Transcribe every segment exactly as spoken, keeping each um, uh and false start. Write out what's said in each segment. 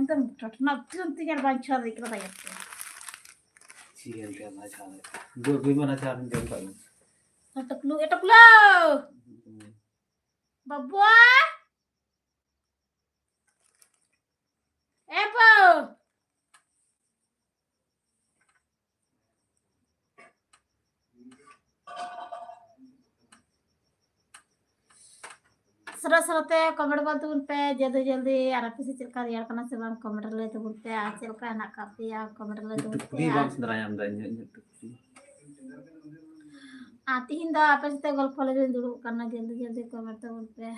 ᱮᱠᱫᱚᱢ ᱴᱚᱴᱱᱟ ᱩᱛᱟᱹᱨ ᱛᱤᱧ ᱟᱨ ᱵᱟᱧᱪᱟᱣ ᱫᱟᱲᱮ ᱠᱟᱫᱟ ᱭᱟ᱾ ᱪᱤᱠᱟᱹ ᱞᱮᱠᱟ ᱱᱟᱪᱟᱨ ᱞᱮᱠᱟ᱾ ᱡᱳᱨ ᱜᱮ ᱢᱟ ᱱᱟᱪᱟᱨ ᱡᱚᱢ ᱠᱟᱜ ᱢᱮ᱾ ᱮ ᱴᱩᱠᱞᱩ, ᱮ ᱴᱩᱠᱞᱩ! ᱵᱟᱵᱩᱣᱟ! ᱮ ᱵᱟᱹᱵᱩ! ᱥᱚᱨᱚ ᱥᱚᱨᱚ ᱛᱮ comment ᱜᱚᱫ ᱛᱟᱵᱚᱱ ᱯᱮ, ᱡᱚᱞᱫᱤ ᱡᱚᱞᱫᱤ᱾ ᱟᱨ ᱟᱯᱮ ᱥᱮᱫ ᱪᱮᱫ ᱞᱮᱠᱟ ᱨᱮᱭᱟᱲ ᱠᱟᱱᱟ ᱥᱮ ᱵᱟᱝ, comment ᱨᱮ ᱞᱟᱹᱭ ᱛᱟᱵᱚᱱ ᱯᱮ᱾ ᱟᱨ ᱪᱮᱫ ᱞᱮᱠᱟ ᱦᱮᱱᱟᱜ ᱟᱠᱟᱫ ᱯᱮᱭᱟ, comment ᱨᱮ ᱞᱟᱹᱭ ᱛᱟᱵᱚᱱ ᱯᱮ᱾ ᱴᱩᱯᱨᱤ ᱵᱟᱢ ᱟᱨ ᱥᱮᱸᱫᱽᱨᱟ ᱧᱟᱢ ᱮᱫᱟ, ᱤᱧᱟᱹᱜ, ᱤᱧᱟᱹᱜ ᱴᱩᱯᱨᱤ᱾ ᱟᱨ ᱛᱤᱦᱤᱧ ᱫᱚ ᱟᱯᱮ ᱥᱟᱛᱮ ᱜᱚᱞᱯᱷᱚ ᱞᱟᱹᱜᱤᱫ ᱤᱧ ᱫᱩᱲᱩᱵ ᱠᱟᱱᱟ, ᱡᱚᱞᱫᱤ ᱡᱚᱞᱫᱤ comment ᱛᱟᱵᱚᱱ ᱯᱮ᱾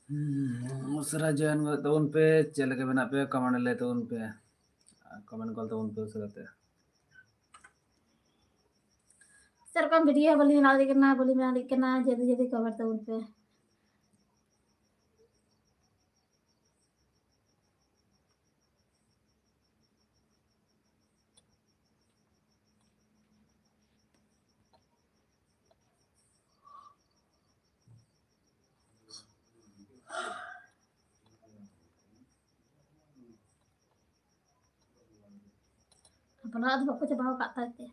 ᱦᱩᱸ, ᱩᱥᱟᱹᱨᱟ join ᱜᱚᱫ ᱛᱟᱵᱚᱱ ᱯᱮ, ᱪᱮᱫ ᱞᱮᱠᱟ ᱢᱮᱱᱟᱜ ᱯᱮᱭᱟ comment ᱞᱟᱹᱭ ᱛᱟᱵᱚᱱ ᱯᱮ, comment ᱜᱚᱫ ᱛᱟᱵᱚᱱ ᱯᱮ ᱩᱥᱟᱹᱨᱟ ᱛᱮ᱾ ᱥᱮᱨᱚᱠᱚᱢ video ᱦᱚᱸ ᱵᱟᱹᱞᱤᱧ ᱵᱮᱱᱟᱣ ᱫᱟᱲᱮᱭᱟᱜ ᱠᱟᱱᱟ, ᱵᱟᱹᱞᱤᱧ ᱵᱮᱱᱟᱣ ᱫᱟᱲᱮᱭᱟᱜ ᱠᱟᱱᱟ, ᱡᱚᱞᱫᱤ ᱡᱚᱞᱫᱤ comment ᱛᱟᱵᱚᱱ ᱯᱮ᱾ ᱟᱯᱱᱟᱨᱟᱜ ᱫᱚ ᱵᱟᱠᱚ ᱪᱟᱵᱟ ᱟᱠᱟᱫ ᱛᱟᱭ ᱛᱮ᱾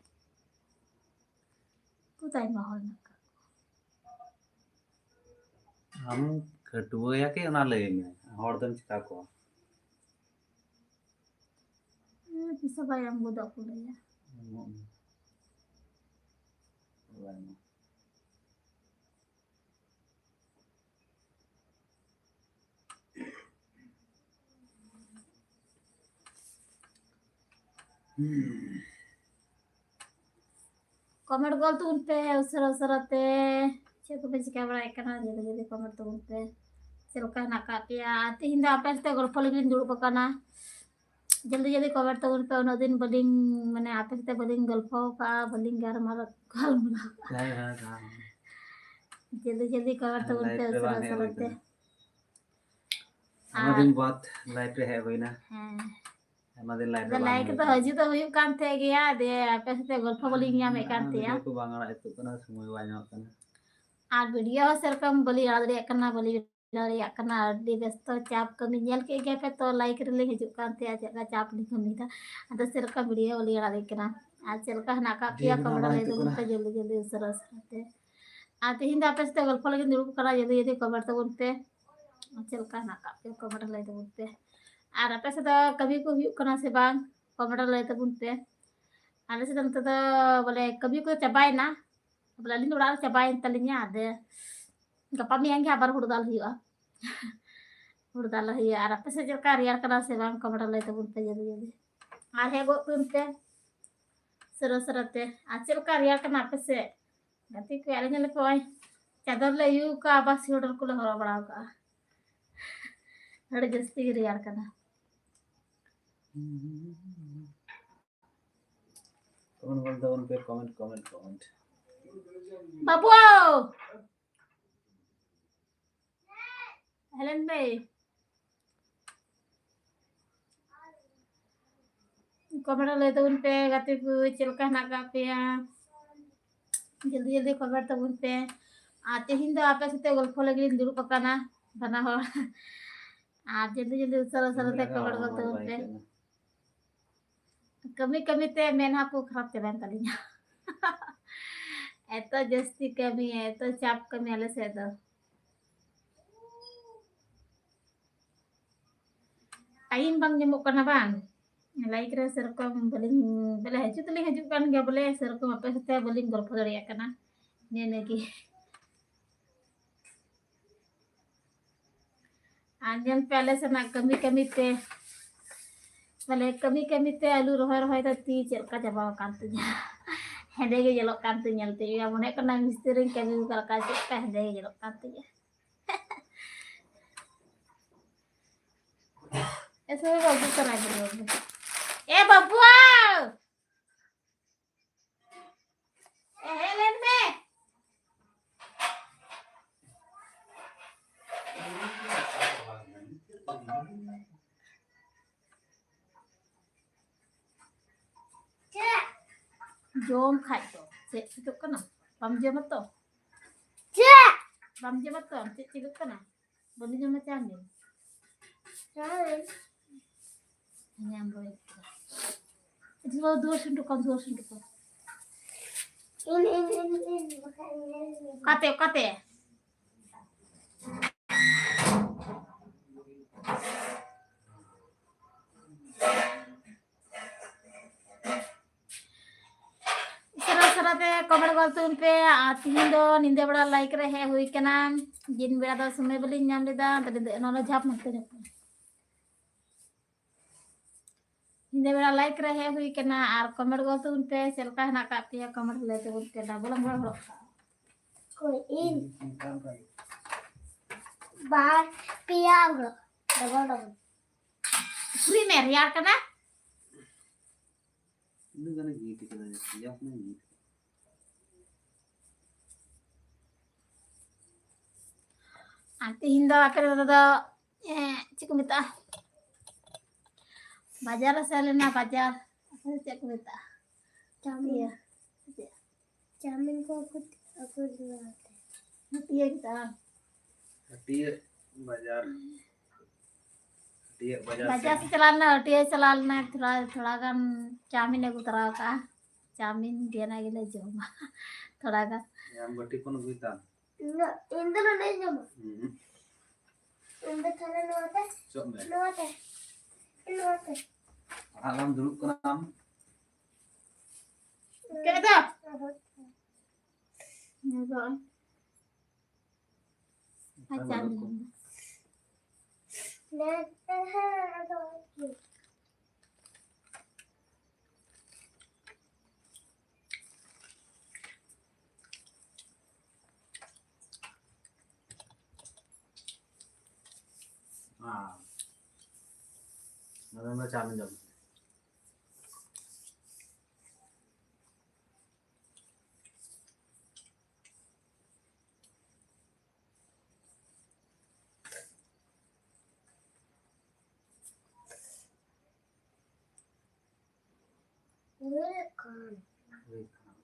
ᱩᱱᱠᱩ ᱫᱚ ᱟᱭᱢᱟ ᱦᱚᱲ ᱢᱮᱱᱟᱜ ᱠᱟᱜ ᱠᱚᱣᱟ᱾ ᱟᱢ ᱠᱷᱟᱹᱴᱣᱟᱹᱭᱟ ᱠᱤ ᱚᱱᱟ ᱞᱟᱹᱭ ᱢᱮ, ᱦᱚᱲ ᱫᱚᱢ ᱪᱤᱠᱟ ᱠᱚᱣᱟ? ᱦᱮᱸ, ᱛᱤᱥ ᱦᱚᱸ ᱵᱟᱭ ᱮᱢ ᱜᱚᱫᱚᱜ ᱠᱚ ᱞᱟᱹᱭᱟ᱾ ᱮᱢᱚᱜ ᱢᱮ᱾ ᱵᱟᱭ ᱮᱢᱚᱜ᱾ ᱦᱩᱸ᱾ Comment ᱜᱚᱞ ᱛᱟᱵᱚᱱ ᱯᱮ ᱩᱥᱟᱹᱨᱟ ᱩᱥᱟᱹᱨᱟ ᱛᱮ᱾ ᱪᱮᱫ ᱠᱚᱯᱮ ᱪᱤᱠᱟ ᱵᱟᱲᱟᱭᱮᱫ ᱠᱟᱱᱟ? ᱡᱚᱞᱫᱤ ᱡᱚᱞᱫᱤ comment ᱛᱟᱵᱚᱱ ᱯᱮ᱾ ᱪᱮᱫ ᱞᱮᱠᱟ ᱦᱮᱱᱟᱜ ᱟᱠᱟᱫ ᱯᱮᱭᱟ? ᱟᱨ ᱛᱤᱦᱤᱧ ᱫᱚ ᱟᱯᱮ ᱥᱟᱛᱮ ᱜᱚᱞᱯᱷᱚ ᱞᱟᱹᱜᱤᱫ ᱤᱧ ᱫᱩᱲᱩᱵ ᱟᱠᱟᱱᱟ᱾ ᱡᱚᱞᱫᱤ ᱡᱚᱞᱫᱤ comment ᱛᱟᱵᱚᱱ ᱯᱮ᱾ ᱩᱱᱟᱹᱜ ᱫᱤᱱ ᱵᱟᱹᱞᱤᱧ, ᱢᱟᱱᱮ, ᱟᱯᱮ ᱥᱟᱛᱮ ᱵᱟᱹᱞᱤᱧ ᱜᱚᱞᱯᱷᱚ ᱟᱠᱟᱫᱼᱟ, ᱵᱟᱹᱞᱤᱧ ᱜᱟᱞᱢᱟᱨᱟᱣ, ᱜᱟᱞᱢᱟᱨᱟᱣ ᱟᱠᱟᱫᱼᱟ᱾ ᱦᱮᱸ, ᱦᱮᱸ, ᱦᱮᱸ᱾ ᱡᱚᱞᱫᱤ ᱡᱚᱞᱫᱤ comment ᱛᱟᱵᱚᱱ ᱯᱮ ᱦᱮᱸ, ᱩᱥᱟᱹᱨᱟ ᱵᱟᱝ ᱦᱮᱡ ᱩᱥᱟᱹᱨᱟ ᱦᱩᱭ ᱛᱮ᱾ ᱠᱟᱱᱟ᱾ ᱟᱭᱢᱟ ᱟᱨ ᱫᱤᱱ ᱵᱟᱫ live ᱨᱮ ᱦᱮᱡ ᱦᱩᱭᱱᱟ᱾ ᱦᱮᱸ᱾ ᱟᱭᱢᱟ ᱫᱤᱱ live ᱨᱮ ᱟᱫᱚ ᱵᱟᱝ live ᱦᱩᱭ ᱨᱮᱫᱚ ᱠᱟᱱᱟ᱾ ᱦᱤᱡᱩᱜ ᱫᱚ ᱦᱩᱭᱩᱜ ᱠᱟᱱ ᱛᱟᱦᱮᱸ ᱜᱮᱭᱟ, ᱫᱤᱭᱮ ᱟᱯᱮ ᱥᱟᱛᱮ ᱜᱚᱞᱯᱷᱚ ᱵᱟᱹᱞᱤᱧ ᱧᱟᱢᱮᱫ ᱠᱟᱱ ᱟᱨ ᱛᱟᱦᱮᱸᱜᱼᱟ᱾ Video ᱠᱚ ᱵᱟᱝ ᱟᱲᱟᱜ ᱡᱩᱛᱩᱜ ᱠᱟᱱᱟ, ᱥᱚᱢᱚᱭ ᱵᱟᱭ ᱧᱟᱢᱚᱜ ᱠᱟᱱᱟ᱾ ᱟᱨ video ᱦᱚᱸ ᱥᱮᱨᱚᱠᱚᱢ ᱵᱟᱹᱞᱤᱧ ᱟᱲᱟᱜ ᱫᱟᱲᱮᱭᱟᱜ ᱠᱟᱱᱟ, ᱵᱟᱹᱞᱤᱧ ᱫᱟᱲᱮᱭᱟᱜ ᱠᱟᱱᱟ, ᱟᱹᱰᱤ ᱵᱮᱥᱛᱚ ᱪᱟᱯ ᱠᱟᱹᱢᱤ᱾ ᱧᱮᱞ ᱠᱮᱫ ᱜᱮᱭᱟ ᱯᱮ ᱛᱚ, ᱞᱟᱭᱤᱠ ᱨᱮᱞᱤᱧ ᱦᱤᱡᱩᱜ ᱠᱟᱱ ᱛᱟᱦᱮᱸᱜᱼᱟ ᱪᱮᱫ ᱞᱮᱠᱟ ᱪᱟᱯ ᱞᱤᱧ ᱠᱟᱹᱢᱤᱭᱮᱫᱟ᱾ ᱟᱫᱚ ᱥᱮᱨᱚᱠᱚᱢ ᱵᱷᱤᱰᱤᱭᱳ ᱵᱟᱹᱞᱤᱧ ᱟᱲᱟᱜ ᱫᱟᱲᱮᱭᱟᱜ ᱠᱟᱱᱟ᱾ ᱟᱨ ᱪᱮᱫ ᱞᱮᱠᱟ ᱦᱮᱱᱟᱜ ᱟᱠᱟᱫ ᱯᱮᱭᱟ, ᱠᱚᱢᱮᱱᱴ ᱨᱮ ᱞᱟᱹᱭ ᱛᱟᱵᱚᱱ ᱯᱮ ᱡᱚᱞᱫᱤ ᱡᱚᱞᱫᱤ, ᱩᱥᱟᱹᱨᱟ ᱩᱥᱟᱹᱨᱟ ᱛᱮ᱾ ᱟᱨ ᱛᱮᱦᱮᱧ ᱫᱚ ᱟᱯᱮ ᱥᱟᱛᱮ ᱜᱚᱞᱯᱷᱚ ᱞᱟᱹᱜᱤᱫ ᱫᱩᱲᱩᱵ ᱠᱟᱱᱟ, ᱡᱚᱞᱫᱤ ᱡᱚᱞᱫᱤ ᱠᱚᱢᱮᱱᱴ ᱛᱟᱵᱚᱱ ᱯᱮ᱾ ᱟᱨ ᱪᱮᱫ ᱞᱮᱠᱟ ᱦᱮᱱᱟᱜ ᱟᱠᱟᱫ ᱯᱮᱭᱟ, ᱠᱚᱢᱮᱱᱴ ᱨᱮ ᱞᱟᱹᱭ ᱛᱟᱵᱚᱱ ᱯᱮ᱾ ᱟᱨ ᱟᱯᱮ ᱥᱮᱫ ᱫᱚ ᱠᱟᱹᱢᱤ ᱠᱚ ᱦᱩᱭᱩᱜ ᱠᱟᱱᱟ ᱥᱮ ᱵᱟᱝ, ᱠᱚᱢᱮᱱᱴ ᱨᱮ ᱞᱟᱹᱭ ᱛᱟᱵᱚᱱ ᱯᱮ᱾ ᱟᱞᱮ ᱥᱮᱫ ᱫᱚ ᱱᱚᱛᱮ ᱫᱚ ᱵᱚᱞᱮ ᱠᱟᱹᱢᱤ ᱠᱚ ᱪᱟᱵᱟᱭᱮᱱᱟ, ᱵᱚᱞᱮ ᱟᱹᱞᱤᱧ ᱫᱚ ᱚᱲᱟᱜ ᱨᱮ ᱪᱟᱵᱟᱭᱮᱱ ᱛᱟᱹᱞᱤᱧᱟ᱾ ᱟᱫᱚ ᱜᱟᱯᱟ ᱢᱮᱭᱟᱝ ᱜᱮ ᱟᱵᱟᱨ ᱦᱩᱲᱩ ᱫᱟᱞ ᱦᱩᱭᱩᱜᱼᱟ᱾ ᱦᱩᱲᱩ ᱫᱟᱞ ᱦᱩᱭᱩᱜᱼᱟ᱾ ᱟᱨ ᱟᱯᱮ ᱥᱮᱫ ᱪᱮᱫ ᱞᱮᱠᱟ ᱨᱮᱭᱟᱲ ᱠᱟᱱᱟ ᱥᱮ ᱵᱟᱝ, ᱠᱚᱢᱮᱱᱴ ᱨᱮ ᱞᱟᱹᱭ ᱛᱟᱵᱚᱱ ᱯᱮ ᱡᱚᱞᱫᱤ ᱡᱚᱞᱫᱤ᱾ ᱟᱨ ᱦᱮᱡ ᱜᱚᱫ ᱯᱮ ᱚᱱᱛᱮ ᱥᱟᱹᱨᱟᱹ ᱥᱟᱹᱨᱟᱹ ᱛᱮ᱾ ᱟᱨ ᱪᱮᱫ ᱞᱮᱠᱟ ᱨᱮᱭᱟᱲ ᱠᱟᱱᱟ ᱟᱯᱮ ᱥᱮᱫ? ᱜᱟᱛᱮ ᱠᱚ, ᱟᱞᱮ ᱧᱮᱞ ᱯᱮ, ᱱᱚᱜᱼᱚᱭ ᱪᱟᱫᱚᱨ ᱞᱮ ᱟᱹᱭᱩ ᱠᱟᱜᱼᱟ, ᱟᱵᱟᱨ ᱥᱳᱭᱮᱴᱟᱨ ᱠᱚᱞᱮ ᱦᱚᱨᱚᱜ ᱵᱟᱲᱟ ᱠᱟᱜᱼᱟ᱾ ᱟᱹᱰᱤ ᱡᱟᱹᱥᱛᱤ ᱜᱮ ᱨᱮᱭᱟᱲ ᱠᱟᱱᱟ᱾ ᱠᱚᱢᱮᱱᱴ ᱵᱚᱞ ᱛᱟᱵᱚᱱ ᱯᱮ, ᱠᱚᱢᱮᱱᱴ, ᱠᱚᱢᱮᱱᱴ, ᱠᱚᱢᱮᱱᱴ᱾ ᱵᱟᱹᱵᱩ! ᱦᱮᱞᱮᱱ ᱵᱷᱟᱹᱭ, ᱠᱚᱢᱮᱱᱴ ᱨᱮ ᱞᱟᱹᱭ ᱛᱟᱵᱚᱱ ᱯᱮ ᱜᱟᱛᱮ ᱠᱚ, ᱪᱮᱫ ᱞᱮᱠᱟ ᱦᱮᱱᱟᱜ ᱟᱠᱟᱫ ᱯᱮᱭᱟ? ᱡᱚᱞᱫᱤ ᱡᱚᱞᱫᱤ ᱠᱚᱢᱮᱱᱴ ᱛᱟᱵᱚᱱ ᱯᱮ᱾ ᱟᱨ ᱛᱮᱦᱮᱧ ᱫᱚ ᱟᱯᱮ ᱥᱟᱛᱮ ᱜᱚᱞᱯᱷᱚ ᱞᱟᱹᱜᱤᱫ ᱞᱤᱧ ᱫᱩᱲᱩᱵ ᱟᱠᱟᱱᱟ ᱵᱟᱱᱟ ᱦᱚᱲ᱾ ᱟᱨ ᱡᱚᱞᱫᱤ ᱡᱚᱞᱫᱤ ᱩᱥᱟᱹᱨᱟ ᱩᱥᱟᱹᱨᱟ ᱛᱮ ᱠᱚᱢᱮᱱᱴ ᱜᱚᱫ ᱛᱟᱵᱚᱱ ᱯᱮ᱾ ᱠᱟᱹᱢᱤ ᱠᱟᱹᱢᱤ ᱛᱮ ᱢᱮᱫᱦᱟ ᱠᱚ ᱠᱷᱟᱨᱟᱯ ᱪᱟᱵᱟᱭᱮᱱ ᱛᱟᱹᱞᱤᱧᱟ᱾ ᱮᱛᱚ ᱡᱟᱹᱥᱛᱤ ᱠᱟᱹᱢᱤ, ᱮᱛᱚ ᱪᱟᱯ ᱠᱟᱹᱢᱤ ᱟᱞᱮ ᱥᱮᱫ ᱫᱚ᱾ ᱴᱟᱭᱤᱢ ᱵᱟᱝ ᱧᱟᱢᱚᱜ ᱠᱟᱱᱟ ᱵᱟᱝ? ᱞᱟᱭᱤᱠ ᱨᱮ ᱥᱮᱨᱚᱠᱚᱢ ᱵᱟᱹᱞᱤᱧ, ᱵᱚᱞᱮ ᱦᱤᱡᱩᱜ ᱫᱚᱞᱤᱧ ᱦᱤᱡᱩᱜ ᱠᱟᱱ ᱜᱮᱭᱟ, ᱵᱚᱞᱮ ᱥᱮᱨᱚᱠᱚᱢ ᱟᱯᱮ ᱥᱟᱛᱮ ᱵᱟᱹᱞᱤᱧ ᱜᱚᱞᱯᱷᱚ ᱫᱟᱲᱮᱭᱟᱜ ᱠᱟᱱᱟ᱾ ᱱᱤᱭᱟᱹ ᱱᱤᱭᱟᱹ ᱜᱮ᱾ ᱟᱨ ᱧᱮᱞ ᱯᱮ, ᱟᱞᱮ ᱥᱮᱱᱟᱜ ᱠᱟᱹᱢᱤ ᱠᱟᱹᱢᱤ ᱛᱮ, ᱵᱚᱞᱮ ᱠᱟᱹᱢᱤ ᱠᱟᱹᱢᱤ ᱛᱮ ᱟᱹᱞᱩ ᱨᱚᱦᱚᱭ ᱨᱚᱦᱚᱭ ᱛᱮ ᱛᱤ ᱪᱮᱫ ᱞᱮᱠᱟ ᱪᱟᱵᱟ ᱟᱠᱟᱱ ᱛᱤᱧᱟ᱾ ᱦᱮᱸᱫᱮ ᱜᱮ ᱧᱮᱞᱚᱜ ᱠᱟᱱ ᱛᱤᱧ ᱧᱮᱞ ᱛᱮ᱾ ᱤᱭᱟᱹ ᱢᱚᱱᱮ ᱦᱩᱭᱩᱜ ᱠᱟᱱᱟ ᱢᱤᱥᱛᱨᱤᱧ ᱠᱟᱹᱢᱤ ᱟᱠᱟᱫ ᱞᱮᱠᱟ, ᱪᱮᱫ ᱞᱮᱠᱟ ᱦᱮᱸᱫᱮ ᱜᱮ ᱧᱮᱞᱚᱜ ᱠᱟᱱ ᱛᱤᱧᱟ᱾ ᱮ ᱥᱚᱢᱚᱭ ᱵᱟᱹᱵᱩ ᱠᱟᱱᱟᱭ ᱵᱚᱞᱮ ᱵᱟᱹᱵᱩ᱾ ᱮ ᱵᱟᱹᱵᱩ! ᱮ ᱦᱮᱡ ᱞᱮᱱ ᱢᱮ᱾ ᱡᱚᱢ ᱠᱷᱟᱡ ᱫᱚ ᱪᱮᱫ ᱪᱤᱠᱟᱹᱜ ᱠᱟᱱᱟ? ᱵᱟᱢ ᱡᱚᱢᱟ ᱛᱚ? ᱪᱮᱫ? ᱵᱟᱢ ᱡᱚᱢᱟ ᱛᱚ? ᱪᱮᱫ ᱪᱤᱠᱟᱹᱜ ᱠᱟᱱᱟ? ᱵᱟᱹᱞᱤᱧ ᱡᱚᱢᱟ ᱪᱟᱣᱢᱤᱱ᱾ ᱪᱟᱣᱢᱤᱱ᱾ ᱧᱟᱢ ᱨᱚᱭ ᱠᱮᱫᱟ᱾ ᱫᱩᱣᱟᱹᱨ, ᱫᱩᱣᱟᱹᱨ ᱥᱮᱱ ᱦᱚᱴᱚ ᱠᱟᱜ ᱢᱮ, ᱫᱩᱣᱟᱹᱨ ᱥᱮᱱ ᱦᱚᱴᱚ ᱠᱟᱜ ᱢᱮ᱾ ᱤᱧ, ᱤᱧ, ᱤᱧ, ᱤᱧ, ᱵᱟᱠᱷᱟᱡ ᱤᱧ ᱧᱮᱞ ᱢᱮᱭᱟ᱾ ᱚᱠᱟᱛᱮ, ᱚᱠᱟᱛᱮ? ᱩᱥᱟᱹᱨᱟ ᱩᱥᱟᱹᱨᱟ ᱛᱮ comment ᱜᱚᱞ ᱛᱟᱵᱚᱱ ᱯᱮ᱾ ᱟᱨ ᱛᱤᱦᱤᱧ ᱫᱚ ᱧᱤᱫᱟᱹ ᱵᱮᱲᱟ live ᱨᱮ ᱦᱮᱡ ᱦᱩᱭ ᱠᱟᱱᱟ᱾ ᱫᱤᱱ ᱵᱮᱲᱟ ᱫᱚ ᱥᱚᱢᱚᱭ ᱵᱟᱹᱞᱤᱧ ᱧᱟᱢ ᱞᱮᱫᱟ, ᱛᱚ ᱧᱤᱫᱟᱹ ᱱᱚᱰᱮ ᱡᱷᱟᱯ ᱢᱮᱱᱛᱮ ᱧᱟᱯᱟᱢ᱾ ᱧᱤᱫᱟᱹ ᱵᱮᱲᱟ live ᱨᱮ ᱦᱮᱡ ᱦᱩᱭ ᱠᱟᱱᱟ᱾ ᱟᱨ comment ᱜᱚᱞ ᱛᱟᱵᱚᱱ ᱯᱮ, ᱪᱮᱫ ᱞᱮᱠᱟ ᱦᱮᱱᱟᱜ ᱟᱠᱟᱫ ᱯᱮᱭᱟ? Comment ᱞᱟᱹᱭ ᱛᱟᱵᱚᱱ ᱯᱮ, double ᱮᱢ ᱨᱚᱲ ᱠᱟᱜᱼᱟ᱾ ᱚᱠᱚᱭ? ᱤᱧ? ᱵᱟᱨ, ᱯᱮᱭᱟ ᱟᱝᱜᱽᱨᱚᱵ, double double᱾ ᱯᱩᱠᱷᱨᱤ ᱢᱮ, ᱨᱮᱭᱟᱲ ᱠᱟᱱᱟ᱾ ᱤᱱᱟᱹ ᱜᱟᱱᱮ ᱜᱤᱛ ᱠᱟᱱᱟ, ᱡᱟᱹᱥᱛᱤ ᱡᱟᱹᱥᱛᱤ ᱜᱤᱛ᱾ ᱟᱨ ᱛᱤᱦᱤᱧ ᱫᱚ ᱟᱯᱮ ᱫᱚ, ᱮ, ᱪᱮᱫ ᱠᱚ ᱢᱮᱛᱟᱜᱼᱟ? ᱵᱟᱡᱟᱨ ᱞᱮ ᱥᱮᱱ ᱞᱮᱱᱟ, ᱵᱟᱡᱟᱨ᱾ ᱟᱯᱮ ᱫᱚ ᱪᱮᱫ ᱠᱚ ᱢᱮᱛᱟᱜᱼᱟ? ᱪᱟᱣᱢᱤᱱ᱾ ᱤᱭᱟᱹ, ᱪᱮᱫ? ᱪᱟᱣᱢᱤᱱ ᱠᱚ ᱟᱹᱜᱩ, ᱟᱹᱜᱩ ᱞᱮᱫᱟ ᱚᱱᱟᱛᱮ᱾ ᱦᱟᱹᱴᱤᱭᱟᱹ ᱠᱮᱫᱟ᱾ ᱦᱟᱹᱴᱤᱭᱟᱹ ᱵᱟᱡᱟᱨ᱾ ᱦᱟᱹᱴᱤᱭᱟᱹ ᱵᱟᱡᱟᱨ ᱵᱟᱡᱟᱨ ᱥᱮᱫ᱾ ᱥᱮᱫ ᱪᱟᱞᱟᱣ ᱞᱮᱱᱟ, ᱦᱟᱹᱴᱤᱭᱟᱹ ᱪᱟᱞᱟᱣ ᱞᱮᱱᱟ, ᱛᱷᱚᱲᱟ, ᱛᱷᱚᱲᱟ ᱜᱟᱱ ᱪᱟᱣᱢᱤᱱ ᱟᱹᱜᱩ ᱛᱚᱨᱟ ᱟᱠᱟᱜᱼᱟ᱾ ᱪᱟᱣᱢᱤᱱ ᱜᱮ ᱚᱱᱟ ᱜᱮᱞᱮ ᱡᱚᱢᱟ᱾ ᱛᱷᱚᱲᱟ ᱜᱟᱱ᱾ ᱟᱢ ᱵᱟᱹᱴᱤ ᱠᱷᱚᱱ ᱟᱹᱜᱩᱭ ᱛᱟᱢ᱾ ᱤᱧ ᱫᱚ, ᱤᱧ ᱫᱚ ᱱᱚᱰᱮᱧ ᱡᱚᱢᱟ᱾ ᱦᱩᱸ᱾ ᱤᱧ ᱫᱚ ᱛᱟᱦᱞᱮ ᱱᱚᱣᱟ ᱛᱮ? ᱪᱚᱜ ᱢᱮ᱾ ᱱᱚᱣᱟ ᱛᱮ᱾ ᱱᱚᱣᱟ ᱛᱮ᱾ ᱯᱟᱲᱦᱟᱜ ᱞᱟᱝ ᱫᱩᱲᱩᱵ ᱠᱟᱱᱟ ᱟᱢ᱾ ᱪᱮᱫ ᱫᱚ? ᱱᱚᱣᱟ ᱫᱚ᱾ ᱟᱪᱪᱷᱟ, ᱵᱟᱹᱱᱩᱜ ᱠᱚᱣᱟ᱾ ᱱᱮ-, ᱦᱮᱸ, ᱟᱫᱚ ᱦᱮᱸ᱾ ᱱᱚᱰᱮ ᱫᱚ ᱪᱟᱣᱢᱤᱱ ᱡᱚᱢ᱾ ᱦᱩᱭᱩᱜ ᱠᱟᱱ᱾ ᱦᱩᱭᱩᱜ ᱠᱟᱱ᱾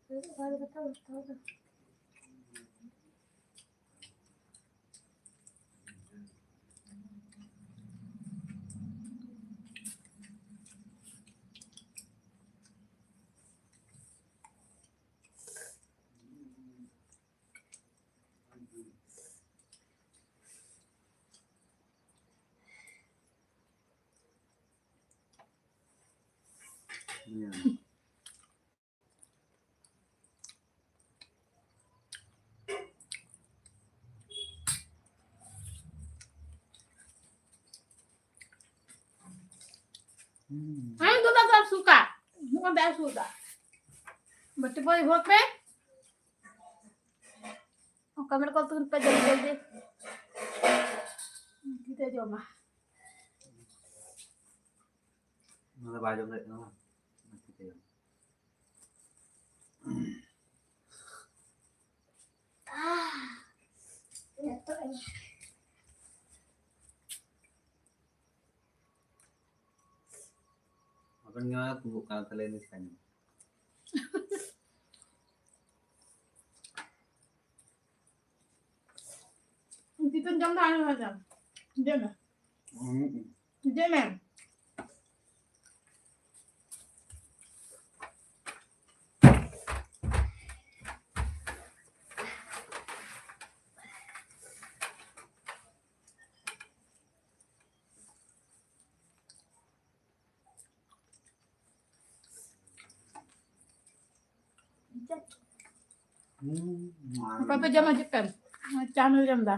ᱦᱩᱭᱩᱜ ᱠᱟᱱ ᱠᱟᱛᱷᱟ ᱵᱟᱛᱟᱣ ᱫᱚ᱾ ᱦᱩᱸ᱾ ᱦᱩᱸ᱾ ᱦᱮᱸ, ᱫᱩᱫᱟ ᱫᱚ ᱥᱩᱠᱟ᱾ ᱱᱚᱜᱼᱚᱭ ᱫᱟᱜ ᱥᱩᱫᱟ᱾ ᱵᱟᱹᱴᱤ ᱯᱚᱭ ᱵᱷᱚᱨ ᱯᱮ᱾ ᱠᱟᱢᱮᱨ ᱠᱚ ᱛᱩᱞ ᱯᱮ ᱡᱚᱞᱫᱤ ᱡᱚᱞᱫᱤ᱾ ᱛᱤ ᱛᱮ ᱡᱚᱢᱟ᱾ ᱚᱱᱟ ᱫᱚ ᱵᱟᱭ ᱡᱚᱢ ᱫᱟᱲᱮᱭᱟᱜ ᱠᱟᱱᱟ ᱵᱟᱝ? ᱛᱤ ᱛᱮ ᱡᱚᱢ᱾ ᱱᱤᱛᱚᱜ ᱤᱧ ᱟᱵᱮᱱ ᱜᱮ ᱱᱚᱣᱟ ᱠᱩᱢᱵᱩᱜ ᱠᱟᱱᱟ, ᱛᱟᱦᱞᱮ ᱤᱱᱟᱹ ᱪᱤᱠᱟᱹᱧ ᱢᱮ᱾ ᱛᱤᱛᱩᱧ ᱡᱚᱢ ᱫᱟ, ᱟᱨ ᱦᱚᱸ ᱡᱚᱢ᱾ ᱡᱚᱢ ᱢᱮ᱾ ᱦᱩᱸ᱾ ᱡᱚᱢ ᱢᱮ᱾ ᱦᱩᱸ, ᱚᱠᱚᱭ ᱯᱮ ᱡᱚᱢᱟ? ᱪᱮᱫ ᱯᱮ? ᱪᱟ ᱢᱮ ᱡᱚᱢ ᱫᱟ᱾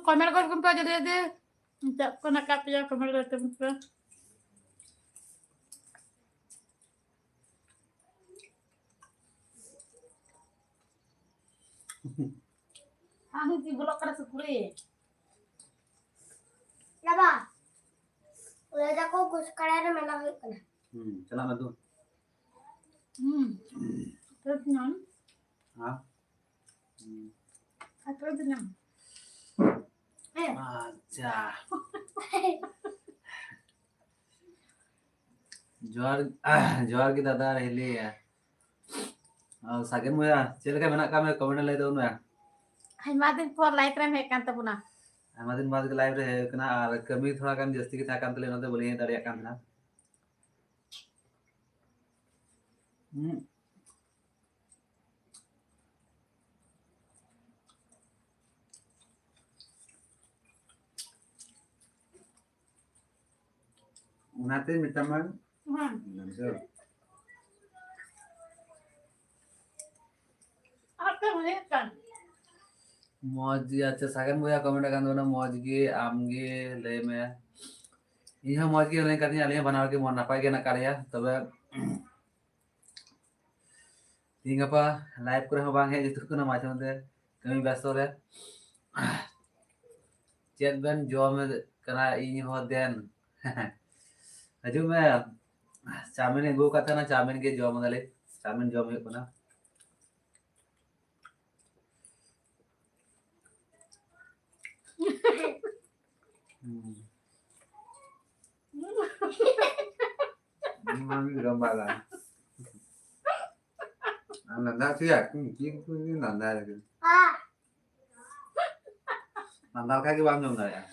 ᱠᱚᱢᱮᱱᱴ ᱠᱚᱨᱮ ᱠᱚ ᱯᱮ ᱡᱩᱫᱤ ᱡᱩᱫᱤ ᱪᱮᱫ ᱠᱚ ᱱᱟᱠᱟ ᱯᱮᱭᱟ, ᱠᱚᱢᱮᱱᱴ ᱠᱚᱨᱮ ᱛᱮ ᱯᱮ᱾ ᱟᱢ ᱠᱤ ᱵᱚᱞᱚᱜ ᱠᱟᱱᱟ ᱥᱩᱠᱨᱤ? ᱵᱟᱵᱟ, ᱞᱟᱹᱭ ᱫᱟᱠᱚ ᱜᱩᱥᱠᱟᱲᱟ ᱨᱮ ᱢᱮᱞᱟ ᱦᱩᱭᱩᱜ ᱠᱟᱱᱟ᱾ ᱦᱩᱸ, ᱪᱟᱞᱟᱜ ᱢᱮ ᱛᱚ᱾ ᱦᱩᱸ᱾ ᱛᱚ ᱧᱟᱢ᱾ ᱦᱮᱸ? ᱦᱩᱸ᱾ ᱟᱨ ᱛᱚ ᱧᱟᱢ᱾ ᱦᱮᱸ᱾ ᱟᱪᱪᱷᱟ᱾ ᱡᱚᱦᱟᱨ᱾ ᱡᱚᱦᱟᱨ ᱜᱮ ᱫᱟᱫᱟ ᱦᱤᱞᱤ᱾ ᱟᱨ ᱥᱟᱜᱮᱱ ᱵᱚᱭᱦᱟ, ᱪᱮᱫ ᱞᱮᱠᱟ ᱢᱮᱱᱟᱜ ᱠᱟᱜ ᱢᱮᱭᱟ? ᱠᱚᱢᱮᱱᱴ ᱨᱮ ᱞᱟᱹᱭ ᱛᱟᱵᱚᱱ ᱢᱮ᱾ ᱟᱭᱢᱟ ᱫᱤᱱ ᱯᱚᱨ ᱞᱟᱭᱤᱵᱷ ᱨᱮᱢ ᱦᱮᱡ ᱠᱟᱱ ᱛᱟᱵᱚᱱᱟ᱾ ᱟᱭᱢᱟ ᱫᱤᱱ ᱵᱟᱫ ᱜᱮ ᱞᱟᱭᱤᱵᱷ ᱨᱮ ᱦᱮᱡ ᱦᱩᱭ ᱠᱟᱱᱟ, ᱟᱨ ᱠᱟᱹᱢᱤ ᱛᱷᱚᱲᱟ ᱜᱟᱱ ᱡᱟᱹᱥᱛᱤ ᱜᱮ ᱛᱟᱦᱮᱸ ᱠᱟᱱ ᱛᱟᱞᱮᱭᱟ, ᱚᱱᱟᱛᱮ ᱵᱟᱹᱞᱤᱧ ᱦᱮᱡ ᱫᱟᱲᱮᱭᱟᱜ ᱠᱟᱱ ᱛᱟᱦᱮᱱᱟ᱾ ᱦᱩᱸ᱾ ᱚᱱᱟᱛᱮ ᱢᱮᱛᱟᱢᱟ᱾ ᱦᱮᱸ᱾ ᱚᱱᱟ ᱫᱚ᱾ ᱟᱨ ᱯᱮ ᱦᱩᱭᱩᱜ ᱠᱟᱱ᱾ ᱢᱚᱡᱽ ᱜᱮ᱾ ᱟᱪᱪᱷᱟ, ᱥᱟᱜᱮᱱ ᱵᱚᱭᱦᱟ ᱠᱚᱢᱮᱱᱴ ᱟᱠᱟᱱ ᱛᱟᱵᱚᱱᱟ, ᱢᱚᱡᱽ ᱜᱮ, ᱟᱢ ᱜᱮ ᱞᱟᱹᱭ ᱢᱮ᱾ ᱤᱧ ᱦᱚᱸ ᱢᱚᱡᱽ ᱜᱮ ᱢᱮᱱᱟᱜ ᱠᱟᱫᱤᱧᱟ, ᱟᱹᱞᱤᱧ ᱦᱚᱸ ᱵᱟᱱᱟ ᱦᱚᱲ ᱜᱮ ᱢᱚᱡᱽ ᱱᱟᱯᱟᱭ ᱜᱮ ᱦᱮᱱᱟᱜ ᱟᱠᱟᱫ ᱞᱮᱭᱟ᱾ ᱛᱚᱵᱮ ᱛᱤᱦᱤᱧ ᱜᱟᱯᱟ ᱞᱟᱭᱤᱵᱷ ᱠᱚᱨᱮ ᱦᱚᱸ ᱵᱟᱝ ᱦᱮᱡ ᱡᱩᱛᱩᱜ ᱠᱟᱱᱟ, ᱢᱟᱡᱷᱮ ᱢᱚᱫᱽᱫᱷᱮ ᱠᱟᱹᱢᱤ ᱵᱮᱥᱛᱚ ᱨᱮ᱾ ᱪᱮᱫ ᱵᱮᱱ ᱡᱚᱢ ᱠᱟᱱᱟ? ᱤᱧ ᱦᱚᱸ ᱫᱮᱱ᱾ ᱦᱤᱡᱩᱜ ᱢᱮ, ᱪᱟᱣᱢᱤᱱ ᱟᱹᱜᱩ ᱟᱠᱟᱫ ᱛᱟᱦᱮᱱᱟ, ᱪᱟᱣᱢᱤᱱ ᱜᱮ ᱡᱚᱢ ᱫᱟᱞᱮ, ᱪᱟᱣᱢᱤᱱ ᱡᱚᱢ ᱦᱩᱭᱩᱜ ᱠᱟᱱᱟ᱾ ᱦᱩᱸ᱾ ᱦᱩᱸ, ᱡᱚᱢ ᱵᱟᱲᱟ᱾ ᱟᱨ ᱞᱟᱸᱫᱟ ᱦᱚᱪᱚᱭᱟ, ᱦᱩᱸ, ᱪᱮᱫ ᱠᱚ ᱞᱟᱸᱫᱟ ᱞᱟᱹᱜᱤᱫ? ᱞᱟᱸᱫᱟ ᱞᱮᱠᱷᱟᱡ ᱜᱮ ᱵᱟᱢ ᱡᱚᱢ ᱫᱟᱲᱮᱭᱟᱜᱼᱟ᱾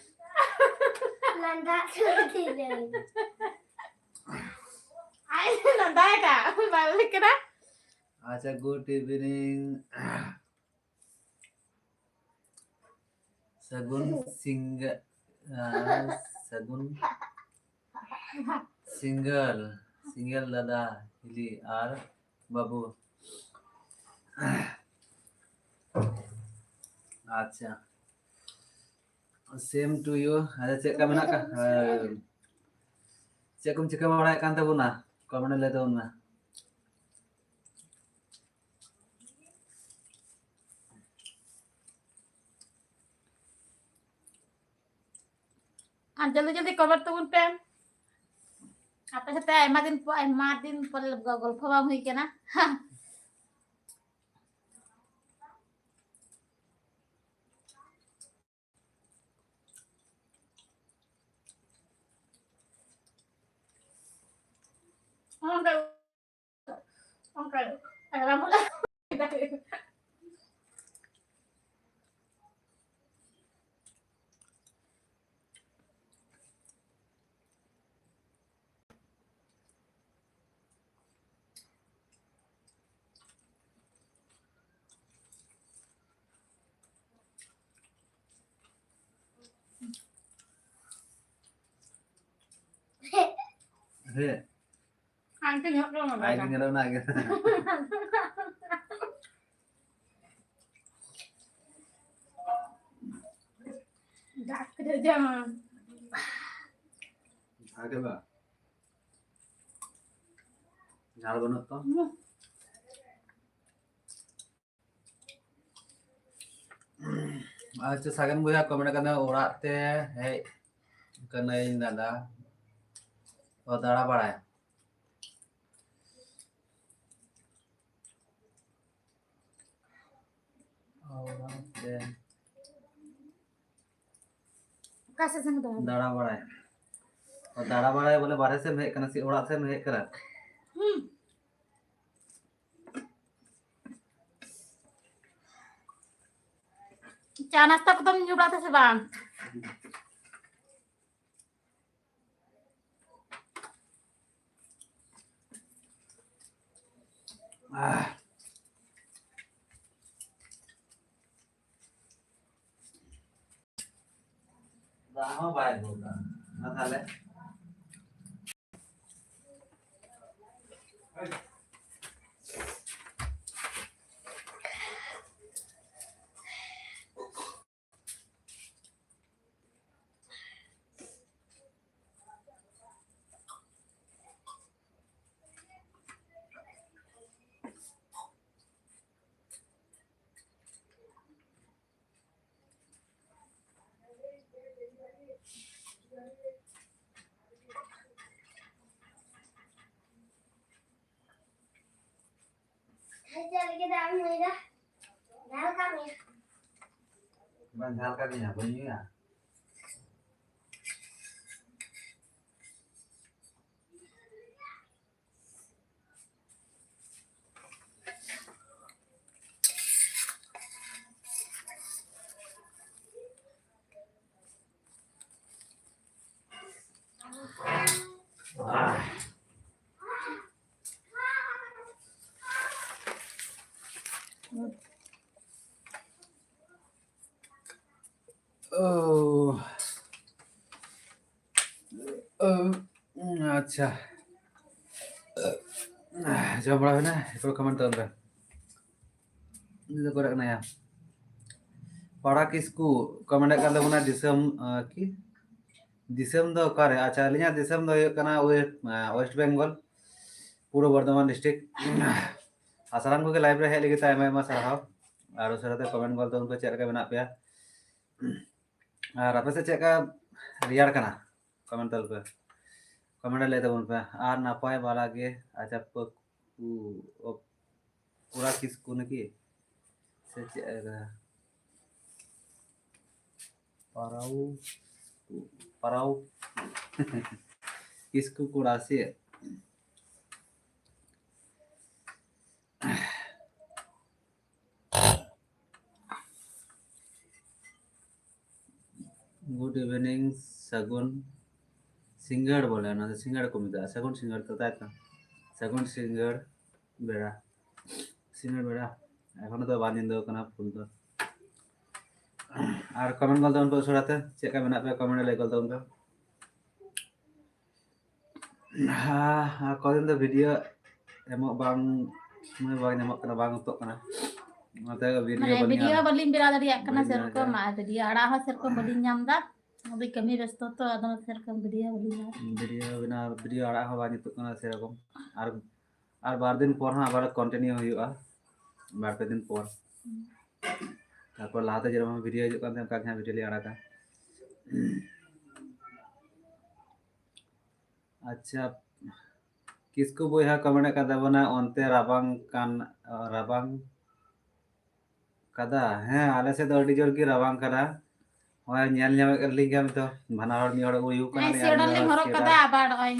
ᱞᱟᱸᱫᱟ ᱦᱚᱪᱚᱭ ᱫᱤᱧ᱾ ᱟᱡ ᱞᱟᱸᱫᱟᱭᱮᱫᱟ, ᱵᱟᱭ ᱞᱟᱹᱭ ᱠᱟᱱᱟ᱾ ᱟᱪᱪᱷᱟ, good evening. ᱥᱟᱹᱜᱩᱱ ᱥᱤᱝᱜᱟ-, ᱟᱨ ᱥᱟᱹᱜᱩᱱ ᱥᱤᱝᱜᱟᱞ, ᱥᱤᱝᱜᱟᱞ ᱫᱟᱫᱟ, ᱦᱤᱞᱤ ᱟᱨ ᱵᱟᱹᱵᱩ᱾ ᱟᱪᱪᱷᱟ, same to you. ᱟᱪᱪᱷᱟ, ᱪᱮᱫ ᱞᱮᱠᱟ ᱢᱮᱱᱟᱜ ᱠᱟ-, ᱦᱮᱸ᱾ ᱪᱮᱫ ᱠᱚᱢ ᱪᱤᱠᱟᱹ ᱵᱟᱲᱟᱭᱮᱫ ᱠᱟᱱ ᱛᱟᱵᱚᱱᱟ? ᱠᱚᱢᱮᱱᱴ ᱨᱮ ᱞᱟᱹᱭ ᱛᱟᱵᱚᱱ ᱢᱮ᱾ ᱟᱨ ᱡᱚᱞᱫᱤ ᱡᱚᱞᱫᱤ ᱠᱚᱢᱮᱱᱴ ᱛᱟᱵᱚᱱ ᱯᱮ᱾ ᱟᱯᱮ ᱥᱟᱛᱮ ᱟᱭᱢᱟ ᱫᱤᱱ ᱯᱚ-, ᱟᱭᱢᱟ ᱫᱤᱱ ᱯᱚᱨᱮ ᱜᱚ-, ᱜᱚᱞᱯᱷᱚ ᱵᱟᱝ ᱦᱩᱭ ᱠᱟᱱᱟ᱾ ᱚᱱᱠᱟ, ᱚᱱᱠᱟ, ᱛᱟᱜᱽᱲᱟ ᱢᱚᱞᱟ᱾ ᱦᱮᱸ᱾ ᱟᱱᱴᱤ ᱧᱚᱜ ᱫᱚ ᱚᱱᱟ ᱟᱭ ᱫᱚ᱾ ᱜᱮ ᱧᱮᱞᱚᱜ ᱚᱱᱟ ᱜᱮ᱾ ᱫᱟᱜ ᱠᱮᱫᱟ ᱡᱟᱢᱟ᱾ ᱵᱷᱟᱜᱮ ᱵᱟ? ᱡᱷᱟᱞ ᱵᱟᱹᱱᱩᱜ ᱛᱚ? ᱦᱩᱸ᱾ ᱟᱪᱪᱷᱟ, ᱥᱟᱜᱮᱱ ᱵᱚᱭᱦᱟ comment ᱠᱟᱱᱟ, ᱚᱲᱟᱜ ᱛᱮ ᱦᱮᱡ ᱠᱟᱹᱱᱟᱹᱧ ᱫᱟᱫᱟ, ᱚ, ᱫᱟᱬᱟ ᱵᱟᱲᱟᱭ᱾ ᱚᱲᱟᱜ ᱛᱮ᱾ ᱚᱠᱟ ᱥᱮᱫ ᱥᱮᱱ ᱠᱟᱱᱟ? ᱫᱟᱬᱟ ᱵᱟᱲᱟᱭ᱾ ᱚ, ᱫᱟᱬᱟ ᱵᱟᱲᱟᱭ ᱵᱚᱞᱮ ᱵᱟᱨᱦᱮ ᱥᱮᱫ ᱮᱢ ᱦᱮᱡ ᱠᱟᱱᱟ ᱥᱮ ᱚᱲᱟᱜ ᱥᱮᱫ ᱮᱢ ᱦᱮᱡ ᱠᱟᱱᱟ? ᱦᱩᱸ᱾ ᱪᱟ ᱱᱟᱥᱛᱟ ᱠᱚᱫᱚᱢ ᱧᱩ ᱵᱟᱲᱟ ᱠᱮᱫᱟ ᱥᱮ ᱵᱟᱝ? ᱟᱦ᱾ ᱫᱟᱜ ᱦᱚᱸ ᱵᱟᱭ ᱟᱹᱜᱩ ᱠᱟᱜᱼᱟ᱾ ᱢᱟ ᱛᱟᱦᱞᱮ᱾ ᱪᱮᱫ ᱞᱟᱹᱜᱤᱫ ᱫᱟᱜ ᱮᱢ ᱧᱩᱭᱮᱫᱟ? ᱡᱟᱦᱟᱸ ᱞᱮᱠᱟ ᱢᱮᱭᱟ᱾ ᱵᱟᱝ, ᱡᱟᱦᱟᱸ ᱞᱮᱠᱟ ᱜᱮ ᱧᱟᱢ, ᱵᱟᱹᱧ ᱧᱩᱭᱟ᱾ ᱳ, ᱳ, ᱟᱪᱪᱷᱟ, ᱡᱚᱢ ᱵᱟᱲᱟ ᱦᱩᱭᱱᱟ? ᱮᱨᱯᱚᱨ ᱠᱚᱢᱮᱱᱴ ᱛᱟᱵᱚᱱ ᱯᱮ᱾ ᱩᱱᱤ ᱫᱚ ᱚᱠᱟᱨᱮ ᱠᱟᱱᱟᱭᱟ? ᱯᱟᱲᱟ ᱠᱤᱥᱠᱩ ᱠᱚᱢᱮᱱᱴ ᱠᱟᱱ ᱛᱟᱵᱚᱱᱟ, ᱫᱤᱥᱚᱢ, ᱟᱸ, ᱠᱤ? ᱫᱤᱥᱚᱢ ᱫᱚ ᱚᱠᱟᱨᱮ? ᱟᱪᱪᱷᱟ, ᱟᱹᱞᱤᱧᱟᱜ ᱫᱤᱥᱚᱢ ᱫᱚ ᱦᱩᱭᱩᱜ ᱠᱟᱱᱟ ᱳᱭᱮᱥᱴ, ᱟᱸ, ᱳᱭᱮᱥᱴ ᱵᱮᱝᱜᱚᱞ, ᱯᱩᱨᱵᱚ ᱵᱚᱨᱫᱷᱚᱢᱟᱱ ᱰᱤᱥᱴᱨᱤᱠᱴ᱾ ᱟᱨ ᱥᱟᱱᱟᱢ ᱠᱚᱜᱮ ᱞᱟᱭᱤᱵᱷ ᱨᱮ ᱦᱮᱡ ᱞᱟᱹᱜᱤᱫ ᱛᱮ ᱟᱭᱢᱟ ᱟᱭᱢᱟ ᱥᱟᱨᱦᱟᱣ᱾ ᱟᱨ ᱩᱥᱟᱹᱨᱟ ᱛᱮ ᱠᱚᱢᱮᱱᱴ ᱜᱚᱫ ᱛᱟᱵᱚᱱ ᱯᱮ, ᱪᱮᱫ ᱞᱮᱠᱟ ᱢᱮᱱᱟᱜ ᱯᱮᱭᱟ? ᱟᱨ ᱟᱯᱮ ᱥᱮᱫ ᱪᱮᱫ ᱞᱮᱠᱟ ᱨᱮᱭᱟᱲ ᱠᱟᱱᱟ? ᱠᱚᱢᱮᱱᱴ ᱛᱟᱵᱚᱱ ᱯᱮ, ᱠᱚᱢᱮᱱᱴ ᱨᱮ ᱞᱟᱹᱭ ᱛᱟᱵᱚᱱ ᱯᱮ᱾ ᱟᱨ ᱱᱟᱯᱟᱭ ᱵᱟᱞᱟ ᱜᱮ, ᱟᱪᱪᱷᱟ, ᱯᱟᱹᱠᱩ, ᱚ, ᱯᱩᱨᱟ ᱠᱤᱥᱠᱩ ᱱᱟᱠᱤ? ᱥᱮ ᱪᱮᱫ ᱞᱮᱠᱟ? ᱯᱟᱨᱟᱣ, ᱯᱟᱨᱟᱣ ᱠᱤᱥᱠᱩ ᱠᱚᱲᱟ ᱥᱮ? Good evening, ᱥᱟᱹᱜᱩᱱ ᱥᱤᱸᱜᱟᱹᱲ ᱵᱚᱞᱮ, ᱚᱱᱟ ᱫᱚ ᱥᱤᱸᱜᱟᱹᱲ ᱠᱚ ᱢᱮᱛᱟᱜᱼᱟ, ᱥᱟᱹᱜᱩᱱ ᱥᱤᱸᱜᱟᱹᱲ ᱛᱚ, ᱛᱟᱭ ᱛᱚ? ᱥᱟᱹᱜᱩᱱ ᱥᱤᱸᱜᱟᱹᱲ ᱵᱮᱲᱟ, ᱥᱤᱸᱜᱟᱹᱲ ᱵᱮᱲᱟ, ᱮᱠᱷᱚᱱ ᱫᱚ ᱵᱟᱝ ᱧᱤᱫᱟᱹ ᱠᱟᱱᱟ ᱯᱷᱩᱞ ᱫᱚ᱾ ᱟᱨ ᱠᱚᱢᱮᱱᱴ ᱜᱚᱫ ᱛᱟᱵᱚᱱ ᱯᱮ ᱩᱥᱟᱹᱨᱟ ᱛᱮ, ᱪᱮᱫ ᱞᱮᱠᱟ ᱢᱮᱱᱟᱜ ᱯᱮᱭᱟ, ᱠᱚᱢᱮᱱᱴ ᱨᱮ ᱞᱟᱹᱭ ᱜᱚᱫ ᱛᱟᱵᱚᱱ ᱯᱮ᱾ ᱦᱮᱸ, ᱟᱨ ᱠᱚᱫᱤᱱ ᱫᱚ ᱵᱷᱤᱰᱤᱭᱳ ᱮᱢᱚᱜ ᱵᱟᱝ, ᱥᱚᱢᱚᱭ ᱵᱟᱝ ᱧᱟᱢᱚᱜ ᱠᱟᱱᱟ, ᱵᱟᱝ ᱦᱩᱭᱩᱜ ᱠᱟᱱᱟ, ᱚᱱᱟᱛᱮ ᱵᱷᱤᱰᱤᱭᱳ ᱢᱟᱱᱮ ᱵᱟᱹᱞᱤᱧ ᱵᱷᱤᱰᱤᱭᱳ ᱟᱲᱟᱜ-, ᱵᱟᱹᱞᱤᱧ ᱵᱮᱱᱟᱣ ᱫᱟᱲᱮᱭᱟᱜ ᱠᱟᱱᱟ ᱵᱟᱹᱞᱤᱧ ᱵᱮᱱᱟᱣ ᱥᱮᱨᱚᱠᱚᱢ, ᱫᱟᱲᱮᱭᱟᱜ ᱟᱨ ᱵᱷᱤᱰᱤᱭᱳ ᱟᱲᱟᱜ ᱦᱚᱸ ᱥᱮᱨᱚᱠᱚᱢ ᱵᱟᱹᱞᱤᱧ ᱧᱟᱢ ᱮᱫᱟ, ᱟᱹᱰᱤ ᱠᱟᱹᱢᱤ ᱵᱮᱥᱛᱚ ᱛᱚ, ᱟᱫᱚ ᱥᱮᱨᱚᱠᱚᱢ ᱵᱷᱤᱰᱤᱭᱳ ᱵᱟᱹᱞᱤᱧ ᱟᱲᱟᱜ᱾ ᱵᱷᱤᱰᱤᱭᱳ ᱵᱮᱱᱟᱣ, ᱵᱷᱤᱰᱤᱭᱳ ᱟᱲᱟᱜ ᱦᱚᱸ ᱵᱟᱝ ᱡᱩᱛᱩᱜ ᱠᱟᱱᱟ ᱥᱮᱨᱚᱠᱚᱢ᱾ ᱟᱨ, ᱟᱨ ᱵᱟᱨ ᱫᱤᱱ ᱯᱚᱨ ᱦᱟᱸᱜ ᱟᱵᱟᱨ ᱠᱚᱱᱴᱤᱱᱤᱭᱩ ᱦᱩᱭᱩᱜᱼᱟ, ᱵᱟᱨ ᱯᱮ ᱫᱤᱱ ᱯᱚᱨ᱾ ᱦᱩᱸ᱾ ᱛᱟᱨᱯᱚᱨ ᱞᱟᱦᱟᱛᱮ ᱡᱮᱨᱚᱠᱚᱢ ᱵᱷᱤᱰᱤᱭᱳ ᱦᱤᱡᱩᱜ ᱠᱟᱱ ᱛᱟᱦᱮᱸᱫ, ᱚᱱᱠᱟ ᱜᱮ ᱦᱟᱸᱜ ᱵᱷᱤᱰᱤᱭᱳ ᱞᱤᱧ ᱟᱲᱟᱜᱟ᱾ ᱟᱪᱪᱷᱟ, ᱠᱤᱥᱠᱩ ᱵᱚᱭᱦᱟ ᱠᱚᱢᱮᱱᱴ ᱟᱠᱟᱫ ᱛᱟᱵᱚᱱᱟ, ᱚᱱᱛᱮ ᱨᱟᱵᱟᱝ ᱠᱟᱱ, ᱨᱟᱵᱟᱝ ᱠᱟᱫᱟ? ᱦᱮᱸ, ᱟᱞᱮ ᱥᱮᱫ ᱫᱚ ᱟᱹᱰᱤ ᱡᱳᱨ ᱜᱮ ᱨᱟᱵᱟᱝ ᱠᱟᱫᱟ᱾ ᱦᱳᱭ, ᱧᱮᱞ ᱧᱟᱢᱮᱫ ᱞᱤᱧ ᱜᱮᱭᱟᱢ ᱛᱚ, ᱵᱟᱱᱟ ᱦᱚᱲ ᱢᱤᱫ ᱦᱚᱲ ᱩᱭᱩ ᱠᱟᱱᱟ ᱦᱮᱸ, ᱞᱤᱧ, ᱥᱤᱭᱟᱹᱲᱟ ᱟᱹᱞᱤᱧ ᱫᱚ ᱞᱤᱧ ᱦᱚᱨᱚᱜ ᱥᱤᱭᱟᱹᱲᱟ᱾ ᱠᱟᱫᱟ, ᱟᱵᱟᱨ ᱱᱚᱜᱼᱚᱭ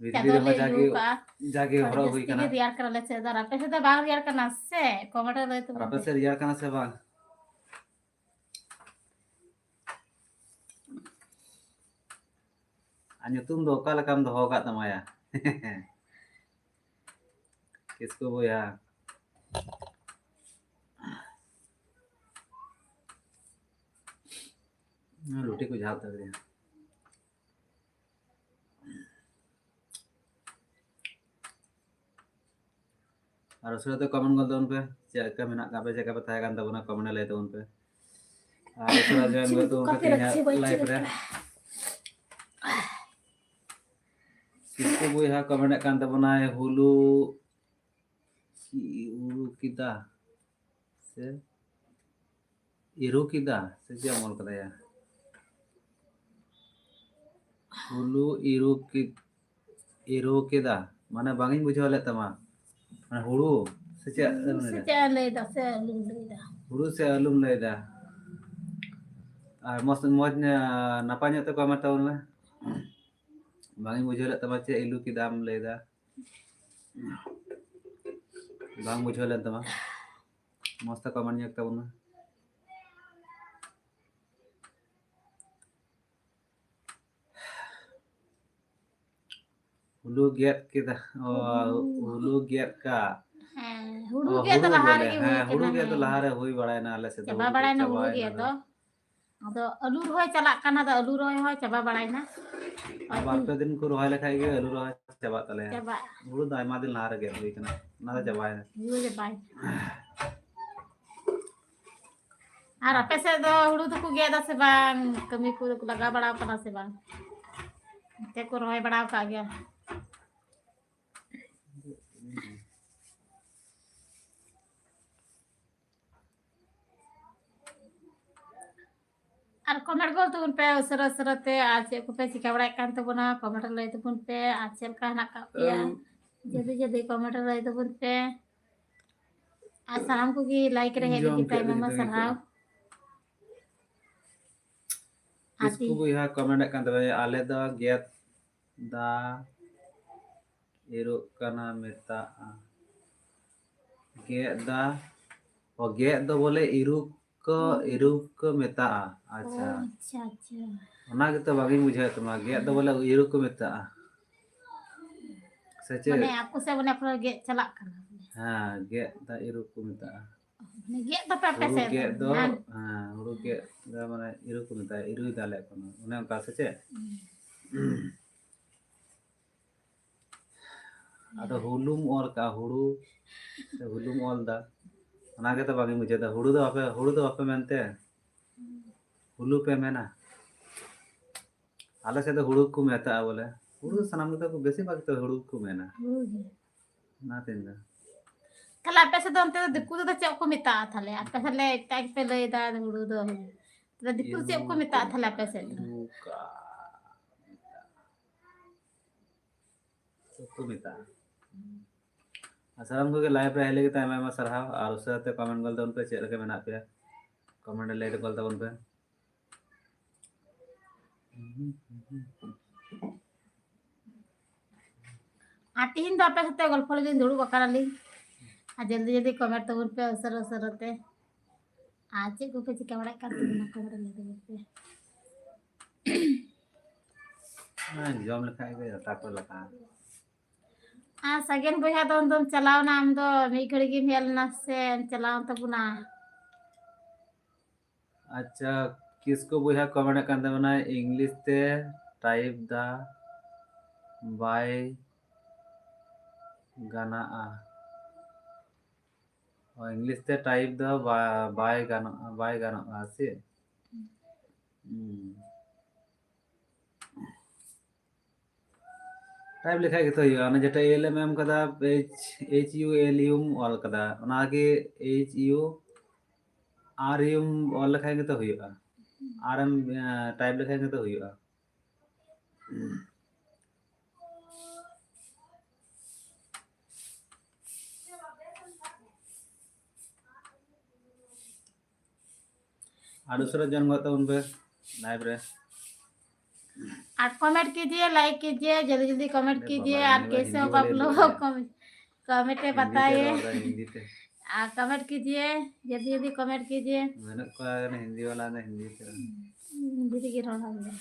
ᱵᱷᱤᱛᱨᱤ ᱪᱟᱫᱚᱨ ᱨᱮᱦᱚᱸ ᱞᱮ ᱡᱟᱜᱮ, ᱩᱭᱩ ᱠᱟᱜᱼᱟ᱾ ᱡᱟᱜᱮ ᱟᱹᱰᱤ ᱦᱚᱨᱚᱜ ᱦᱩᱭ ᱡᱟᱹᱥᱛᱤ ᱠᱟᱱᱟ᱾ ᱜᱮ ᱨᱮᱭᱟᱲ ᱠᱟᱱᱟ ᱟᱞᱮ ᱥᱮᱫ ᱫᱚ᱾ ᱟᱨ ᱟᱯᱮ ᱥᱮᱫ ᱫᱚ ᱵᱟᱝ ᱨᱮᱭᱟᱲ ᱠᱟᱱᱟ ᱥᱮ? ᱠᱚᱢᱮᱱᱴ ᱨᱮ ᱞᱟᱹᱭ ᱛᱟᱵᱚᱱ ᱟᱯᱮ ᱯᱮ᱾ ᱥᱮᱫ ᱨᱮᱭᱟᱲ ᱠᱟᱱᱟ ᱥᱮ ᱵᱟᱝ? ᱟᱨ ᱧᱩᱛᱩᱢ ᱫᱚ ᱚᱠᱟ ᱞᱮᱠᱟᱢ ᱫᱚᱦᱚ ᱟᱠᱟᱫ ᱛᱟᱢᱟᱭᱟ? ᱠᱤᱥᱠᱩ ᱵᱚᱭᱦᱟ᱾ ᱞᱩᱴᱤ ᱠᱚ ᱡᱷᱟᱞ ᱛᱟᱵᱮᱱᱟ᱾ ᱟᱨ ᱩᱥᱟᱹᱨᱟ ᱛᱮ comment ᱜᱚᱫ ᱛᱟᱵᱚᱱ ᱯᱮ, ᱪᱮᱫ ᱞᱮᱠᱟ ᱢᱮᱱᱟᱜ ᱠᱟᱜ ᱯᱮ, ᱪᱮᱫ ᱞᱮᱠᱟ ᱯᱮ ᱛᱟᱦᱮᱸ ᱠᱟᱱ ᱛᱟᱵᱚᱱᱟ, comment ᱨᱮ ᱞᱟᱹᱭ ᱛᱟᱵᱚᱱ ᱯᱮ᱾ ᱟᱨ ᱩᱥᱟᱹᱨᱟ join ᱜᱚᱫ ᱛᱟᱵᱚᱱ ᱯᱮ ᱛᱮᱦᱮᱧᱟᱜ live ᱨᱮ᱾ ᱠᱤᱥᱠᱩ ᱵᱚᱭᱦᱟ comment ᱮᱫ ᱠᱟᱱ ᱛᱟᱵᱚᱱᱟᱭ, ᱦᱩᱞᱩ ᱤᱨᱩ ᱠᱮᱫᱟ ᱥᱮ ᱤᱨᱩ ᱠᱮᱫᱟ ᱥᱮ ᱪᱮᱫ ᱮᱢ ᱚᱞ ᱠᱟᱫᱟᱭᱟ? ᱦᱩᱞᱩ ᱤᱨᱩ ᱠᱮᱫ, ᱤᱨᱩ ᱠᱮᱫᱟ, ᱢᱟᱱᱮ ᱵᱟᱝ ᱤᱧ ᱵᱩᱡᱷᱟᱹᱣ ᱞᱮᱫ ᱛᱟᱢᱟ, ᱢᱟᱱᱮ ᱦᱩᱲᱩ ᱥᱮ ᱪᱮᱫ ᱮᱢ ᱥᱮ ᱞᱟᱹᱭᱫᱟ? ᱪᱮᱫ ᱮ ᱞᱟᱹᱭᱫᱟ ᱥᱮ ᱟᱹᱞᱩᱢ ᱞᱟᱹᱭᱫᱟ? ᱦᱩᱲᱩ ᱥᱮ ᱟᱹᱞᱩᱢ ᱞᱟᱹᱭᱫᱟ? ᱟᱨ ᱢᱚᱡᱽ, ᱢᱚᱡᱽ ᱧᱚᱜ, ᱱᱟᱯᱟᱭ ᱧᱚᱜ ᱛᱮ comment ᱛᱟᱵᱚᱱ ᱢᱮ᱾ ᱵᱟᱝ ᱤᱧ ᱵᱩᱡᱷᱟᱹᱣ ᱞᱮᱫ ᱛᱟᱢᱟ ᱪᱮᱫ ᱤᱞᱩ ᱠᱮᱫᱟᱢ ᱞᱟᱹᱭᱫᱟ, ᱵᱟᱝ ᱵᱩᱡᱷᱟᱹᱣ ᱞᱮᱱ ᱛᱟᱢᱟ᱾ ᱢᱚᱡᱽ ᱛᱮ comment ᱧᱮᱞ ᱛᱟᱵᱚᱱ ᱢᱮ᱾ ᱦᱩᱞᱩ ᱜᱮᱫ ᱠᱮᱫᱟ᱾ ᱚ, ᱦᱩᱞᱩ᱾ ᱦᱩᱞᱩ ᱜᱮᱫ ᱠᱟᱜ᱾ ᱦᱮᱸ, ᱦᱩᱲᱩ ᱚ, ᱜᱮᱫ ᱫᱚ ᱦᱩᱲᱩ ᱞᱟᱦᱟ ᱵᱚᱞᱮ, ᱨᱮᱜᱮ ᱦᱩᱭ ᱦᱮᱸ, ᱦᱩᱲᱩ ᱠᱟᱱᱟ, ᱜᱮᱫ ᱫᱚ ᱦᱮᱸ᱾ ᱞᱟᱦᱟ ᱨᱮ ᱦᱩᱭ ᱵᱟᱲᱟᱭᱮᱱᱟ ᱟᱞᱮ ᱥᱮᱫ ᱫᱚ, ᱪᱟᱵᱟ ᱦᱩᱲᱩ ᱵᱟᱲᱟᱭᱮᱱᱟ ᱦᱩᱲᱩ ᱪᱟᱵᱟᱭᱮᱱᱟ ᱜᱮᱫ ᱫᱚ᱾ ᱫᱚ᱾ ᱟᱫᱚ ᱟᱹᱞᱩ ᱨᱚᱦᱚᱭ ᱪᱟᱞᱟᱜ ᱠᱟᱱᱟ, ᱟᱫᱚ ᱟᱹᱞᱩ ᱨᱚᱦᱚᱭ ᱦᱚᱸ ᱪᱟᱵᱟ ᱵᱟᱲᱟᱭᱮᱱᱟ᱾ ᱟᱨ ᱵᱟᱨ ᱯᱮ ᱫᱤᱱ ᱠᱚ ᱨᱚᱦᱚᱭ ᱞᱮᱠᱷᱟᱡ ᱜᱮ ᱟᱹᱞᱩ ᱨᱚᱦᱚᱭ ᱪᱟᱵᱟᱜ ᱛᱟᱞᱮᱭᱟ᱾ ᱪᱟᱵᱟᱜᱼᱟ᱾ ᱦᱩᱲᱩ ᱫᱚ ᱟᱭᱢᱟ ᱫᱤᱱ ᱞᱟᱦᱟ ᱨᱮ ᱜᱮᱫ ᱦᱩᱭ ᱠᱟᱱᱟ, ᱚᱱᱟ ᱫᱚ ᱪᱟᱵᱟᱭᱮᱱᱟ᱾ ᱦᱩᱲᱩ ᱪᱟᱵᱟᱭᱮᱱᱟ᱾ ᱟᱨ ᱟᱯᱮ ᱥᱮᱫ ᱫᱚ ᱦᱩᱲᱩ ᱫᱚᱠᱚ ᱜᱮᱫᱟ ᱥᱮ ᱵᱟᱝ? ᱠᱟᱹᱢᱤ ᱠᱚ ᱞᱟᱜᱟᱣ ᱵᱟᱲᱟᱣ ᱠᱟᱱᱟ ᱥᱮ ᱵᱟᱝ? ᱚᱱᱛᱮ ᱠᱚ ᱨᱚᱦᱚᱭ ᱵᱟᱲᱟᱣ ᱠᱟᱜ ᱜᱮᱭᱟ? ᱟᱨ comment ᱜᱚᱫ ᱛᱟᱵᱚᱱ ᱯᱮ ᱩᱥᱟᱹᱨᱟ ᱩᱥᱟᱹᱨᱟ ᱛᱮ, ᱟᱨ ᱪᱮᱫ ᱠᱚᱯᱮ ᱪᱤᱠᱟ ᱵᱟᱲᱟᱭᱮᱫ ᱠᱟᱱ ᱛᱟᱵᱚᱱᱟ, comment ᱨᱮ ᱞᱟᱹᱭ ᱛᱟᱵᱚᱱ ᱯᱮ, ᱟᱨ ᱪᱮᱫ ᱞᱮᱠᱟ ᱦᱮᱱᱟᱜ ᱠᱟᱜ ᱯᱮᱭᱟ? ᱟᱢ ᱡᱚᱞᱫᱤ ᱡᱚᱞᱫᱤ comment ᱨᱮ ᱞᱟᱹᱭ ᱛᱟᱵᱚᱱ ᱯᱮ᱾ ᱟᱨ ᱥᱟᱱᱟᱢ ᱠᱚᱜᱮ like ᱨᱮ ᱦᱮᱡ ᱡᱚᱢ ᱞᱟᱹᱜᱤᱫ ᱛᱮ ᱠᱮᱫ ᱟᱭᱢᱟ ᱞᱟᱹᱜᱤᱫ ᱟᱭᱢᱟ ᱛᱮᱜᱮ ᱥᱟᱨᱦᱟᱣ᱾ ᱠᱚ᱾ ᱠᱤᱥᱠᱩ ᱟᱹᱰᱤ ᱵᱚᱭᱦᱟ comment ᱮᱫ ᱠᱟᱱ ᱛᱟᱵᱮᱱᱟ, ᱟᱞᱮ ᱫᱚ ᱜᱮᱫ ᱫᱟ ᱤᱨᱚᱜ ᱠᱟᱱᱟ ᱢᱮᱛᱟᱜᱼᱟ᱾ ᱜᱮᱫ ᱫᱟ, ᱚ, ᱜᱮᱫ ᱫᱚ ᱵᱚᱞᱮ ᱤᱨᱩᱜ ᱠᱚ, ᱦᱩᱸ᱾ ᱤᱨᱩᱜ ᱠᱚ ᱢᱮᱛᱟᱜᱼᱟ᱾ ᱟᱪᱪᱷᱟ᱾ ᱚ, ᱟᱪᱪᱷᱟ, ᱟᱪᱪᱷᱟ᱾ ᱚᱱᱟ ᱜᱮᱛᱚ ᱵᱟᱝᱤᱧ ᱵᱩᱡᱷᱟᱹᱣᱮᱫ ᱛᱟᱢᱟ, ᱜᱮᱫ ᱫᱚ ᱦᱩᱸ᱾ ᱵᱚᱞᱮ ᱤᱨᱩᱜ ᱠᱚ ᱢᱮᱛᱟᱜᱼᱟ᱾ ᱥᱮ ᱪᱮᱫ? ᱢᱟᱱᱮ ᱟᱠᱚ ᱥᱮᱫ ᱢᱟᱱᱮ ᱯᱩᱨᱟᱹ ᱜᱮᱫ ᱪᱟᱞᱟᱜ ᱠᱟᱱᱟ᱾ ᱦᱮᱸ, ᱜᱮᱫ ᱫᱟ ᱤᱨᱩᱜ ᱠᱚ ᱢᱮᱛᱟᱜᱼᱟ᱾ ᱜᱮᱫ ᱫᱟᱯᱮ ᱟᱯᱮ ᱦᱩᱲᱩ ᱥᱮᱫ ᱜᱮᱫ ᱫᱚ, ᱦᱮᱸ᱾ ᱦᱮᱸ, ᱦᱩᱲᱩ ᱜᱮᱫ ᱫᱚ ᱢᱟᱱᱮ ᱤᱨ ᱠᱚ ᱢᱮᱛᱟᱜᱼᱟ, ᱤᱨ ᱫᱟᱞᱮ ᱮᱠᱷᱚᱱ, ᱚᱱᱮ ᱚᱱᱠᱟ ᱥᱮ ᱪᱮᱫ? ᱦᱩᱸ᱾ ᱟᱫᱚ ᱦᱩᱞᱩᱢ ᱚᱞ ᱠᱟᱜᱼᱟ, ᱦᱩᱲᱩ ᱥᱮ ᱦᱩᱞᱩᱢ ᱚᱞ ᱫᱟ, ᱚᱱᱟ ᱜᱮᱛᱚ ᱵᱟᱝ ᱤᱧ ᱵᱩᱡᱷᱟᱹᱣ ᱫᱟ᱾ ᱦᱩᱲᱩ ᱫᱚ ᱵᱟᱯᱮ, ᱦᱩᱲᱩ ᱫᱚ ᱵᱟᱯᱮ ᱢᱮᱱᱛᱮ, ᱦᱩᱞᱩ ᱯᱮ ᱢᱮᱱᱟ᱾ ᱟᱞᱮ ᱥᱮᱫ ᱫᱚ ᱦᱩᱲᱩ ᱠᱚ ᱢᱮᱛᱟᱜᱼᱟ ᱵᱚᱞᱮ᱾ ᱦᱩᱲᱩ ᱫᱚ ᱥᱟᱱᱟᱢ ᱜᱮᱛᱚ ᱠᱚ, ᱵᱮᱥᱤᱨ ᱵᱷᱟᱜᱽ ᱜᱮᱛᱚ ᱦᱩᱲᱩ ᱠᱚ ᱢᱮᱱᱟ᱾ ᱦᱩᱲᱩ ᱜᱮ᱾ ᱚᱱᱟᱛᱤᱧ ᱫᱚ᱾ ᱛᱟᱦᱞᱮ ᱟᱯᱮ ᱥᱮᱫ ᱫᱚ ᱚᱱᱛᱮ ᱫᱚ ᱫᱤᱠᱩ ᱛᱮᱫᱚ ᱪᱮᱫ ᱠᱚ ᱢᱮᱛᱟᱜᱼᱟ ᱛᱟᱦᱞᱮ? ᱟᱯᱮ ᱛᱟᱦᱞᱮ ᱮᱴᱟᱜ ᱜᱮᱯᱮ ᱞᱟᱹᱭᱫᱟ ᱦᱩᱲᱩ ᱫᱚ᱾ ᱛᱟᱦᱞᱮ ᱫᱤᱠᱩ ᱫᱚ ᱪᱮᱫ ᱠᱚ ᱤᱨᱩ ᱢᱮᱛᱟᱜᱼᱟ ᱛᱟᱦᱞᱮ ᱟᱯᱮ ᱥᱮᱫ ᱫᱚ? ᱤᱨᱩ ᱠᱟ-, ᱪᱮᱫ ᱠᱚ ᱢᱮᱛᱟᱜᱼᱟ? ᱟᱨ ᱥᱟᱱᱟᱢ ᱠᱚᱜᱮ live ᱨᱮ ᱦᱮᱡ ᱞᱟᱹᱜᱤᱫ ᱛᱮ ᱟᱭᱢᱟ ᱟᱭᱢᱟ ᱥᱟᱨᱦᱟᱣ᱾ ᱟᱨ ᱩᱥᱟᱹᱨᱟ ᱛᱮ comment ᱜᱚᱞ ᱛᱟᱵᱚᱱ ᱯᱮ, ᱪᱮᱫ ᱞᱮᱠᱟ ᱢᱮᱱᱟᱜ ᱯᱮᱭᱟ? Comment ᱨᱮ ᱞᱟᱹᱭ ᱜᱚᱞ ᱛᱟᱵᱚᱱ ᱯᱮ᱾ ᱟᱨ ᱛᱤᱦᱤᱧ ᱫᱚ ᱟᱯᱮ ᱥᱟᱛᱮ ᱜᱚᱞᱯᱷᱚ ᱞᱟᱹᱜᱤᱫ ᱫᱩᱲᱩᱵ ᱟᱠᱟᱱᱟᱞᱤᱧ᱾ ᱟᱨ ᱡᱚᱞᱫᱤ ᱡᱚᱞᱫᱤ comment ᱛᱟᱵᱚᱱ ᱯᱮ ᱩᱥᱟᱹᱨᱟ ᱩᱥᱟᱹᱨᱟ ᱛᱮ᱾ ᱟᱨ ᱪᱮᱫ ᱠᱚᱯᱮ ᱪᱤᱠᱟᱹ ᱵᱟᱲᱟᱭᱮᱫ ᱠᱟᱱ ᱛᱟᱵᱚᱱᱟ, comment ᱨᱮ ᱞᱟᱹᱭ ᱛᱟᱵᱚᱱ ᱯᱮ᱾ ᱦᱮᱸ, ᱡᱚᱢ ᱞᱮᱠᱷᱟᱡ ᱜᱮ ᱡᱚᱛᱚ ᱠᱚ ᱞᱟᱜᱟᱜᱼᱟ᱾ ᱟᱨ ᱥᱟᱜᱮᱱ ᱵᱚᱭᱦᱟ ᱫᱚ ᱩᱱᱫᱚᱢ ᱪᱟᱞᱟᱣᱱᱟ, ᱟᱢ ᱫᱚ ᱢᱤᱫ ᱜᱷᱟᱹᱲᱤ ᱜᱮᱢ ᱦᱮᱡ ᱞᱮᱱᱟ ᱥᱮ ᱪᱟᱞᱟᱣ ᱛᱟᱵᱚᱱᱟ? ᱟᱪᱪᱷᱟ, ᱠᱤᱥᱠᱩ ᱵᱚᱭᱦᱟ comment ᱮᱫ ᱠᱟᱱ ᱛᱟᱵᱚᱱᱟᱭ, English ᱛᱮ type ᱫᱟ ᱵᱟᱭ ᱜᱟᱱᱚᱜᱼᱟ᱾ ᱚ, English ᱛᱮ type ᱫᱚ ᱵᱟ-, ᱵᱟᱭ ᱜᱟᱱᱚᱜᱼᱟ, ᱵᱟᱭ ᱜᱟᱱᱚᱜᱼᱟ ᱥᱮ? ᱦᱩᱸ᱾ Type ᱞᱮᱠᱷᱟᱡ ᱜᱮᱛᱚ ᱦᱩᱭᱩᱜᱼᱟ᱾ ᱚᱱᱟ ᱡᱮᱴᱟ L ᱮᱢ ᱮᱢ ᱠᱟᱫᱟ, H, H U L U ᱚᱞ ᱠᱟᱫᱟ, ᱚᱱᱟᱜᱮ H U R U ᱚᱞ ᱞᱮᱠᱷᱟᱡ ᱜᱮᱛᱚ ᱦᱩᱭᱩᱜᱼᱟ᱾ R ᱮᱢ, ᱮᱸ, type ᱞᱮᱠᱷᱟᱡ ᱜᱮᱛᱚ ᱦᱩᱭᱩᱜᱼᱟ᱾ ᱟᱨ ᱩᱥᱟᱹᱨᱟ join ᱜᱚᱫ ᱛᱟᱵᱚᱱ ᱯᱮ live ᱨᱮ। आप comment कीजिए, like कीजिए, जल्दी जल्दी comment कीजिए। और कैसे हो आप लोग, comment में बताइए। आप comment कीजिए, जल्दी जल्दी comment कीजिए। ᱢᱮᱱᱟᱜ ᱠᱚᱣᱟ ᱦᱤᱱᱫᱤ ᱵᱟᱞᱟ ᱫᱚ ᱦᱤᱱᱫᱤ ᱛᱮ। ᱦᱤᱱᱫᱤ ᱛᱮᱜᱮ ᱨᱚᱲ ᱦᱩᱭᱩᱜᱼᱟ।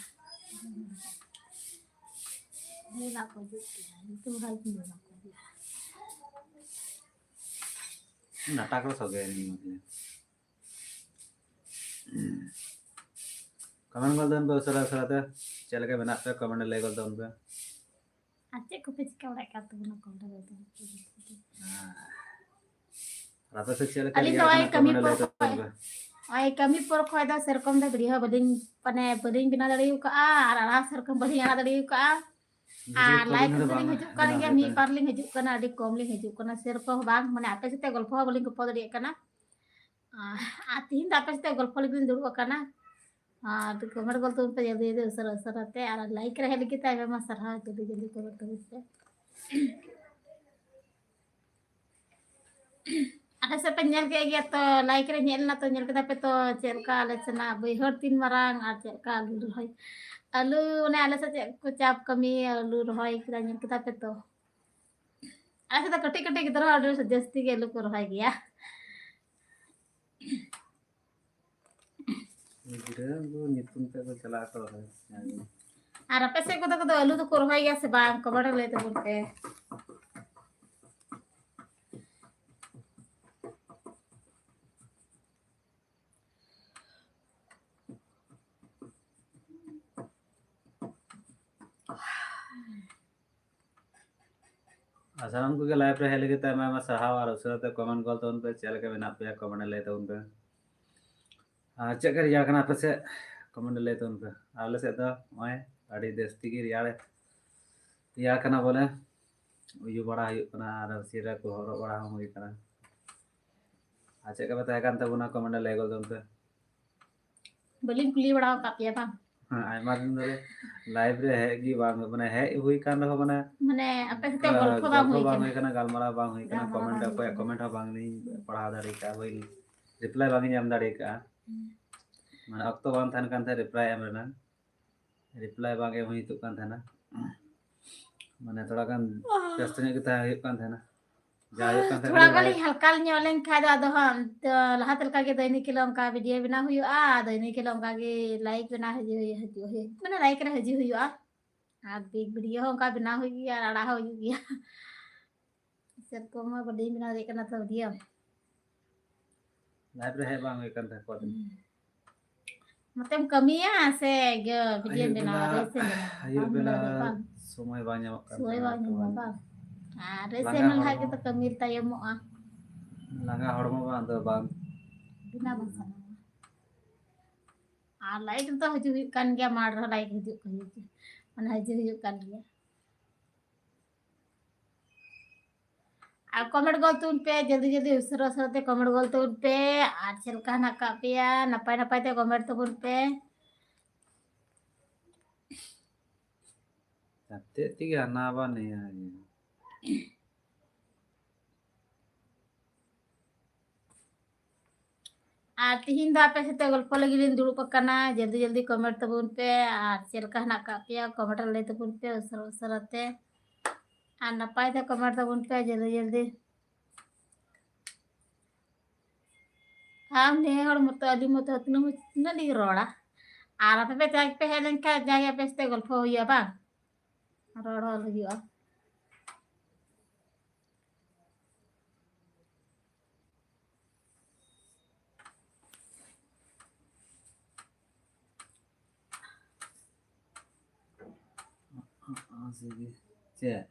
ᱦᱤᱱᱫᱤ ᱵᱟᱠᱚ ᱦᱤᱡᱩᱜ ᱜᱮᱭᱟ, ᱧᱩᱛᱩᱢ ᱦᱚᱸ ᱦᱤᱱᱫᱤ ᱵᱟᱠᱚ ᱦᱤᱡᱩᱜᱼᱟ। ᱱᱟᱴᱟ ᱠᱚ ᱥᱚᱜᱮ ᱱᱤᱭᱟᱹ ᱢᱚᱫᱽᱫᱷᱮ᱾ ᱠᱚᱢᱮᱱᱴ ᱜᱚᱫ ᱛᱟᱵᱚᱱ ᱯᱮ ᱩᱥᱟᱹᱨᱟ ᱩᱥᱟᱹᱨᱟ ᱛᱮ, ᱪᱮᱫ ᱞᱮᱠᱟ ᱢᱮᱱᱟᱜ ᱯᱮᱭᱟ ᱠᱚᱢᱮᱱᱴ ᱨᱮ ᱞᱟᱹᱭ ᱜᱚᱫ ᱛᱟᱵᱚᱱ ᱯᱮ᱾ ᱟᱨ ᱪᱮᱫ ᱠᱚᱯᱮ ᱪᱤᱠᱟᱹ ᱵᱟᱲᱟᱭᱮᱫ ᱠᱟᱱ ᱛᱟᱵᱚᱱᱟ ᱠᱚᱢᱮᱱᱴ ᱨᱮ ᱞᱟᱹᱭ ᱛᱟᱵᱚᱱ ᱯᱮ᱾ ᱟᱨ ᱟᱯᱮ ᱥᱮᱫ ᱪᱮᱫ ᱞᱮᱠᱟ ᱟᱹᱞᱤᱧ ᱫᱚ ᱨᱮᱭᱟᱲ ᱱᱚᱜᱼᱚᱭ ᱠᱟᱱᱟ ᱠᱟᱹᱢᱤ ᱠᱚᱢᱮᱱᱴ ᱨᱮ ᱞᱟᱹᱭ ᱯᱚᱨ ᱛᱟᱵᱚᱱ ᱯᱮ᱾ ᱱᱚᱜᱼᱚᱭ ᱠᱟᱹᱢᱤ ᱯᱚᱨ ᱠᱷᱚᱱ ᱫᱚ ᱥᱮᱨᱚᱠᱚᱢ ᱫᱚ ᱵᱷᱤᱰᱤᱭᱳ ᱦᱚᱸ ᱵᱟᱹᱞᱤᱧ ᱢᱟᱱᱮ ᱵᱟᱹᱞᱤᱧ ᱵᱮᱱᱟᱣ ᱫᱟᱲᱮ ᱟᱠᱟᱫᱼᱟ ᱟᱨ ᱟᱲᱟᱜ ᱥᱮᱨᱚᱠᱚᱢ ᱵᱟᱹᱞᱤᱧ ᱟᱲᱟᱜ ᱫᱟᱲᱮ ᱟᱠᱟᱫᱼᱟ᱾ ᱟᱨ ᱵᱷᱤᱰᱤᱭᱳ ᱠᱚ ᱞᱟᱭᱤᱵᱷ ᱫᱚ ᱨᱮᱫᱚᱞᱤᱧ ᱵᱟᱝ ᱦᱤᱡᱩᱜ ᱠᱟᱱ ᱵᱮᱱᱟᱣ ᱜᱮᱭᱟ, ᱦᱩᱭᱩᱜ ᱢᱤᱫ ᱠᱟᱱᱟ᱾ ᱵᱟᱨ ᱞᱤᱧ ᱦᱤᱡᱩᱜ ᱠᱟᱱᱟ, ᱟᱹᱰᱤ ᱠᱚᱢ ᱞᱤᱧ ᱦᱤᱡᱩᱜ ᱠᱟᱱᱟ, ᱥᱮᱨᱚᱠᱚᱢ ᱦᱚᱸ ᱵᱟᱝ, ᱢᱟᱱᱮ ᱟᱯᱮ ᱥᱟᱛᱮ ᱜᱚᱞᱯᱚ ᱦᱚᱸ ᱵᱟᱹᱞᱤᱧ ᱜᱚᱞᱯᱚ ᱫᱟᱲᱮᱭᱟᱜ ᱠᱟᱱᱟ᱾ ᱟᱨ ᱟᱨ ᱛᱤᱦᱤᱧ ᱫᱚ ᱟᱯᱮ ᱥᱟᱛᱮ ᱜᱚᱞᱯᱚ ᱞᱟᱹᱜᱤᱫ ᱞᱤᱧ ᱫᱩᱲᱩᱵ ᱟᱠᱟᱱᱟ᱾ ᱟᱨ ᱠᱚᱢᱮᱱᱴ ᱜᱚᱞ ᱛᱟᱵᱚᱱ ᱯᱮ ᱡᱚᱞᱫᱤ ᱡᱚᱞᱫᱤ, ᱩᱥᱟᱹᱨᱟ ᱩᱥᱟᱹᱨᱟ ᱛᱮ, ᱟᱨ ᱞᱟᱭᱤᱠ ᱨᱮ ᱦᱮᱡ ᱞᱟᱹᱜᱤᱫ ᱛᱮ ᱟᱭᱢᱟ ᱟᱭᱢᱟ ᱥᱟᱨᱦᱟᱣ, ᱡᱚᱞᱫᱤ ᱡᱚᱞᱫᱤ ᱠᱚᱢᱮᱱᱴ ᱛᱟᱵᱚᱱ ᱯᱮ᱾ ᱟᱞᱮ ᱥᱮᱫ ᱯᱮ ᱧᱮᱞ ᱠᱮᱫ ᱜᱮᱭᱟ ᱛᱚ, ᱞᱟᱭᱤᱠ ᱨᱮ ᱧᱮᱞ ᱮᱱᱟ ᱛᱚ, ᱧᱮᱞ ᱠᱮᱫᱟ ᱯᱮ ᱛᱚ ᱪᱮᱫ ᱞᱮᱠᱟ ᱟᱞᱮ ᱥᱮᱱᱟᱜ ᱵᱟᱹᱭᱦᱟᱹᱲ ᱛᱤᱱ ᱢᱟᱨᱟᱝ ᱟᱨ ᱪᱮᱫ ᱞᱮᱠᱟ ᱟᱹᱞᱩ ᱨᱚᱦᱚᱭ, ᱟᱹᱞᱩ ᱚᱱᱮ ᱟᱞᱮ ᱥᱮᱫ ᱪᱮᱫ ᱠᱚ ᱪᱟᱯ ᱠᱟᱹᱢᱤ ᱟᱹᱞᱩ ᱨᱚᱦᱚᱭ ᱠᱮᱫᱟ, ᱧᱮᱞ ᱠᱮᱫᱟ ᱯᱮ ᱛᱚ᱾ ᱟᱞᱮ ᱥᱮᱫ ᱫᱚ ᱠᱟᱹᱴᱤᱡ ᱠᱟᱹᱴᱤᱡ ᱜᱤᱫᱽᱨᱟᱹ ᱦᱚᱸ ᱟᱹᱰᱤ ᱡᱟᱹᱥᱛᱤ ᱜᱮ ᱟᱹᱞᱩ ᱠᱚ ᱨᱚᱦᱚᱭ ᱜᱮᱭᱟ᱾ ᱜᱤᱫᱽᱨᱟᱹ ᱩᱱᱠᱩ ᱧᱩᱛᱩᱢ ᱛᱮ ᱠᱚ ᱪᱟᱞᱟᱜ ᱟᱠᱚ ᱨᱚᱦᱚᱭ᱾ ᱟᱨ ᱟᱯᱮ ᱥᱮᱫ ᱠᱚᱫᱚ ᱠᱚᱫᱚ ᱟᱹᱞᱩ ᱫᱚᱠᱚ ᱨᱚᱦᱚᱭ ᱜᱮᱭᱟ ᱥᱮ ᱵᱟᱝ? ᱠᱚᱢᱮᱱᱴ ᱨᱮ ᱞᱟᱹᱭ ᱛᱟᱵᱚᱱ ᱯᱮ᱾ ᱟᱨ ᱥᱟᱱᱟᱢ ᱠᱚᱜᱮ ᱞᱟᱭᱤᱵᱷ ᱨᱮ ᱦᱮᱡ ᱞᱟᱹᱜᱤᱫ ᱛᱮ ᱟᱭᱢᱟ ᱟᱭᱢᱟ ᱥᱟᱨᱦᱟᱣ ᱟᱨ ᱩᱥᱟᱹᱨᱟ ᱛᱮ ᱠᱚᱢᱮᱱᱴ ᱜᱚᱞ ᱛᱟᱵᱚᱱ ᱯᱮ, ᱪᱮᱫ ᱞᱮᱠᱟ ᱢᱮᱱᱟᱜ ᱯᱮᱭᱟ ᱠᱚᱢᱮᱱᱴ ᱨᱮ ᱞᱟᱹᱭ ᱛᱟᱵᱚᱱ ᱯᱮ᱾ ᱟᱨ ᱪᱮᱫ ᱞᱮᱠᱟ ᱨᱮᱭᱟᱲ ᱠᱟᱱᱟ ᱟᱯᱮ ᱥᱮᱫ ᱠᱚᱢᱮᱱᱴ ᱨᱮ ᱞᱟᱹᱭ ᱛᱟᱵᱚᱱ ᱯᱮ᱾ ᱟᱞᱮ ᱥᱮᱫ ᱫᱚ ᱱᱚᱜᱼᱚᱭ ᱟᱹᱰᱤ ᱡᱟᱹᱥᱛᱤ ᱜᱮ ᱨᱮᱭᱟᱲ, ᱨᱮᱭᱟᱲ ᱠᱟᱱᱟ ᱵᱚᱞᱮ, ᱩᱭᱩ ᱵᱟᱲᱟ ᱦᱩᱭᱩᱜ ᱠᱟᱱᱟ ᱟᱨ ᱥᱤᱨᱟᱹ ᱠᱚ ᱦᱚᱨᱚᱜ ᱵᱟᱲᱟ ᱦᱚᱸ ᱦᱩᱭ ᱠᱟᱱᱟ᱾ ᱟᱨ ᱪᱮᱫ ᱞᱮᱠᱟ ᱯᱮ ᱛᱟᱦᱮᱸ ᱠᱟᱱ ᱛᱟᱵᱚᱱᱟ ᱠᱚᱢᱮᱱᱴ ᱨᱮ ᱞᱟᱹᱭ ᱜᱚᱞ ᱛᱟᱵᱚᱱ ᱯᱮ᱾ ᱵᱟᱹᱞᱤᱧ ᱠᱩᱞᱤ ᱵᱟᱲᱟ ᱟᱠᱟᱫ ᱯᱮᱭᱟ ᱵᱟᱝ? ᱦᱮᱸ, ᱟᱭᱢᱟ ᱫᱤᱱ ᱫᱷᱚᱨᱮ ᱞᱟᱭᱤᱵᱷ ᱨᱮ ᱦᱮᱡ ᱜᱮ ᱵᱟᱝ, ᱢᱟᱱᱮ ᱦᱮᱡ ᱦᱩᱭ ᱠᱟᱱ ᱨᱮᱦᱚᱸ ᱢᱟᱱᱮ ᱢᱟᱱᱮ ᱟᱯᱮ ᱥᱟᱛᱮ ᱜᱚᱞᱯᱷᱚ ᱵᱟᱝ ᱜᱚᱞᱯᱷᱚ ᱦᱩᱭ ᱵᱟᱝ ᱠᱟᱱᱟ᱾ ᱦᱩᱭ ᱠᱟᱱᱟ, ᱜᱟᱞᱢᱟᱨᱟᱣ ᱵᱟᱝ ᱦᱩᱭ ᱠᱟᱱᱟ, ᱜᱟᱞᱢᱟᱨᱟᱣ ᱠᱚᱢᱮᱱᱴ ᱵᱟᱝ ᱚᱠᱚᱭᱟᱜ ᱦᱩᱭ ᱠᱚᱢᱮᱱᱴ ᱦᱚᱸ ᱵᱟᱝ ᱞᱤᱧ ᱯᱟᱲᱦᱟᱣ ᱫᱟᱲᱮ ᱠᱟᱜᱼᱟ, ᱵᱟᱹᱧ ᱨᱤᱯᱞᱟᱭ ᱵᱟᱝ ᱤᱧ ᱮᱢ ᱫᱟᱲᱮ ᱠᱟᱜᱼᱟ᱾ ᱦᱩᱸ᱾ ᱢᱟᱱᱮ ᱚᱠᱛᱚ ᱵᱟᱝ ᱛᱟᱦᱮᱱ ᱠᱟᱱ ᱛᱟᱦᱮᱸ ᱨᱤᱯᱞᱟᱭ ᱮᱢ ᱨᱮᱱᱟᱜ, ᱨᱤᱯᱞᱟᱭ ᱵᱟᱝ ᱮᱢ ᱦᱩᱭ ᱦᱩᱭᱩᱜ ᱠᱟᱱ ᱛᱟᱦᱮᱱᱟ᱾ ᱢᱟᱱᱮ ᱛᱷᱚᱲᱟ ᱜᱟᱱ ᱵᱮᱥᱛᱚ ᱧᱚᱜ ᱜᱮ ᱛᱟᱦᱮᱸ ᱦᱩᱭᱩᱜ ᱠᱟᱱ ᱛᱟᱦᱮᱱᱟ᱾ ᱡᱟ ᱦᱩᱭᱩᱜ ᱠᱟᱱ ᱛᱟᱦᱮᱱᱟ ᱛᱷᱚᱲᱟ ᱠᱷᱟᱹᱞᱤ ᱜᱟᱱ ᱞᱤᱧ ᱞᱟᱭᱤᱵᱷ᱾ ᱦᱟᱞᱠᱟ ᱧᱚᱜ ᱞᱮᱱ ᱠᱷᱟᱡ ᱫᱚ ᱟᱫᱚ ᱦᱟᱸᱜ ᱛᱚ ᱞᱟᱦᱟ ᱛᱮ ᱞᱮᱠᱟ ᱜᱮ ᱫᱚᱭᱱᱤᱠ ᱦᱤᱞᱳᱜ ᱚᱱᱠᱟ ᱵᱷᱤᱰᱤᱭᱳ ᱵᱮᱱᱟᱣ ᱦᱩᱭᱩᱜᱼᱟ, ᱫᱚᱭᱱᱤᱠ ᱦᱤᱞᱳᱜ ᱚᱱᱠᱟ ᱜᱮ ᱞᱟᱭᱤᱵᱷ ᱵᱮᱱᱟᱣ ᱦᱤᱡᱩᱜ ᱦᱩᱭᱩᱜ, ᱦᱤᱡᱩᱜ ᱦᱩᱭᱩᱜ, ᱢᱟᱱᱮ ᱞᱟᱭᱤᱵᱷ ᱨᱮ ᱦᱤᱡᱩᱜ ᱦᱩᱭᱩᱜᱼᱟ᱾ ᱟᱨ ᱵᱤᱜᱽ ᱵᱷᱤᱰᱤᱭᱳ ᱦᱚᱸ ᱚᱱᱠᱟ ᱵᱮᱱᱟᱣ ᱦᱩᱭᱩᱜ ᱜᱮᱭᱟ ᱟᱨ ᱟᱲᱟᱜ ᱦᱚᱸ ᱦᱩᱭᱩᱜ ᱜᱮᱭᱟ᱾ ᱥᱮᱨᱚᱠᱚᱢ ᱢᱟ ᱵᱟᱹᱞᱤᱧ ᱵᱮᱱᱟᱣ ᱫᱟᱲᱮᱭᱟᱜ ᱠᱟᱱᱟ ᱛᱚ ᱵᱷᱤᱰᱤᱭᱳ᱾ Live ᱨᱮ ᱦᱮᱡ ᱵᱟᱝ ᱦᱩᱭ ᱠᱟᱱ ᱛᱟᱦᱮᱸ ᱠᱚ ᱫᱤᱱ᱾ ᱱᱚᱛᱮᱢ ᱠᱟᱹᱢᱤᱭᱟ ᱥᱮ ᱤᱭᱟᱹ video ᱟᱹᱭᱩᱵ ᱵᱮᱱᱟᱣ, ᱵᱮᱞᱟ, reels ᱮᱢ ᱵᱮᱱᱟᱣᱟ? ᱟᱹᱭᱩᱵ ᱵᱟᱢ ᱵᱮᱞᱟ ᱵᱮᱱᱟᱣ ᱫᱟ ᱵᱟᱝ? ᱥᱚᱢᱚᱭ ᱵᱟᱝ ᱧᱟᱢᱚᱜ ᱠᱟᱱ ᱥᱚᱢᱚᱭ ᱛᱟᱦᱮᱸ ᱵᱟᱝ ᱧᱟᱢᱚᱜᱼᱟ ᱠᱟᱹᱢᱤ᱾ ᱵᱟᱝ? ᱟᱨ reels ᱞᱟᱸᱜᱟ ᱮᱢ ᱞᱮᱠᱷᱟᱡ ᱦᱚᱲᱢᱚ᱾ ᱜᱮᱛᱚ ᱠᱟᱹᱢᱤ ᱨᱮ ᱛᱟᱭᱚᱢᱚᱜᱼᱟ᱾ ᱞᱟᱸᱜᱟ ᱦᱚᱲᱢᱚ ᱵᱟᱝ ᱫᱚ ᱵᱟᱝ᱾ ᱵᱮᱱᱟᱣ ᱵᱟᱝ ᱥᱟᱱᱟᱣᱟ᱾ ᱟᱨ live ᱨᱮᱫᱚ ᱦᱤᱡᱩᱜ ᱦᱩᱭᱩᱜ ᱠᱟᱱ ᱜᱮᱭᱟ, ᱢᱟᱴᱷ ᱨᱮᱦᱚᱸ live ᱦᱤᱡᱩᱜ ᱠᱟᱱ ᱜᱮᱭᱟ, ᱢᱟᱱᱮ ᱦᱤᱡᱩᱜ ᱦᱩᱭᱩᱜ ᱠᱟᱱ ᱜᱮᱭᱟ᱾ ᱟᱨ comment ᱜᱚᱞ ᱛᱟᱵᱚᱱ ᱯᱮ, ᱡᱚᱞᱫᱤ ᱡᱚᱞᱫᱤ ᱩᱥᱟᱹᱨᱟ ᱩᱥᱟᱹᱨᱟ ᱛᱮ comment ᱜᱚᱞ ᱛᱟᱵᱚᱱ ᱯᱮ᱾ ᱟᱨ ᱪᱮᱫ ᱞᱮᱠᱟ ᱦᱮᱱᱟᱜ ᱟᱠᱟᱫ ᱯᱮᱭᱟ? ᱱᱟᱯᱟᱭ ᱱᱟᱯᱟᱭ ᱛᱮ comment ᱛᱟᱵᱚᱱ ᱯᱮ᱾ ᱪᱟᱯᱛᱮ ᱛᱮᱜᱮ ᱦᱟᱱᱟ ᱟᱵᱟᱨ ᱱᱤᱭᱟᱹ ᱤᱭᱟᱹ᱾ ᱟᱨ ᱛᱤᱦᱤᱧ ᱫᱚ ᱟᱯᱮ ᱥᱟᱛᱮ ᱜᱚᱞᱯᱚ ᱞᱟᱹᱜᱤᱫ ᱞᱤᱧ ᱫᱩᱲᱩᱵ ᱟᱠᱟᱱᱟ᱾ ᱡᱚᱞᱫᱤ ᱡᱚᱞᱫᱤ comment ᱛᱟᱵᱚᱱ ᱯᱮ, ᱟᱨ ᱪᱮᱫ ᱞᱮᱠᱟ ᱦᱮᱱᱟᱜ ᱟᱠᱟᱫ ᱯᱮᱭᱟ comment ᱨᱮ ᱞᱟᱹᱭ ᱛᱟᱵᱚᱱ ᱯᱮ ᱩᱥᱟᱹᱨᱟ ᱩᱥᱟᱹᱨᱟ ᱛᱮ, ᱟᱨ ᱱᱟᱯᱟᱭ ᱛᱮ comment ᱛᱟᱵᱚᱱ ᱯᱮ ᱡᱚᱞᱫᱤ ᱡᱚᱞᱫᱤ᱾ ᱟᱢ ᱱᱮ ᱦᱚᱲ ᱢᱚᱛᱚ ᱟᱹᱞᱤᱧ ᱢᱚᱛᱚ ᱛᱤᱱᱟᱹᱜ, ᱛᱤᱱᱟᱹᱜ ᱞᱤᱧ ᱨᱚᱲᱟ? ᱟᱨ ᱟᱯᱮ ᱯᱮ ᱡᱟᱜᱮ ᱯᱮ ᱦᱮᱡ ᱞᱮᱱᱠᱷᱟᱱ ᱡᱟᱜᱮ ᱟᱯᱮ ᱥᱟᱛᱮ ᱜᱚᱞᱯᱚ ᱦᱩᱭᱩᱜᱼᱟ ᱵᱟᱝ? ᱨᱚᱲ ᱦᱚᱸ ᱦᱩᱭᱩᱜᱼᱟ᱾ ᱪᱮᱫ?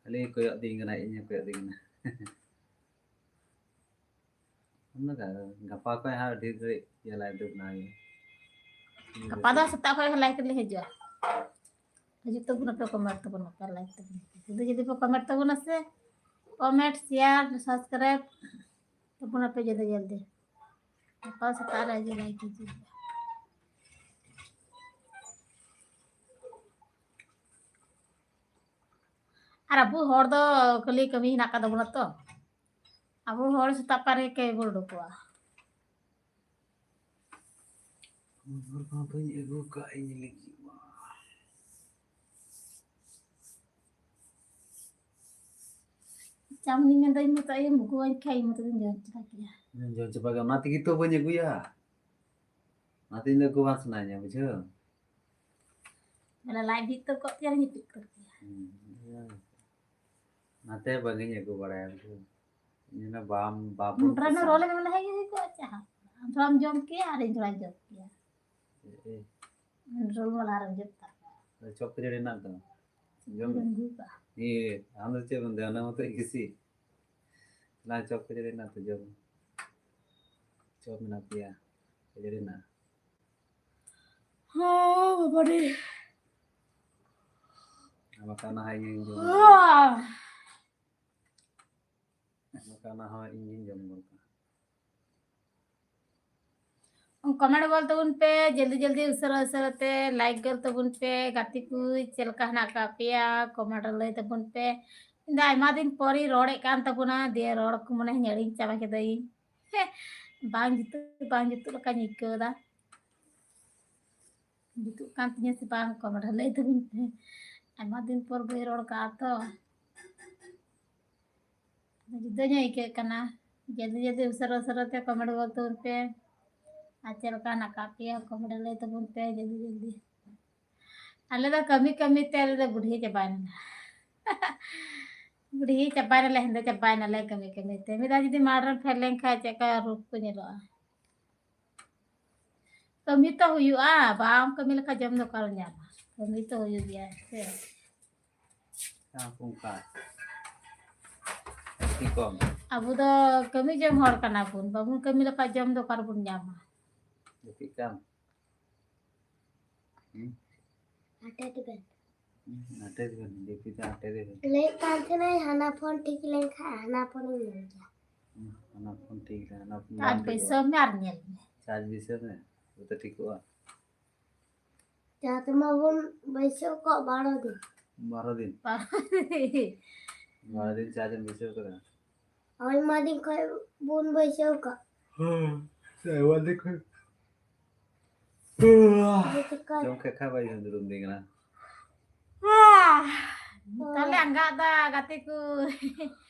ᱠᱷᱟᱹᱞᱤ ᱠᱚᱭᱚᱜ ᱫᱤᱧ ᱠᱟᱱᱟ, ᱤᱧ ᱦᱚᱸ ᱠᱚᱭᱚᱜ ᱫᱤᱧ ᱠᱟᱱᱟ᱾ ᱚᱱᱟ ᱜᱟ-, ᱜᱟᱯᱟ ᱠᱷᱚᱱ ᱦᱟᱸᱜ ᱰᱷᱮᱨ ᱜᱷᱟᱹᱲᱤᱡ ᱤᱭᱟᱹ live ᱫᱚ ᱵᱮᱱᱟᱣ ᱦᱩᱭᱩᱜᱼᱟ᱾ ᱜᱟᱯᱟ ᱫᱚ ᱥᱮᱛᱟᱜ ᱠᱷᱚᱱ live ᱞᱮ ᱦᱤᱡᱩᱜᱼᱟ᱾ ᱦᱤᱡᱩᱜ ᱛᱟᱵᱚᱱ ᱟᱯᱮ, comment ᱛᱟᱵᱚᱱ ᱟᱯᱮ, like ᱛᱟᱵᱚᱱ ᱟᱯᱮ᱾ ᱡᱩᱫᱤ, ᱡᱩᱫᱤ ᱯᱮ comment ᱛᱟᱵᱚᱱᱟ ᱥᱮ, comment, share, subscribe ᱛᱟᱵᱚᱱ ᱟᱯᱮ ᱡᱚᱞᱫᱤ ᱡᱚᱞᱫᱤ᱾ ᱜᱟᱯᱟ ᱥᱮᱛᱟᱜ ᱨᱮ ᱦᱤᱡᱩᱜ, like ᱦᱤᱡᱩᱜ᱾ ᱟᱨ ᱟᱵᱚ ᱦᱚᱲ ᱫᱚ ᱠᱷᱟᱹᱞᱤ ᱠᱟᱹᱢᱤ ᱦᱮᱱᱟᱜ ᱟᱠᱟᱫ ᱛᱟᱵᱚᱱᱟ ᱛᱚ᱾ ᱟᱵᱚ ᱦᱚᱲ ᱥᱮᱛᱟᱜ ᱯᱟᱭᱟᱨ ᱨᱮ ᱠᱟᱹᱢᱤ ᱵᱚᱱ ᱩᱰᱩᱠᱚᱜᱼᱟ᱾ ᱠᱷᱚᱵᱚᱨ ᱠᱚᱦᱚᱸ ᱵᱟᱹᱧ ᱟᱹᱜᱩ ᱠᱟᱜ ᱤᱧ ᱞᱟᱹᱜᱤᱫ ᱢᱟ᱾ ᱪᱟᱣᱢᱤᱱ ᱢᱮᱱᱫᱟ, ᱤᱧ ᱢᱚᱛᱚ ᱟᱭᱳ ᱟᱹᱜᱩᱣᱟᱹᱧ ᱠᱷᱟᱡ, ᱤᱧ ᱢᱚᱛᱚ ᱫᱚᱧ ᱡᱚᱢ ᱪᱟᱵᱟ ᱠᱮᱭᱟ᱾ ᱤᱧ ᱡᱚᱢ ᱪᱟᱵᱟ ᱠᱮᱭᱟ, ᱚᱱᱟ ᱛᱮᱜᱮ ᱛᱚ ᱵᱟᱹᱧ ᱟᱹᱜᱩᱭᱟ᱾ ᱚᱱᱟᱛᱮ ᱤᱧ ᱫᱚ ᱟᱹᱜᱩ ᱵᱟᱝ ᱥᱟᱱᱟᱧᱟ, ᱵᱩᱡᱷᱟᱹᱣ? ᱵᱚᱞᱮ ᱞᱟᱡ ᱵᱷᱤᱛ ᱛᱚ ᱠᱚᱜ ᱠᱮᱭᱟ, ᱧᱩᱛᱩᱜ ᱠᱚᱜ ᱠᱮᱭᱟ᱾ ᱦᱩᱸ, ᱚᱱᱟᱛᱮ ᱵᱟᱝᱤᱧ ᱟᱹᱜᱩ ᱵᱟᱲᱟᱭᱟ, ᱵᱩᱡᱷᱟᱹᱣ? ᱤᱧ ᱢᱮᱱᱟ ᱵᱟᱢ, ᱵᱟᱵᱚᱱ ᱢᱚᱴᱨᱟ ᱨᱮᱱᱟᱜ ᱯᱚᱥᱟᱜ᱾ ᱨᱚᱞ ᱮᱢ ᱞᱮᱠᱷᱟᱱ ᱜᱮ ᱦᱩᱭ ᱠᱚᱜᱼᱟ, ᱪᱮᱫ ᱦᱚᱸ᱾ ᱟᱢ ᱛᱷᱚᱲᱟᱢ ᱡᱚᱢ ᱠᱮᱭᱟ ᱟᱨ ᱤᱧ ᱛᱷᱚᱲᱟᱧ ᱡᱚᱢ ᱠᱮᱭᱟ᱾ ᱮ, ᱮ᱾ ᱨᱚᱞ ᱢᱟ ᱞᱟᱦᱟ ᱨᱮᱢ ᱡᱚᱢ ᱛᱟᱠᱚᱣᱟ᱾ ᱟᱫᱚ ᱪᱚᱯ ᱠᱷᱟᱹᱡᱟᱹᱲᱤ ᱨᱮᱱᱟᱜ ᱫᱚ ᱡᱚᱢ ᱢᱮ᱾ ᱡᱚᱢ ᱦᱩᱭ ᱠᱚᱜᱼᱟ᱾ ᱮ, ᱟᱢ ᱫᱚ ᱪᱮᱫ ᱮᱢ ᱢᱮᱱᱫᱟ? ᱚᱱᱟ ᱢᱚᱛᱚ ᱜᱮᱥᱤ᱾ ᱞᱟᱦᱟ ᱪᱚᱯ ᱠᱷᱟᱹᱡᱟᱹᱲᱤ ᱨᱮᱱᱟᱜ ᱫᱚ ᱡᱚᱢ ᱢᱮ᱾ ᱪᱚᱯ ᱢᱮᱱᱟᱜ ᱯᱮᱭᱟ, ᱠᱷᱟᱹᱡᱟᱹᱲᱤ ᱨᱮᱱᱟᱜ᱾ ᱦᱚᱸ, ᱵᱟᱵᱟ ᱨᱮ᱾ ᱟᱨ ᱵᱟᱠᱷᱟᱱ ᱚᱱᱟ ᱦᱟᱸᱜ ᱤᱧ ᱡᱚᱢ᱾ ᱦᱚᱸ᱾ ᱵᱟᱠᱷᱟᱱ ᱚᱱᱟ ᱦᱚᱸ ᱤᱧ ᱜᱤᱧ ᱡᱚᱢ ᱜᱚᱫ ᱠᱟᱜᱼᱟ᱾ ᱠᱚᱢᱮᱱᱴ ᱜᱚᱞ ᱛᱟᱵᱚᱱ ᱯᱮ, ᱡᱚᱞᱫᱤ ᱡᱚᱞᱫᱤ, ᱩᱥᱟᱹᱨᱟ ᱩᱥᱟᱹᱨᱟ ᱛᱮ ᱞᱟᱭᱤᱠ ᱜᱚᱞ ᱛᱟᱵᱚᱱ ᱯᱮ᱾ ᱜᱟᱛᱮ ᱠᱚ, ᱪᱮᱫ ᱞᱮᱠᱟ ᱦᱮᱱᱟᱜ ᱟᱠᱟᱫ ᱯᱮᱭᱟ? ᱠᱚᱢᱮᱱᱴ ᱨᱮ ᱞᱟᱹᱭ ᱛᱟᱵᱚᱱ ᱯᱮ᱾ ᱤᱧ ᱫᱚ ᱟᱭᱢᱟ ᱫᱤᱱ ᱯᱚᱨᱤᱧ ᱨᱚᱲᱮᱫ ᱠᱟᱱ ᱛᱟᱵᱚᱱᱟ, ᱫᱤᱭᱮ ᱨᱚᱲ ᱠᱚ ᱢᱚᱱᱮ ᱦᱚᱧ ᱦᱤᱲᱤᱧ ᱪᱟᱵᱟ ᱠᱮᱫᱟᱹᱧ᱾ ᱵᱟᱝ ᱡᱩᱛᱩᱜ, ᱵᱟᱝ ᱡᱩᱛᱩᱜ ᱞᱮᱠᱟᱧ ᱟᱹᱭᱠᱟᱹᱣ ᱮᱫᱟ᱾ ᱡᱩᱛᱩᱜ ᱠᱟᱱ ᱛᱤᱧᱟᱹ ᱥᱮ ᱵᱟᱝ, ᱠᱚᱢᱮᱱᱴ ᱨᱮ ᱞᱟᱹᱭ ᱛᱟᱵᱚᱱ ᱯᱮ᱾ ᱟᱭᱢᱟ ᱫᱤᱱ ᱯᱚᱨ ᱵᱟᱹᱧ ᱨᱚᱲ ᱠᱟᱜᱼᱟ ᱛᱚ, ᱡᱩᱫᱟᱹ ᱧᱚᱜ ᱟᱹᱭᱠᱟᱹᱜ ᱠᱟᱱᱟ᱾ ᱡᱚᱞᱫᱤ ᱡᱚᱞᱫᱤ, ᱩᱥᱟᱹᱨᱟ ᱩᱥᱟᱹᱨᱟ ᱛᱮ ᱠᱚᱢᱮᱱᱴ ᱜᱚᱞ ᱛᱟᱵᱚᱱ ᱯᱮ᱾ ᱟᱨ ᱪᱮᱫ ᱞᱮᱠᱟ ᱦᱮᱱᱟᱜ ᱟᱠᱟᱫ ᱯᱮᱭᱟ, ᱠᱚᱢᱮᱱᱴ ᱨᱮ ᱞᱟᱹᱭ ᱛᱟᱵᱚᱱ ᱯᱮ ᱡᱚᱞᱫᱤ ᱡᱚᱞᱫᱤ᱾ ᱟᱞᱮ ᱫᱚ ᱠᱟᱹᱢᱤ ᱠᱟᱹᱢᱤ ᱛᱮ ᱟᱞᱮ ᱫᱚ ᱵᱩᱰᱷᱤ ᱪᱟᱵᱟᱭᱮᱱᱟ᱾ ᱵᱩᱰᱷᱤ ᱪᱟᱵᱟᱭᱮᱱᱟᱞᱮ, ᱦᱮᱸᱫᱮ ᱪᱟᱵᱟᱭᱮᱱᱟᱞᱮ ᱠᱟᱹᱢᱤ ᱠᱟᱹᱢᱤ ᱛᱮ᱾ ᱢᱤᱫ ᱫᱷᱟᱣ ᱡᱩᱫᱤ ᱢᱟᱴᱷ ᱨᱮᱢ ᱯᱷᱮᱰ ᱞᱮᱱᱠᱷᱟᱱ ᱪᱮᱫ ᱞᱮᱠᱟ ᱨᱩᱯ ᱠᱚ ᱧᱮᱞᱚᱜᱼᱟ᱾ ᱠᱟᱹᱢᱤ ᱛᱚ ᱦᱩᱭᱩᱜᱼᱟ, ᱵᱟᱢ ᱠᱟᱹᱢᱤ ᱞᱮᱠᱷᱟᱱ ᱡᱚᱢ ᱫᱚ ᱚᱠᱟᱨᱮᱢ ᱧᱟᱢᱟ? ᱠᱟᱹᱢᱤ ᱛᱚ ᱦᱩᱭᱩᱜ ᱜᱮᱭᱟ ᱥᱮ᱾ ᱟᱨ ᱚᱱᱠᱟ ᱞᱟᱹᱠᱛᱤ ᱠᱚᱢ᱾ ᱟᱵᱚ ᱫᱚ ᱠᱟᱹᱢᱤ ᱡᱚᱝ ᱦᱚᱲ ᱠᱟᱱᱟ ᱵᱚᱱ, ᱵᱟᱵᱚᱱ ᱠᱟᱹᱢᱤ ᱞᱮᱠᱷᱟᱱ ᱡᱚᱢ ᱫᱚ ᱚᱠᱟ ᱨᱮᱵᱚᱱ ᱧᱟᱢᱟ? ᱡᱟᱹᱯᱤᱫ ᱠᱟᱢ᱾ ᱦᱩᱸ? ᱟᱴᱮᱫ ᱵᱮᱱ᱾ ᱦᱩᱸ, ᱟᱴᱮᱫ ᱵᱮᱱ, ᱡᱟᱹᱯᱤᱫ ᱫᱚ ᱟᱴᱮᱫ ᱵᱮᱱ᱾ ᱞᱟᱹᱭᱮᱫ ᱠᱟᱱ ᱛᱟᱦᱮᱱᱟᱹᱧ, ᱦᱟᱱᱟ ᱯᱷᱳᱱ ᱴᱷᱤᱠ ᱞᱮᱱᱠᱷᱟᱱ ᱦᱟᱱᱟ ᱯᱷᱳᱱᱤᱧ ᱧᱮᱞ ᱜᱮᱭᱟ᱾ ᱦᱩᱸ, ᱦᱟᱱᱟ ᱯᱷᱳᱱ ᱴᱷᱤᱠ ᱞᱮᱱ, ᱦᱟᱱᱟ ᱯᱷᱳᱱ ᱪᱟᱨᱡᱽ ᱵᱟᱝ ᱴᱷᱤᱠᱚᱜᱼᱟ᱾ ᱵᱟᱹᱭᱥᱟᱹᱣ ᱢᱮ ᱟᱨ ᱧᱮᱞ ᱢᱮ᱾ ᱪᱟᱨᱡᱽ ᱵᱟᱹᱭᱥᱟᱹᱣ ᱢᱮ, ᱛᱚᱵᱮ ᱛᱚ ᱴᱷᱤᱠᱚᱜᱼᱟ᱾ ᱡᱟᱦᱟᱸ ᱛᱮᱢᱟ ᱵᱚᱱ ᱵᱟᱹᱭᱥᱟᱹᱣ ᱠᱚᱜ ᱵᱟᱨᱚ ᱫᱤᱱ᱾ ᱵᱟᱨᱚ ᱫᱤᱱ? ᱵᱟᱨᱚ ᱫᱤᱱ᱾ ᱵᱟᱨᱚ ᱫᱤᱱ ᱪᱟᱨᱡᱽ ᱮᱢ ᱵᱟᱹᱭᱥᱟᱹᱣ ᱠᱟᱫᱟ? ᱟᱭᱢᱟ ᱫᱤᱱ ᱠᱷᱚᱱ ᱵᱚᱱ ᱵᱟᱹᱭᱥᱟᱹᱣ ᱠᱟᱜ᱾ ᱦᱮᱸ, ᱟᱭᱢᱟ ᱫᱤᱱ ᱠᱷᱚᱱ᱾ ᱟᱫᱚ ᱪᱮᱠᱟ? ᱡᱚᱢ ᱠᱷᱟᱡ ᱠᱷᱟᱡ ᱵᱟᱭ ᱡᱚᱢ ᱫᱩᱲᱩᱵ ᱫᱤᱧ ᱠᱟᱱᱟ᱾ ᱛᱟᱦᱞᱮ ᱟᱸᱜᱟᱜ ᱫᱟ ᱜᱟᱛᱮ ᱠᱚ᱾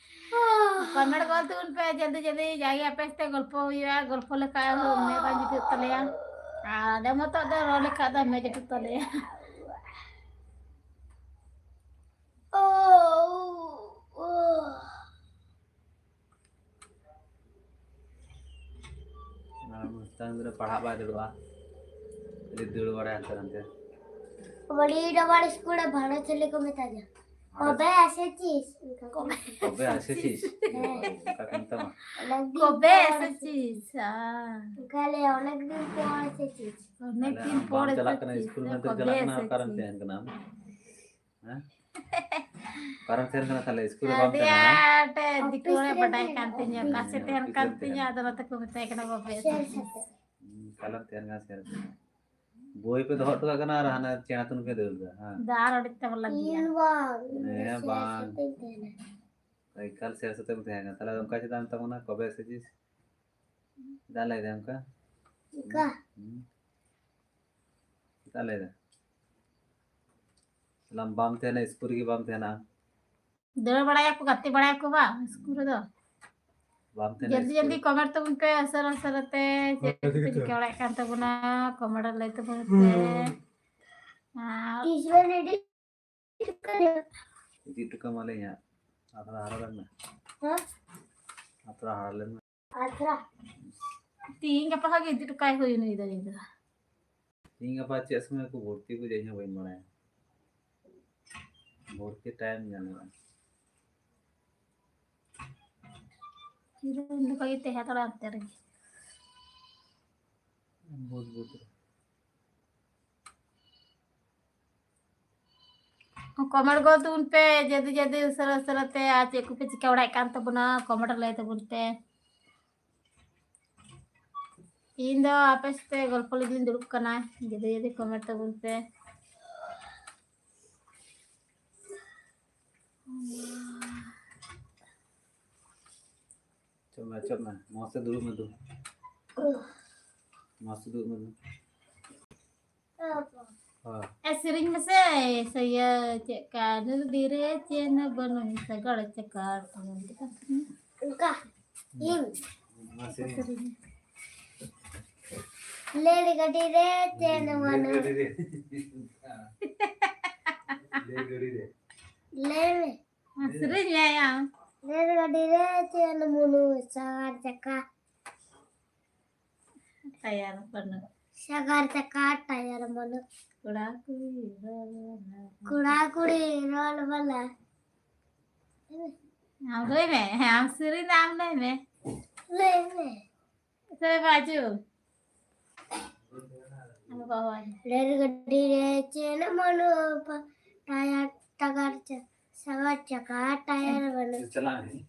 ᱠᱚᱢᱮᱱᱴ ᱜᱚᱞ ᱛᱟᱵᱚᱱ ᱯᱮ ᱡᱚᱞᱫᱤ ᱡᱚᱞᱫᱤ, ᱡᱟᱜᱮ ᱟᱯᱮ ᱥᱟᱛᱮ ᱜᱚᱞᱯᱚ ᱦᱩᱭᱩᱜᱼᱟ, ᱜᱚᱞᱯᱚ ᱞᱮᱠᱷᱟᱡ ᱦᱚᱸ ᱢᱮᱫ ᱵᱟᱝ ᱡᱩᱴᱤᱜ ᱛᱟᱞᱮᱭᱟ᱾ ᱟᱨ ᱟᱞᱮ ᱢᱚᱛᱚ ᱫᱚ ᱨᱚᱲ ᱞᱮᱠᱷᱟᱡ ᱫᱚ ᱢᱮᱫ ᱡᱩᱴᱤᱜ ᱛᱟᱞᱮᱭᱟ᱾ ᱛᱟᱝ ᱫᱚ ᱯᱟᱲᱦᱟᱜ ᱵᱟᱭ ᱫᱩᱲᱩᱵᱼᱟ, ᱠᱷᱟᱹᱞᱤ ᱫᱟᱹᱲ ᱵᱟᱲᱟᱭᱟ ᱦᱟᱱᱛᱮ ᱱᱟᱛᱮ᱾ ᱵᱚᱲᱤ ᱰᱚᱵᱟᱲ ᱥᱠᱩᱞ ᱨᱮ ᱵᱷᱟᱲᱟ ᱪᱮᱞᱮ ᱠᱚ ᱢᱮᱛᱟ ᱫᱤᱭᱟ? ᱟᱨ ᱠᱚᱵᱮ ᱮᱥᱮᱪᱤᱥ? ᱚᱱᱠᱟ ᱠᱚ ᱢᱮᱛᱟ᱾ ᱠᱚᱵᱮ ᱮᱥᱮᱪᱤᱥ? ᱦᱮᱸ᱾ ᱚᱱᱠᱟ ᱠᱚ ᱢᱮᱛᱟᱢᱟ? ᱚᱱᱮᱠ ᱫᱤᱱ ᱠᱚᱵᱮ ᱯᱚᱨ ᱮᱥᱮᱪᱤᱥ? ᱦᱮᱸ᱾ ᱚᱱᱠᱟ ᱞᱮ, ᱚᱱᱮᱠ ᱫᱤᱱ ᱯᱚᱨ ᱮᱥᱮᱪᱤᱥ? ᱚᱱᱮᱠ ᱛᱟᱦᱞᱮ ᱫᱤᱱ ᱟᱢ ᱯᱚᱨ ᱵᱟᱢ ᱪᱟᱞᱟᱜ ᱠᱟᱱᱟ ᱮᱥᱮᱪᱤᱥ? ᱥᱠᱩᱞ ᱢᱮᱱᱛᱮ ᱠᱚᱵᱮ ᱪᱟᱞᱟᱜ ᱠᱟᱱᱟ, ᱚᱠᱟᱨᱮᱢ ᱮᱥᱮᱪᱤᱥ? ᱛᱟᱦᱮᱱ ᱠᱟᱱᱟ ᱟᱢ? ᱦᱮᱸ? ᱚᱠᱟᱨᱮᱢ ᱛᱟᱦᱮᱸᱱ ᱠᱟᱱᱟ ᱛᱟᱦᱞᱮ? ᱥᱠᱩᱞ ᱨᱮ ᱵᱟᱢ ᱟᱹᱰᱤ ᱛᱟᱦᱮᱸᱱᱟ, ᱦᱮᱸ? ᱟᱸᱴ ᱫᱤᱠᱩ ᱦᱚᱲᱮ ᱵᱟᱰᱟᱭ ᱠᱟᱱ ᱛᱤᱧᱟᱹ, ᱚᱠᱟ ᱥᱮᱫ ᱛᱟᱦᱮᱸᱱ ᱠᱟᱱ ᱛᱤᱧᱟᱹ, ᱟᱫᱚ ᱱᱚᱛᱮ ᱠᱚ ᱢᱮᱛᱟᱭ ᱠᱟᱱᱟ ᱵᱟᱵᱮ ᱥᱮ ᱪᱮᱫ? ᱦᱩᱸ, ᱚᱠᱟᱨᱮᱢ ᱛᱟᱦᱮᱸᱱ ᱠᱟᱱᱟ ᱥᱮ? ᱵᱳᱭ ᱯᱮ ᱫᱚᱦᱚ ᱦᱚᱴᱚ ᱠᱟᱜ ᱠᱟᱱᱟ ᱟᱨ ᱦᱟᱱᱮ ᱪᱮᱬᱮ ᱛᱩᱱ ᱯᱮ ᱫᱟᱹᱲ ᱫᱟ, ᱦᱮᱸ? ᱫᱟᱜ ᱟᱨ ᱟᱹᱰᱤ ᱛᱟᱵᱚ ᱞᱟᱹᱜᱤᱫ᱾ ᱤᱧ ᱵᱟᱝ, ᱦᱮᱸ, ᱥᱮ ᱵᱟᱝ᱾ ᱥᱟᱛᱮᱧ ᱛᱟᱦᱮᱸᱱᱟ᱾ ᱮᱠᱟᱞ ᱥᱮᱨ ᱥᱟᱛᱮᱢ ᱛᱟᱦᱮᱸ ᱠᱟᱱᱟ᱾ ᱛᱟᱦᱞᱮ ᱚᱱᱠᱟ ᱪᱮᱫᱟᱜ ᱮᱢ ᱢᱮᱛᱟ ᱵᱚᱱᱟ, ᱠᱚᱵᱮ ᱮᱥᱮᱪᱤᱥ? ᱪᱮᱫᱟᱜ ᱞᱟᱹᱭ ᱫᱟ ᱚᱱᱠᱟ? ᱚᱱᱠᱟ? ᱦᱩᱸ᱾ ᱪᱮᱫᱟᱜ ᱞᱟᱹᱭ ᱫᱟ? ᱛᱟᱦᱞᱮ ᱟᱢ ᱵᱟᱢ ᱛᱟᱦᱮᱸᱱᱟ, ᱥᱠᱩᱞ ᱨᱮᱜᱮ ᱵᱟᱢ ᱛᱟᱦᱮᱸᱱᱟ᱾ ᱫᱟᱹᱲ ᱵᱟᱲᱟᱭᱟᱠᱚ, ᱜᱟᱛᱮ ᱵᱟᱲᱟᱭᱟᱠᱚ ᱵᱟᱝ ᱥᱠᱩᱞ ᱨᱮᱫᱚ? ᱵᱟᱢ ᱛᱟᱦᱮᱸᱱᱟ ᱡᱚᱞᱫᱤ ᱥᱠᱩᱞ ᱡᱚᱞᱫᱤ ᱨᱮ? ᱠᱚᱢᱮᱱᱴ ᱛᱟᱵᱚᱱ ᱯᱮ, ᱩᱥᱟᱹᱨᱟ ᱩᱥᱟᱹᱨᱟ ᱛᱮ, ᱪᱮᱫ ᱦᱳᱭ, ᱠᱚᱯᱮ ᱴᱷᱤᱠ ᱟᱪᱷᱮ᱾ ᱪᱤᱠᱟᱹ ᱵᱟᱲᱟᱭᱮᱫ ᱠᱟᱱ ᱛᱟᱵᱚᱱᱟ, ᱠᱚᱢᱮᱱᱴ ᱨᱮ ᱞᱟᱹᱭ ᱛᱟᱵᱚᱱ ᱯᱮ᱾ ᱦᱩᱸ᱾ ᱟᱨ ᱤᱫᱤ ᱦᱚᱴᱚ ᱠᱟᱢᱟᱞᱤᱧ ᱦᱟᱸᱜ᱾ ᱟᱛᱨᱟ ᱦᱟᱨᱟ ᱞᱮᱱ ᱢᱮ᱾ ᱦᱮᱸ? ᱟᱛᱨᱟ ᱦᱟᱨᱟ ᱞᱮᱱ ᱢᱮ᱾ ᱟᱛᱨᱟ᱾ ᱛᱤᱦᱤᱧ ᱜᱟᱯᱟ ᱠᱷᱚᱱ ᱜᱮ ᱤᱫᱤ ᱦᱚᱴᱚ ᱠᱟᱭ ᱦᱩᱭ ᱱᱩᱭ ᱫᱚ ᱱᱤᱛ ᱫᱚ᱾ ᱛᱤᱦᱤᱧ ᱜᱟᱯᱟ ᱪᱮᱫ ᱥᱚᱢᱚᱭ ᱠᱚ ᱵᱷᱚᱨᱛᱤ ᱠᱚ ᱡᱮ ᱤᱧ ᱦᱚᱸ ᱵᱟᱹᱧ ᱵᱟᱲᱟᱭᱟ᱾ ᱵᱷᱚᱨᱛᱤ ᱴᱟᱭᱤᱢ ᱧᱮᱞ ᱦᱩᱭᱩᱜᱼᱟ᱾ ᱤᱧ ᱫᱚ ᱵᱟᱹᱧ ᱛᱟᱦᱮᱸ ᱦᱟᱛᱟᱲᱟ ᱚᱱᱛᱮ ᱨᱮᱜᱮ᱾ ᱵᱩᱫ ᱵᱩᱫ ᱨᱮ᱾ ᱠᱚᱢᱮᱱᱴ ᱜᱚᱫ ᱛᱟᱵᱚᱱ ᱯᱮ ᱡᱚᱞᱫᱤ ᱡᱚᱞᱫᱤ ᱩᱥᱟᱹᱨᱟ ᱩᱥᱟᱹᱨᱟ ᱛᱮ, ᱟᱨ ᱪᱮᱫ ᱠᱚᱯᱮ ᱪᱤᱠᱟᱹ ᱵᱟᱲᱟᱭᱮᱫ ᱠᱟᱱ ᱛᱟᱵᱚᱱᱟ, ᱠᱚᱢᱮᱱᱴ ᱨᱮ ᱞᱟᱹᱭ ᱛᱟᱵᱚᱱ ᱯᱮ᱾ ᱤᱧ ᱫᱚ ᱟᱯᱮ ᱥᱟᱛᱮ ᱜᱚᱞᱯᱚ ᱞᱟᱹᱜᱤᱫ ᱤᱧ ᱫᱩᱲᱩᱵ ᱠᱟᱱᱟ, ᱡᱚᱞᱫᱤ ᱡᱚᱞᱫᱤ ᱠᱚᱢᱮᱱᱴ ᱛᱟᱵᱚᱱ ᱯᱮ᱾ ᱪᱚᱯ ᱢᱮ, ᱪᱚᱯ ᱢᱮ, ᱢᱚᱡᱽ ᱛᱮ ᱫᱩᱲᱩᱵ ᱢᱮ ᱫᱩ᱾ ᱢᱚᱡᱽ ᱛᱮ ᱫᱩᱲᱩᱵ ᱢᱮ ᱫᱩ᱾ ᱦᱳᱭ᱾ ᱮ, ᱥᱮᱨᱮᱧ ᱢᱮᱥᱮ, ᱥᱮ ᱤᱭᱟᱹ, ᱪᱮᱫ ᱠᱟ, ᱞᱩᱜᱽᱲᱤ ᱨᱮ ᱪᱮᱱ ᱵᱟᱹᱱᱩᱜ ᱥᱟᱜᱟᱲ ᱪᱟᱠᱟᱲ, ᱚᱱᱠᱟ᱾ ᱤᱧ᱾ ᱢᱟ ᱥᱮᱨᱮᱧ᱾ ᱥᱮᱨᱮᱧ᱾ ᱞᱮᱰ ᱜᱟᱹᱰᱤ ᱨᱮ ᱪᱮᱱ ᱵᱟᱹᱱᱩᱜ᱾ ᱞᱮᱰ ᱜᱟᱹᱰᱤ ᱨᱮ᱾ ᱞᱮᱰ ᱜᱟᱹᱰᱤ ᱨᱮ᱾ ᱞᱟᱹᱭ ᱢᱮ᱾ ᱢᱟ ᱥᱮᱨᱮᱧ ᱢᱮ ᱟᱢ᱾ ᱞᱮᱰ ᱜᱟᱹᱰᱤ ᱨᱮ ᱪᱮᱱ ᱵᱟᱹᱱᱩᱜ ᱥᱟᱜᱟᱲ ᱪᱟᱠᱟ᱾ ᱴᱟᱭᱟᱨ ᱵᱟᱹᱱᱩᱜ᱾ ᱥᱟᱜᱟᱲ ᱪᱟᱠᱟ ᱴᱟᱭᱟᱨ ᱵᱟᱹᱱᱩᱜ᱾ ᱠᱚᱲᱟ ᱠᱩᱲᱤ ᱨᱚᱲ ᱵᱟᱞᱟ᱾ ᱠᱚᱲᱟ ᱠᱩᱲᱤ ᱨᱚᱲ ᱵᱟᱞᱟ᱾ ᱟᱢ ᱞᱟᱹᱭ ᱢᱮ᱾ ᱦᱮᱸ, ᱟᱢ ᱥᱮᱨᱮᱧ ᱫᱚ ᱟᱢ ᱞᱟᱹᱭ ᱢᱮ᱾ ᱞᱟᱹᱭ ᱢᱮ᱾ ᱥᱮ ᱵᱟᱡᱩ᱾ ᱟᱢ ᱵᱟᱵᱟ᱾ ᱨᱮᱞ ᱜᱟᱹᱰᱤ ᱨᱮ ᱪᱮᱱ ᱵᱟᱹᱱᱩᱜ ᱯᱟ-, ᱴᱟᱭᱟᱨ ᱴᱟᱜᱟᱨ ᱪᱟ-, ᱥᱟᱜᱟᱲ ᱪᱟᱠᱟ ᱴᱟᱭᱟᱨ ᱵᱟᱹᱱᱩᱜ᱾ ᱪᱟᱞᱟᱜ ᱟᱹᱧ᱾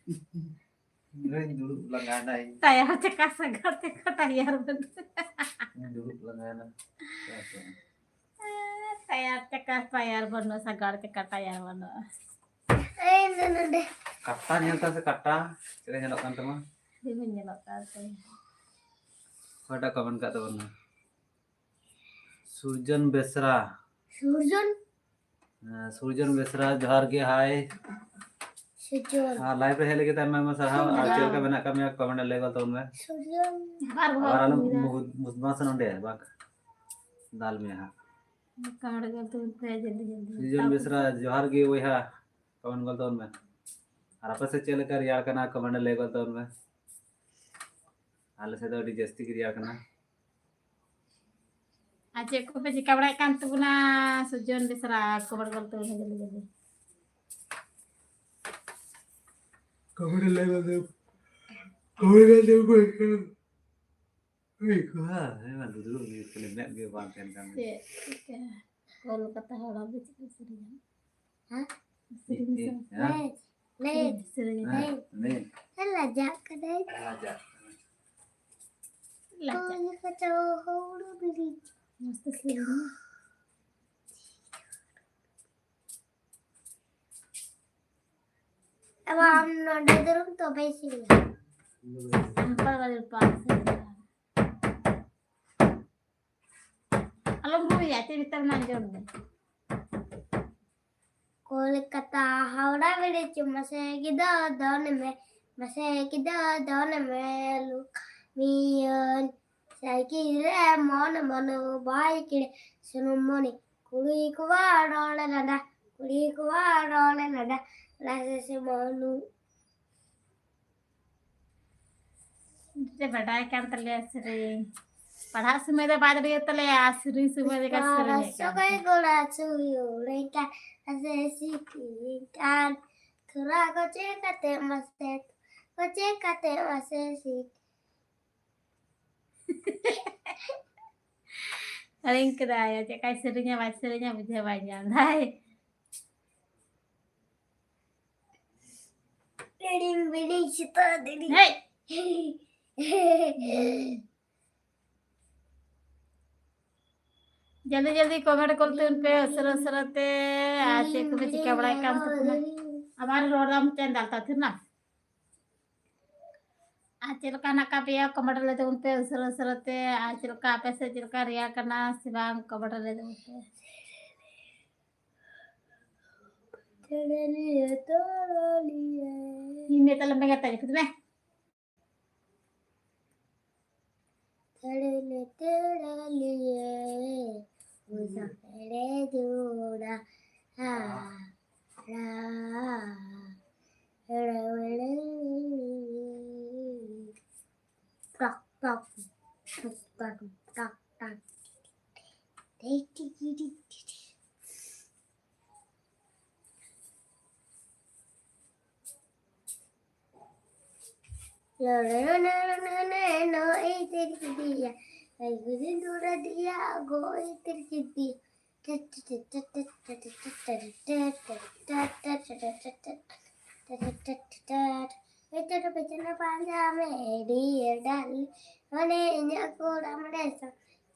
ᱤᱧ ᱫᱩᱲᱩᱵ ᱞᱟᱸᱜᱟᱭᱮᱱᱟᱹᱧ᱾ ᱴᱟᱭᱟᱨ ᱪᱟᱠᱟ ᱥᱟᱜᱟᱲ ᱪᱟᱠᱟ ᱴᱟᱭᱟᱨ ᱵᱟᱹᱱᱩᱜ᱾ ᱤᱧ ᱫᱩᱲᱩᱵ ᱞᱟᱸᱜᱟᱭᱮᱱᱟ᱾ ᱴᱟᱭᱟᱨ ᱪᱟᱠᱟ ᱴᱟᱭᱟᱨ ᱵᱟᱹᱱᱩᱜ, ᱥᱟᱜᱟᱲ ᱪᱟᱠᱟ ᱴᱟᱭᱟᱨ ᱵᱟᱹᱱᱩᱜ᱾ ᱤᱧ ᱫᱚ ᱱᱚᱰᱮ᱾ ᱠᱟᱴᱟ ᱧᱮᱞ ᱛᱟᱢ ᱥᱮ, ᱠᱟᱴᱟ ᱪᱮᱫ ᱞᱮᱠᱟ ᱧᱮᱞᱚᱜ ᱠᱟᱱ ᱛᱟᱢᱟ? ᱟᱹᱰᱤ ᱢᱚᱡᱽ ᱧᱮᱞᱚᱜ ᱠᱟᱱ ᱛᱟᱢᱟ᱾ ᱚᱠᱚᱭᱴᱟᱜ comment ᱠᱟᱜ ᱛᱟᱵᱚᱱᱟ? ᱥᱩᱨᱡᱚᱱ ᱵᱮᱥᱨᱟ᱾ ᱥᱩᱨᱡᱚᱱ? ᱦᱮᱸ, ᱥᱩᱨᱡᱚᱱ ᱵᱮᱥᱨᱟ, ᱡᱚᱦᱟᱨ ᱜᱮ, hi᱾ ᱥᱩᱨᱡᱚᱱ᱾ ᱟᱨ live ᱨᱮ ᱦᱮᱡ ᱞᱟᱹᱜᱤᱫ ᱟᱭᱢᱟ ᱟᱭᱢᱟ ᱥᱟᱨᱦᱟᱣ᱾ ᱟᱨ ᱥᱩᱨᱡᱚᱱ᱾ ᱪᱮᱫ ᱞᱮᱠᱟ ᱢᱮᱱᱟᱜ ᱟᱠᱟᱫ ᱢᱮᱭᱟ, comment ᱨᱮ ᱞᱟᱹᱭ ᱜᱚᱫ ᱛᱟᱵᱚᱱ ᱢᱮ᱾ ᱥᱩᱨᱡᱚᱱ᱾ ᱟᱨ ᱟᱞᱚᱢ ᱢᱩ-, ᱢᱩᱥᱵᱟ ᱥᱮ ᱱᱚᱸᱰᱮ, ᱵᱟᱝ ᱫᱟᱞ ᱢᱮᱭᱟ ᱦᱟᱸᱜ᱾ ᱠᱟᱢᱲ ᱜᱚᱫ ᱛᱟᱵᱚᱱ ᱯᱮ ᱡᱚᱞᱫᱤ ᱡᱚᱞᱫᱤ᱾ ᱥᱩᱨᱡᱚᱱ ᱵᱮᱥᱨᱟ, ᱡᱚᱦᱟᱨ ᱜᱮ ᱵᱚᱭᱦᱟ, comment ᱜᱚᱫ ᱛᱟᱵᱚᱱ ᱢᱮ᱾ ᱟᱨ ᱟᱯᱮ ᱥᱮᱫ ᱪᱮᱫ ᱞᱮᱠᱟ ᱨᱮᱭᱟᱲ ᱠᱟᱱᱟ, comment ᱨᱮ ᱞᱟᱹᱭ ᱜᱚᱫ ᱛᱟᱵᱚᱱ ᱢᱮ᱾ ᱟᱞᱮ ᱥᱮᱫ ᱫᱚ ᱟᱹᱰᱤ ᱡᱟᱹᱥᱛᱤ ᱜᱮ ᱨᱮᱭᱟᱲ ᱠᱟᱱᱟ᱾ ᱟᱨ ᱪᱮᱫ ᱠᱚᱯᱮ ᱪᱤᱠᱟ ᱵᱟᱲᱟᱭᱮᱫ ᱠᱟᱱ ᱛᱟᱵᱚᱱᱟ? ᱥᱩᱨᱡᱚᱱ ᱵᱮᱥᱨᱟ, comment ᱜᱚᱫ ᱛᱟᱵᱚᱱ ᱢᱮ ᱡᱚᱞᱫᱤ ᱡᱚᱞᱫᱤ᱾ comment ᱨᱮ ᱞᱟᱹᱭ ᱜᱚᱫ ᱛᱟᱵᱚᱱ, comment ᱨᱮ ᱞᱟᱹᱭ ᱜᱚᱫ ᱛᱟᱵᱚᱱ᱾ ᱩᱭ, ᱠᱚᱦᱟ, ᱦᱮᱸ, ᱢᱟ, ᱫᱩᱫᱩ, ᱩᱱᱤ ᱠᱷᱟᱹᱞᱤ ᱢᱮᱫ ᱜᱮ ᱵᱟᱝ ᱛᱟᱦᱮᱱ ᱠᱟᱱ ᱛᱟᱭᱟ᱾ ᱪᱮᱫ ᱪᱤᱠᱟᱹ? ᱠᱚᱞᱠᱟᱛᱟ ᱦᱚᱲ ᱫᱚ ᱪᱮᱫ ᱠᱚ ᱥᱮᱨᱮᱧᱟ? ᱦᱮᱸ? ᱥᱮᱨᱮᱧ ᱮ, ᱥᱮ? ᱦᱮᱸ? ᱞᱮ, ᱥᱮᱨᱮᱧ, ᱥᱮᱨᱮᱧ᱾ ᱦᱮᱸ, ᱞᱮ᱾ ᱦᱮᱸ, ᱞᱟᱡᱟᱜ ᱠᱟᱱᱟᱭ᱾ ᱞᱟᱡᱟᱜ ᱠᱟᱱᱟᱭ᱾ ᱞᱟᱡᱟᱜ᱾ ᱠᱚᱞᱠᱟᱛᱟ ᱦᱚᱲ ᱵᱤᱨᱤᱫ᱾ ᱢᱚᱡᱽ ᱛᱮ ᱥᱮᱨᱮᱧ ᱢᱮ᱾ ᱟᱢ ᱱᱚᱰᱮ ᱫᱩᱲᱩᱵ, ᱛᱚᱵᱮ ᱥᱮᱨᱮᱧᱟ᱾ ᱥᱟᱱᱛᱟᱲ ᱵᱟᱡᱟᱨ ᱯᱟᱥ ᱨᱮ᱾ ᱟᱞᱚᱢ ᱨᱩᱭᱟ, ᱪᱮᱫ ᱱᱮᱛᱟᱨ ᱢᱟ ᱟᱸᱡᱚᱢ ᱢᱮ᱾ ᱠᱚᱞᱠᱟᱛᱟ ᱦᱟᱣᱲᱟ ᱵᱨᱤᱡᱽ ᱢᱟᱥᱮ ᱜᱤᱫᱟᱹ ᱫᱚᱱ ᱢᱮ, ᱢᱟᱥᱮ ᱜᱤᱫᱟᱹ ᱫᱚᱱ ᱢᱮ, ᱞᱩᱠᱢᱤᱭᱟᱹᱧ ᱥᱟᱭᱠᱮᱞ ᱨᱮ ᱢᱚᱱ ᱢᱚᱱ ᱵᱟᱭ ᱠᱤᱲ ᱥᱩᱱᱩᱢ ᱢᱚᱱᱤ ᱠᱩᱲᱤ ᱠᱚᱣᱟ ᱨᱚᱲ ᱞᱟᱸᱫᱟ, ᱠᱩᱲᱤ ᱠᱚᱣᱟ ᱨᱚᱲ ᱞᱟᱸᱫᱟ, ᱞᱟᱥᱮᱥ ᱢᱚᱱᱩ᱾ ᱡᱮ ᱵᱟᱰᱟᱭ ᱠᱟᱱ ᱛᱟᱞᱮᱭᱟ ᱥᱮᱨᱮᱧ᱾ ᱯᱟᱲᱦᱟᱜ ᱥᱚᱢᱚᱭ ᱫᱚ ᱵᱟᱭ ᱫᱟᱲᱮᱭᱟᱜ ᱛᱟᱞᱮᱭᱟ, ᱟᱨ ᱥᱮᱨᱮᱧ ᱥᱚᱢᱚᱭ ᱫᱚ ᱮᱠᱟᱞ ᱥᱮᱨᱮᱧᱮᱫ ᱠᱟᱱ᱾ ᱥᱚᱜᱚᱭ ᱜᱚᱲᱟ ᱪᱩᱭᱩ ᱞᱮᱠᱟ ᱟᱥᱮ ᱥᱤᱯᱤ ᱠᱟᱱ᱾ ᱛᱷᱚᱲᱟ ᱜᱚᱪᱮ ᱠᱟᱛᱮ ᱢᱟᱥᱮ, ᱜᱚᱪᱮ ᱠᱟᱛᱮ ᱢᱟᱥᱮ ᱥᱤ᱾ ᱦᱤᱲᱤᱧ ᱠᱮᱫᱟᱭ, ᱪᱮᱫ ᱠᱟᱭ ᱥᱮᱨᱮᱧᱟ, ᱵᱟᱭ ᱥᱮᱨᱮᱧᱟ, ᱵᱩᱡᱷᱟᱹᱣ ᱵᱟᱭ ᱧᱟᱢ ᱫᱟᱭ᱾ ᱦᱤᱲᱤᱧ ᱵᱤᱲᱤᱧ ᱥᱮᱛᱟᱜ ᱫᱤᱱᱤᱧ᱾ ᱦᱮᱭ! ᱡᱚᱞᱫᱤ ᱡᱚᱞᱫᱤ comment ᱠᱚᱞ ᱛᱟᱵᱚᱱ ᱯᱮ ᱩᱥᱟᱹᱨᱟ ᱩᱥᱟᱹᱨᱟ ᱛᱮ᱾ ᱟᱨ ᱪᱮᱫ ᱠᱚᱯᱮ ᱪᱤᱠᱟᱹ ᱵᱟᱲᱟᱭᱮᱫ ᱠᱟᱱ ᱛᱟᱵᱚᱱᱟ? ᱟᱵᱟᱨ ᱨᱚᱲ ᱫᱟᱢ ᱪᱮᱫ ᱫᱟᱞ ᱛᱟᱹᱛᱷᱤᱨ ᱱᱟ? ᱟᱨ ᱪᱮᱫ ᱞᱮᱠᱟ ᱦᱮᱱᱟᱜ ᱟᱠᱟᱫ ᱯᱮᱭᱟ comment ᱨᱮ ᱞᱟᱹᱭ ᱛᱟᱵᱚᱱ ᱯᱮ ᱩᱥᱟᱹᱨᱟ ᱩᱥᱟᱹᱨᱟ ᱛᱮ᱾ ᱟᱨ ᱪᱮᱫ ᱞᱮᱠᱟ ᱟᱯᱮ ᱥᱮᱫ ᱪᱮᱫ ᱞᱮᱠᱟ ᱨᱮᱭᱟᱲ ᱠᱟᱱᱟ ᱥᱮ ᱵᱟᱝ comment ᱨᱮ ᱞᱟᱹᱭ ᱛᱟᱵᱚᱱ ᱯᱮ᱾ ᱤᱧ ᱢᱮ ᱛᱟᱞᱮ ᱢᱮ ᱜᱟᱛᱮ ᱡᱟᱹᱯᱤᱫ ᱢᱮ᱾ ᱛᱮᱲᱮ ᱛᱮᱲᱮ ᱞᱤᱭᱮ ᱩᱥᱟ ᱛᱮᱲᱮ ᱡᱩᱲᱟ ᱦᱟᱲᱟ ᱦᱮᱲᱮ ᱦᱮᱲᱮ ᱴᱚᱠ ᱴᱚᱠ ᱴᱚᱠ ᱴᱚᱠ ᱴᱚᱠ ᱴᱚᱠ ᱴᱤᱠ ᱴᱤᱠ ᱴᱤᱠ ᱴᱤᱠ ᱴᱤᱠ ᱯᱮᱪᱷᱚᱱ ᱯᱮᱪᱷᱚᱱ ᱯᱟᱸᱡᱟ ᱢᱮ, dear darling, ᱢᱟᱱᱮ ᱤᱧᱟᱹᱜ ᱠᱚᱲᱟᱢ ᱨᱮ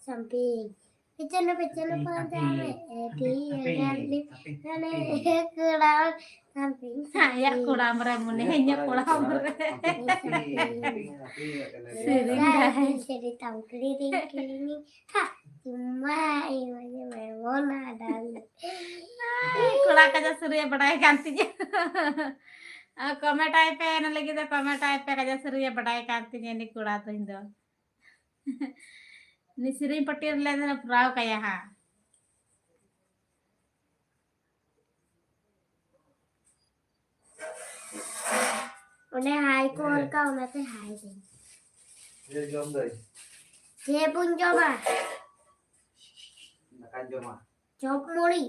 ᱥᱟᱢᱯᱤᱝ᱾ ᱯᱮᱪᱷᱚᱱ ᱯᱮᱪᱷᱚᱱ ᱯᱟᱸᱡᱟ ᱢᱮ, dear darling, ᱢᱟᱱᱮ ᱤᱧᱟᱹᱜ ᱠᱚᱲᱟᱢ ᱨᱮ ᱥᱟᱢᱯᱤᱝ, ᱟᱭᱟᱜ ᱥᱟᱢᱯᱤᱝ᱾ ᱠᱚᱲᱟᱢ ᱨᱮ, ᱢᱚᱱᱮ ᱤᱧᱟᱹᱜ ᱠᱚᱲᱟᱢ ᱨᱮ᱾ ᱥᱮᱨᱮᱧ ᱫᱟᱭ᱾ ᱥᱮᱨᱮᱧ ᱛᱟᱢ ᱠᱤᱨᱤᱧ ᱠᱤᱨᱤᱧ᱾ ᱦᱟ, ᱪᱩᱢᱢᱟ ᱤᱢᱟᱹᱧ ᱢᱮ ᱢᱚᱱᱟ darling᱾ ᱟᱭ, ᱠᱚᱲᱟ ᱠᱟᱡᱟ ᱥᱮᱨᱮᱧ ᱮ ᱵᱟᱰᱟᱭ ᱠᱟᱱ ᱛᱤᱧᱟᱹ᱾ ᱟᱨ comment ᱟᱭ ᱯᱮ, ᱚᱱᱟ ᱞᱟᱹᱜᱤᱫ ᱫᱚ comment ᱟᱭ ᱯᱮ, ᱠᱟᱡᱟ ᱥᱮᱨᱮᱧ ᱮ ᱵᱟᱰᱟᱭ ᱠᱟᱱ ᱛᱤᱧᱟᱹ ᱩᱱᱤ ᱠᱚᱲᱟ ᱫᱚ ᱤᱧ ᱫᱚ᱾ ᱩᱱᱤ ᱥᱮᱨᱮᱧ ᱯᱟᱹᱴᱤ ᱨᱮᱞᱮ ᱫᱷᱟᱨᱟ ᱯᱩᱨᱟᱣ ᱠᱟᱭᱟ ᱦᱟᱸᱜ᱾ ᱚᱸᱰᱮ hi ᱠᱚ ᱚᱞ ᱠᱟᱜ, ᱚᱱᱟᱛᱮ hi ᱫᱟᱹᱧ᱾ ᱤᱭᱟᱹ ᱡᱚᱢ ᱫᱟᱹᱧ᱾ ᱪᱮᱫ ᱵᱚᱱ ᱡᱚᱢᱟ? ᱫᱟᱠᱟᱧ ᱡᱚᱢᱟ᱾ ᱪᱚᱯ ᱢᱩᱲᱤ᱾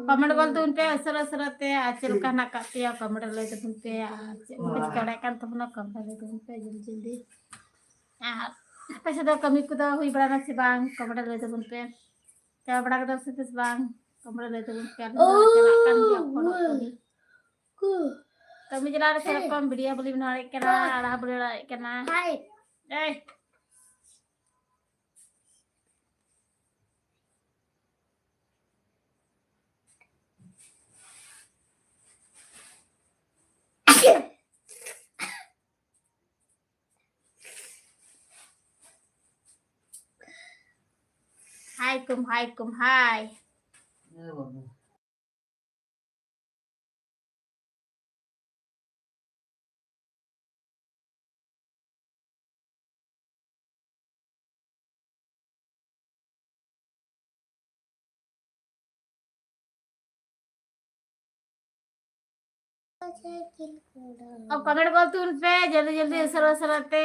ᱠᱚᱢᱮᱱᱴ ᱜᱚᱞ ᱛᱟᱵᱚᱱ ᱯᱮ ᱩᱥᱟᱹᱨᱟ ᱩᱥᱟᱹᱨᱟ ᱛᱮ, ᱟᱨ ᱪᱮᱫ ᱞᱮᱠᱟ ᱦᱮᱱᱟᱜ ᱟᱠᱟᱫ ᱯᱮᱭᱟ ᱠᱚᱢᱮᱱᱴ ᱨᱮ ᱞᱟᱹᱭ ᱛᱟᱵᱚᱱ ᱯᱮ, ᱟᱨ ᱪᱮᱫ ᱠᱚᱯᱮ ᱪᱤᱠᱟᱹ ᱵᱟᱲᱟᱭᱮᱫ ᱠᱟᱱ ᱛᱟᱵᱚᱱᱟ ᱠᱚᱢᱮᱱᱴ ᱨᱮ ᱞᱟᱹᱭ ᱛᱟᱵᱚᱱ ᱯᱮ ᱡᱚᱞᱫᱤ ᱡᱚᱞᱫᱤ᱾ ᱟᱨ ᱟᱯᱮ ᱥᱮᱫ ᱫᱚ ᱠᱟᱹᱢᱤ ᱠᱚᱫᱚ ᱦᱩᱭ ᱵᱟᱲᱟᱭᱱᱟ ᱥᱮ ᱵᱟᱝ? ᱠᱚᱢᱮᱱᱴ ᱨᱮ ᱞᱟᱹᱭ ᱛᱟᱵᱚᱱ ᱯᱮ᱾ ᱪᱟᱵᱟ ᱵᱟᱲᱟ ᱠᱮᱫᱟ ᱥᱮ ᱯᱮ ᱥᱮ ᱵᱟᱝ? ᱠᱚᱢᱮᱱᱴ ᱨᱮ ᱞᱟᱹᱭ ᱛᱟᱵᱚᱱ ᱯᱮ᱾ ᱟᱞᱮ ᱫᱚ ᱪᱟᱞᱟᱜ ᱠᱟᱱ ᱜᱮᱭᱟ ᱯᱷᱳᱱ ᱠᱚᱜᱮ᱾ ᱠᱟᱹᱢᱤ ᱡᱟᱞᱟ ᱨᱮ ᱥᱮᱨᱚᱠᱚᱢ ᱵᱷᱤᱰᱤᱭᱳ ᱵᱟᱹᱞᱤᱧ ᱵᱮᱱᱟᱣ ᱫᱟᱲᱮᱭᱟᱜ ᱠᱟᱱᱟ, ᱟᱲᱟᱜ ᱵᱟᱹᱞᱤᱧ ᱫᱟᱲᱮᱭᱟᱜ ᱠᱟᱱᱟ᱾ ᱦᱟᱭ᱾ ᱮᱭ᱾ ᱦᱟᱭ ᱠᱚᱢ, ᱦᱟᱭ ᱠᱚᱢ, ᱦᱟᱭ᱾ ᱟᱨ ᱠᱚᱢᱮᱱᱴ ᱜᱚᱞ ᱛᱩᱞ ᱯᱮ, ᱡᱚᱞᱫᱤ ᱡᱚᱞᱫᱤ, ᱩᱥᱟᱹᱨᱟ ᱩᱥᱟᱹᱨᱟ ᱛᱮ᱾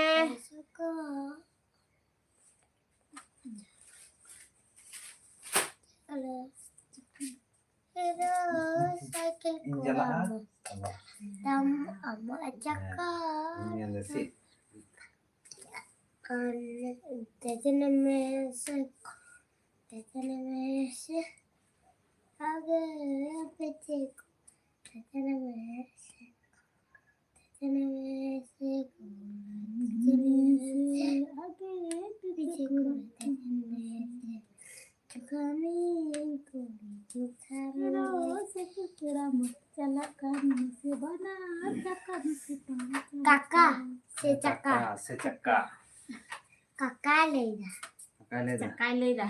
ᱦᱮᱞᱳ, ᱥᱟᱭᱠᱮᱞ ᱤᱧ ᱪᱟᱞᱟᱜᱼᱟ᱾ ᱠᱚᱲᱟ᱾ ᱛᱟᱢ ᱟᱢᱟᱜ ᱪᱟᱠᱟ᱾ ᱦᱮᱸ, ᱧᱮᱞ ᱫᱟ ᱥᱮ᱾ ᱟᱨ ᱫᱮᱡᱮᱱ ᱢᱮ ᱥᱮ, ᱫᱮᱡᱮᱱ ᱢᱮ ᱥᱮ, ᱟᱜᱮ ᱯᱤᱪᱷᱮ ᱠᱚ, ᱫᱮᱡᱮᱱ ᱢᱮ ᱥᱮ, ᱫᱮᱡᱮᱱ ᱢᱮ ᱥᱮ, ᱫᱮᱡᱮᱱ ᱢᱮ ᱥᱮ, ᱟᱜᱮ ᱯᱤᱪᱷᱮ ᱠᱚ, ᱫᱮᱡᱮᱱ ᱢᱮ ᱥᱮ, ᱡᱚᱠᱷᱚᱱᱤᱧ ᱠᱩᱞᱤ ᱡᱚᱠᱷᱟ ᱢᱮ᱾ ᱥᱟᱭᱠᱮᱞ ᱠᱚᱲᱟ ᱢᱟ ᱪᱟᱞᱟᱜ ᱠᱟᱱ ᱢᱮᱥᱮ ᱵᱟᱱᱟᱨ ᱪᱟᱠᱟ ᱢᱮᱥᱮ ᱛᱟᱢ ᱪᱟᱞᱟᱜ ᱠᱟᱠᱟ ᱠᱟᱱ᱾ ᱥᱮ ᱪᱟᱠᱟ? ᱪᱟᱠᱟ, ᱥᱮ ᱪᱟᱠᱟ? ᱠᱟᱠᱟᱭ ᱞᱟᱹᱭᱫᱟ᱾ ᱠᱟᱠᱟᱭ ᱞᱟᱹᱭᱫᱟ? ᱪᱟᱠᱟᱭ ᱞᱟᱹᱭᱫᱟ᱾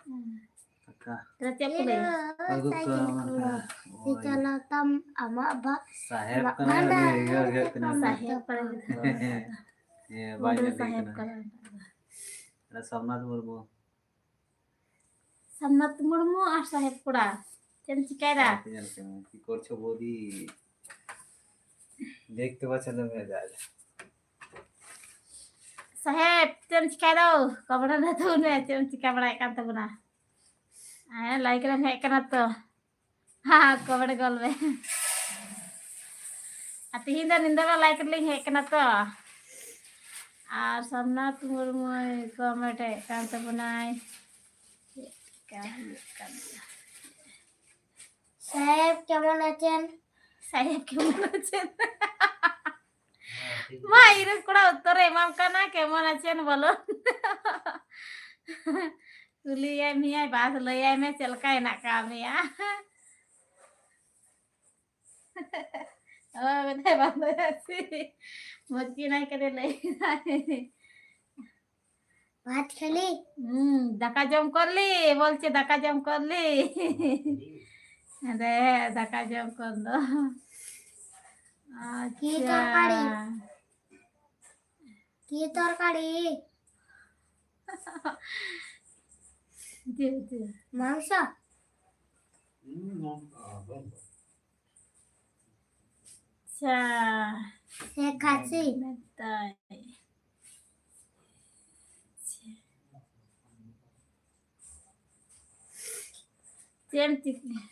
ᱦᱮᱸ᱾ ᱠᱟᱠᱟ᱾ ᱛᱟᱦᱞᱮ ᱪᱮᱫ ᱠᱚ ᱞᱟᱹᱭᱟ? ᱦᱮᱞᱳ, ᱟᱹᱜᱩ ᱥᱟᱭᱠᱮᱞ ᱠᱚᱣᱟ ᱠᱚᱲᱟ᱾ ᱢᱮᱱᱛᱮ᱾ ᱥᱮ ᱳᱭ᱾ ᱪᱟᱞᱟᱣ ᱛᱟᱢ ᱟᱢᱟᱜ ᱵᱟ-, ᱥᱟᱦᱮᱵ ᱟᱢᱟᱜ ᱠᱟᱱᱟᱭ, ᱵᱷᱟᱸᱰᱟᱱ᱾ ᱩᱱᱤ ᱤᱭᱟᱹ ᱦᱩᱭᱩᱜ ᱠᱟᱱᱟ᱾ ᱥᱟᱦᱮᱵ ᱠᱟᱱᱟᱭ᱾ ᱦᱮᱸ, ᱵᱟᱭ ᱩᱱᱤ ᱧᱮᱞ ᱦᱩᱭ ᱥᱟᱦᱮᱵ ᱠᱟᱱᱟ᱾ ᱠᱟᱱᱟᱭ᱾ ᱟᱨ ᱥᱳᱢᱱᱟᱛᱷ ᱢᱩᱨᱢᱩ᱾ ᱥᱟᱢᱱᱟᱛ ᱢᱩᱨᱢᱩ ᱟᱨ ᱥᱟᱦᱮᱵ ᱠᱚᱲᱟ, ᱪᱮᱫ ᱮᱢ ᱪᱤᱠᱟᱹᱭᱮᱫᱟ? ᱧᱮᱞ ᱠᱟᱱᱟ, ᱠᱤ ᱠᱚᱨᱪᱷᱚ ᱵᱚᱫᱤ? ᱫᱮᱠᱷᱛᱮ ᱯᱟᱪᱷᱮ ᱞᱮ ᱢᱮᱡᱟ᱾ ᱥᱟᱦᱮᱵ, ᱪᱮᱫ ᱮᱢ ᱪᱤᱠᱟᱹᱭᱮᱫᱟ? ᱠᱚᱢᱮᱱᱴ ᱨᱮ ᱛᱟᱵᱚᱱ ᱢᱮ, ᱪᱮᱫ ᱮᱢ ᱪᱤᱠᱟᱹ ᱵᱟᱲᱟᱭᱮᱫ ᱠᱟᱱ ᱛᱟᱵᱚᱱᱟ? ᱦᱮᱸ, ᱞᱟᱭᱤᱠ ᱨᱮᱢ ᱦᱮᱡ ᱠᱟᱱᱟ ᱛᱚ? ᱦᱮᱸ, ᱠᱚᱢᱮᱱᱴ ᱜᱚᱞ ᱢᱮ᱾ ᱟᱨ ᱛᱤᱦᱤᱧ ᱫᱚ ᱧᱤᱫᱟᱹ ᱵᱮᱲᱟ ᱞᱟᱭᱤᱠ ᱨᱮᱞᱤᱧ ᱦᱮᱡ ᱠᱟᱱᱟ ᱛᱚ᱾ ᱟᱨ ᱥᱳᱢᱱᱟᱛᱷ ᱢᱩᱨᱢᱩᱭ ᱠᱚᱢᱮᱱᱴ ᱮᱫ ᱠᱟᱱ ᱛᱟᱵᱚᱱᱟᱭ᱾ ᱪᱮᱫ ᱞᱮᱠᱟ ᱦᱩᱭᱩᱜ ᱠᱟᱱᱟ? ᱥᱟᱦᱮᱵ ᱠᱮᱢᱚᱱ ᱟᱪᱮᱱ? ᱥᱟᱦᱮᱵ ᱠᱮᱢᱚᱱ ᱟᱪᱮᱱ? ᱢᱟ, ᱤᱧ ᱨᱮᱱ ᱠᱚᱲᱟ ᱩᱛᱛᱚᱨᱮ ᱮᱢᱟᱢ ᱠᱟᱱᱟ, ᱠᱮᱢᱚᱱ ᱟᱪᱮᱱ ᱵᱚᱞᱚ᱾ ᱠᱩᱞᱤᱭᱟᱭ ᱢᱮᱭᱟᱭ, ᱵᱟᱥ ᱞᱟᱹᱭᱟᱭ ᱢᱮ ᱪᱮᱫ ᱞᱮᱠᱟ ᱦᱮᱱᱟᱜ ᱟᱠᱟᱫ ᱢᱮᱭᱟ᱾ ᱚ, ᱢᱮᱱᱟᱭ ᱵᱟᱝ ᱞᱟᱹᱭᱟ ᱥᱮ᱾ ᱢᱚᱡᱽ ᱜᱮ ᱦᱮᱱᱟᱭ ᱠᱟᱫᱮ ᱞᱟᱹᱭ ᱫᱟᱭ᱾ ᱵᱷᱟᱛ ᱠᱷᱟᱹᱞᱤ? ᱦᱩᱸ, ᱫᱟᱠᱟ ᱡᱚᱢ ᱠᱚᱨᱞᱤ, ᱵᱚᱞᱪᱮ ᱫᱟᱠᱟ ᱡᱚᱢ ᱠᱚᱨᱞᱤ᱾ ᱟᱫᱚ ᱫᱟᱠᱟ ᱡᱚᱢ ᱠᱚᱨ ᱫᱚ᱾ ᱠᱤ ᱟᱪᱪᱷᱟ᱾ ᱛᱚᱨᱠᱟᱨᱤ? ᱠᱤ ᱛᱚᱨᱠᱟᱨᱤ? ᱡᱤᱞ, ᱡᱤᱞ᱾ মাংস? ᱟᱪᱪᱷᱟ᱾ ᱥᱮ ᱠᱷᱟᱹᱥᱤ? ᱢᱮᱛᱟᱭ᱾ ᱟᱪᱪᱷᱟ᱾ ᱪᱮᱫ ᱮᱢ ᱪᱤᱠᱟᱹ-,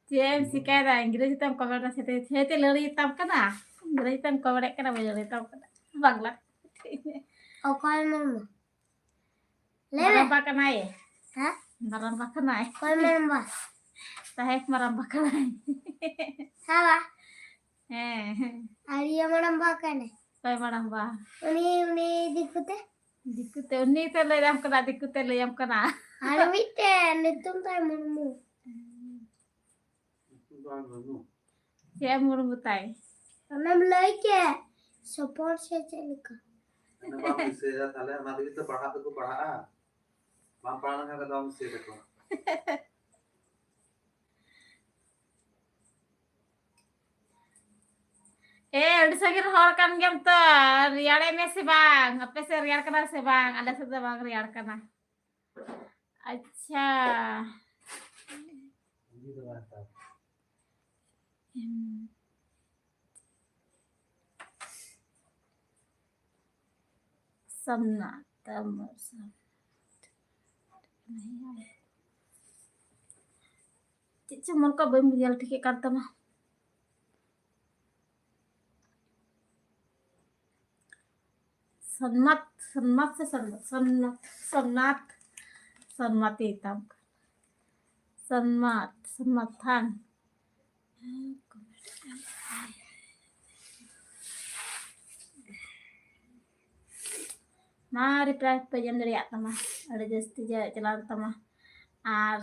ᱪᱮᱫ ᱮᱢ ᱪᱤᱠᱟᱹᱭᱮᱫᱟ? ᱤᱝᱨᱮᱡᱤ ᱛᱮᱢ ᱠᱚᱢᱮᱱᱴ ᱥᱮ ᱪᱮᱫ ᱞᱟᱹᱲᱤ ᱛᱟᱢ ᱠᱟᱱᱟ? ᱤᱝᱨᱮᱡᱤ ᱛᱮᱢ ᱠᱚᱢᱮᱱᱴ ᱠᱟᱱᱟ, ᱵᱟᱹᱧ ᱞᱟᱹᱲᱤ ᱛᱟᱢ ᱠᱟᱱᱟ᱾ ᱵᱟᱝᱞᱟ᱾ ᱚᱠᱚᱭ ᱢᱟᱢᱟ? ᱞᱟᱹᱭ ᱢᱮ᱾ ᱢᱟᱨᱟᱝᱵᱟ ᱠᱟᱱᱟᱭ᱾ ᱦᱮᱸ? ᱢᱟᱨᱟᱝᱵᱟ ᱠᱟᱱᱟᱭ᱾ ᱚᱠᱚᱭ ᱢᱟᱨᱟᱝᱵᱟ? ᱥᱟᱦᱮᱵ ᱢᱟᱨᱟᱝᱵᱟ ᱠᱟᱱᱟᱭ᱾ ᱦᱮᱸ ᱵᱟ? ᱦᱮᱸ, ᱦᱮᱸ᱾ ᱟᱨ ᱤᱭᱟᱹ ᱢᱟᱨᱟᱝᱵᱟ ᱠᱟᱱᱟᱭ᱾ ᱚᱠᱚᱭ ᱢᱟᱨᱟᱝᱵᱟ? ᱩᱱᱤ, ᱩᱱᱤ ᱫᱤᱠᱩ ᱛᱮ? ᱫᱤᱠᱩ ᱛᱮ, ᱩᱱᱤ ᱛᱮ ᱞᱟᱹᱭᱟᱢ ᱠᱟᱱᱟ, ᱫᱤᱠᱩ ᱛᱮ ᱞᱟᱹᱭᱟᱢ ᱠᱟᱱᱟ᱾ ᱟᱨ ᱢᱤᱫᱴᱮᱱ ᱧᱩᱛᱩᱢ ᱛᱟᱭ ᱢᱩᱨᱢᱩ᱾ ᱪᱮᱫ ᱢᱩᱨᱢᱩ ᱛᱟᱭ? ᱚᱱᱟᱢ ᱞᱟᱹᱭ ᱠᱮᱫ, ᱥᱚᱯᱚᱨ ᱥᱮ ᱪᱮᱫ ᱞᱮᱠᱟ? ᱚᱱᱟ ᱵᱟᱢ ᱫᱤᱥᱟᱹᱭᱮᱫᱟ, ᱛᱟᱦᱞᱮ ᱚᱱᱟ ᱛᱮᱜᱮ ᱛᱚ ᱯᱟᱲᱦᱟᱜ ᱫᱚᱠᱚ ᱯᱟᱲᱦᱟᱜᱼᱟ᱾ ᱵᱟᱢ ᱯᱟᱲᱦᱟᱣ ᱞᱮᱱᱠᱷᱟᱱ ᱫᱚ ᱵᱟᱢ ᱫᱤᱥᱟᱹᱭ ᱛᱟᱠᱚᱣᱟ᱾ ᱮ, ᱟᱹᱰᱤ ᱥᱟᱺᱜᱤᱧ ᱨᱮᱱ ᱦᱚᱲ ᱠᱟᱱ ᱜᱮᱭᱟᱢ ᱛᱚ, ᱨᱮᱭᱟᱲᱮᱫ ᱢᱮ ᱥᱮ ᱵᱟᱝ? ᱟᱯᱮ ᱥᱮᱫ ᱨᱮᱭᱟᱲ ᱠᱟᱱᱟ ᱥᱮ ᱵᱟᱝ? ᱟᱞᱮ ᱥᱮᱫ ᱫᱚ ᱵᱟᱝ ᱨᱮᱭᱟᱲ ᱠᱟᱱᱟ᱾ ᱟᱪᱪᱷᱟ᱾ ᱥᱟᱢᱱᱟ ᱛᱟᱢ, ᱪᱮᱫ ᱪᱚ ᱢᱚᱱ ᱠᱚ ᱵᱟᱹᱧ ᱧᱮᱞ ᱴᱷᱤᱠᱮᱫ ᱠᱟᱱ ᱛᱟᱢᱟ᱾ ᱥᱚᱱᱢᱟᱛ, ᱥᱚᱱᱢᱟᱛ ᱥᱮ ᱥᱚᱱᱢᱟᱛ? ᱥᱚᱱᱢᱟᱛ, ᱥᱚᱱᱢᱟᱛ, ᱥᱚᱱᱢᱟᱛ ᱛᱟᱢ᱾ ᱥᱚᱱᱢᱟᱛ, ᱥᱚᱱᱢᱟᱛ ᱛᱷᱟᱱ᱾ ᱢᱟ reply ᱵᱟᱹᱧ ᱮᱢ ᱫᱟᱲᱮᱭᱟᱜ ᱛᱟᱢᱟ, ᱟᱹᱰᱤ ᱡᱟᱹᱥᱛᱤ ᱡᱮ ᱪᱟᱞᱟᱣ ᱮᱱ ᱛᱟᱢᱟ᱾ ᱟᱨ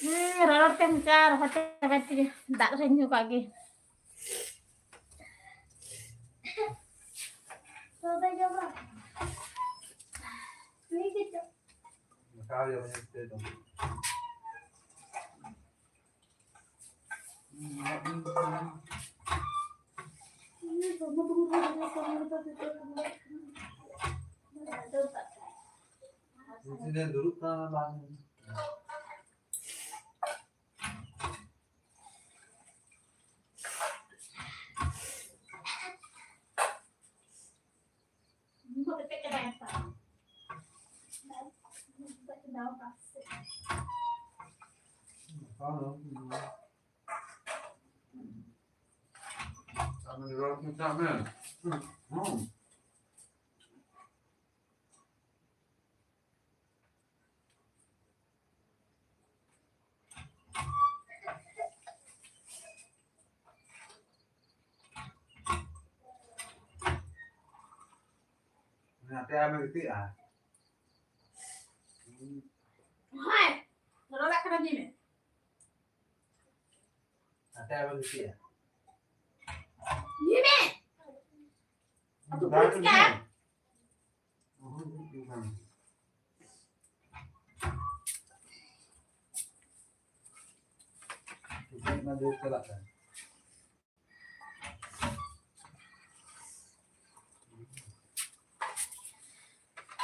ᱦᱮᱸ, ᱨᱚᱲ ᱛᱮ ᱢᱚᱪᱟ ᱨᱚᱦᱚᱲ ᱪᱟᱵᱟᱭ ᱛᱤᱧᱟ᱾ ᱫᱟᱜ ᱨᱮ ᱧᱩ ᱠᱟᱜ ᱜᱮ᱾ ᱫᱩᱲᱩᱵ ᱠᱟᱱᱟ ᱵᱟᱝ? ᱵᱟᱝ, ᱵᱟᱝ᱾ ᱟᱢ ᱨᱚᱲ ᱢᱮᱛᱟᱜ ᱢᱮ᱾ ᱦᱩᱸ᱾ ᱟᱯᱮ ᱟᱢᱮ ᱜᱤᱛᱤᱡᱼᱟ? ᱦᱮᱸ, ᱨᱚᱲ ᱠᱟᱱᱟ, ᱧᱮᱞ ᱢᱮ᱾ ᱟᱯᱮ ᱟᱢᱮ ᱜᱤᱛᱤᱡᱼᱟ? ᱧᱮᱞ ᱢᱮ᱾ ᱟᱫᱚ ᱵᱟᱝ ᱪᱤᱠᱟᱹᱜᱼᱟ? ᱢᱟ ᱡᱳᱨ ᱪᱟᱞᱟᱜ ᱠᱟᱱ᱾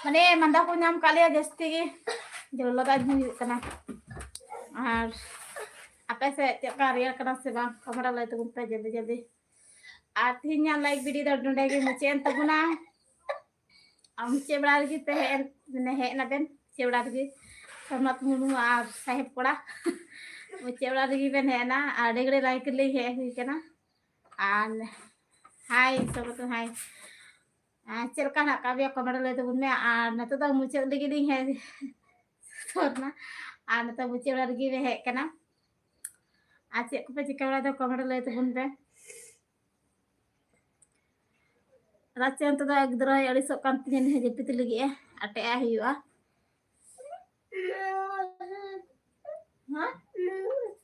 ᱢᱟᱱᱮ ᱢᱟᱸᱫᱟ ᱠᱚ ᱧᱟᱢ ᱠᱟᱜ ᱞᱮᱭᱟ ᱡᱟᱹᱥᱛᱤ ᱜᱮ, ᱡᱚᱞᱚ ᱫᱟᱜ ᱧᱩ ᱦᱩᱭᱩᱜ ᱠᱟᱱᱟ᱾ ᱟᱨ ᱟᱯᱮ ᱥᱮᱫ ᱪᱮᱫ ᱞᱮᱠᱟ ᱨᱮᱭᱟᱲ ᱠᱟᱱᱟ ᱥᱮ ᱵᱟᱝ? ᱠᱚᱢᱮᱱᱴ ᱨᱮ ᱞᱟᱹᱭ ᱛᱟᱵᱚᱱ ᱯᱮ ᱡᱚᱞᱫᱤ ᱡᱚᱞᱫᱤ᱾ ᱟᱨ ᱛᱤᱦᱤᱧᱟᱜ ᱞᱟᱭᱤᱵᱷ ᱵᱷᱤᱰᱤᱭᱳ ᱫᱚ ᱱᱚᱸᱰᱮ ᱜᱮ ᱢᱩᱪᱟᱹᱫ ᱮᱱ ᱛᱟᱵᱚᱱᱟ᱾ ᱟᱨ ᱢᱩᱪᱟᱹᱫ ᱵᱮᱲᱟ ᱨᱮᱜᱮ ᱯᱮ ᱦᱮᱡ ᱮᱱ, ᱢᱟᱱᱮ ᱦᱮᱡ ᱮᱱᱟ ᱵᱮᱱ ᱢᱩᱪᱟᱹᱫ ᱵᱮᱲᱟ ᱨᱮᱜᱮ᱾ ᱥᱳᱢᱱᱟᱛᱷ ᱢᱩᱨᱢᱩ ᱟᱨ ᱥᱟᱦᱮᱵᱽ ᱠᱚᱲᱟ ᱢᱩᱪᱟᱹᱫ ᱵᱮᱲᱟ ᱨᱮᱜᱮ ᱵᱮᱱ ᱦᱮᱡ ᱮᱱᱟ᱾ ᱟᱨ ᱟᱹᱰᱤ ᱜᱷᱟᱹᱲᱤᱡ ᱞᱟᱭᱤᱵᱷ ᱞᱤᱧ ᱦᱮᱡ ᱦᱩᱭ ᱠᱟᱱᱟ᱾ ᱟᱨ ᱦᱟᱭ ᱥᱚᱸᱜᱮᱛᱮ ᱦᱟᱭ᱾ ᱟᱨ ᱪᱮᱫ ᱞᱮᱠᱟ ᱦᱮᱱᱟᱜ ᱟᱠᱟᱫ ᱢᱮᱭᱟ ᱠᱚᱢᱮᱱᱴ ᱨᱮ ᱞᱟᱹᱭ ᱛᱟᱵᱚᱱ ᱢᱮ᱾ ᱟᱨ ᱱᱤᱛᱚᱜ ᱫᱚ ᱢᱩᱪᱟᱹᱫ ᱞᱟᱹᱜᱤᱫ ᱞᱤᱧ ᱦᱮᱡ ᱥᱩᱨ ᱮᱱᱟ᱾ ᱟᱨ ᱱᱤᱛᱚᱜ ᱢᱩᱪᱟᱹᱫ ᱵᱮᱲᱟ ᱨᱮᱜᱮ ᱞᱮ ᱦᱮᱡ ᱠᱟᱱᱟ᱾ ᱟᱨ ᱪᱮᱫ ᱠᱚᱯᱮ ᱪᱤᱠᱟᱹ ᱵᱟᱲᱟᱭᱮᱫᱟ ᱠᱚᱢᱮᱱᱴ ᱨᱮ ᱞᱟᱹᱭ ᱛᱟᱵᱚᱱ ᱯᱮ᱾ ᱨᱟᱪᱮ ᱚᱱᱛᱮ ᱫᱚ ᱮᱠᱫᱚᱢ ᱟᱹᱲᱤᱥᱚᱜ ᱠᱟᱱ ᱛᱤᱧᱟᱹ, ᱱᱤᱭᱟᱹ ᱡᱟᱹᱯᱤᱫ ᱞᱟᱹᱜᱤᱫ ᱮ ᱟᱴᱮᱜ ᱟᱭ ᱦᱩᱭᱩᱜᱼᱟ᱾ ᱦᱮᱸ?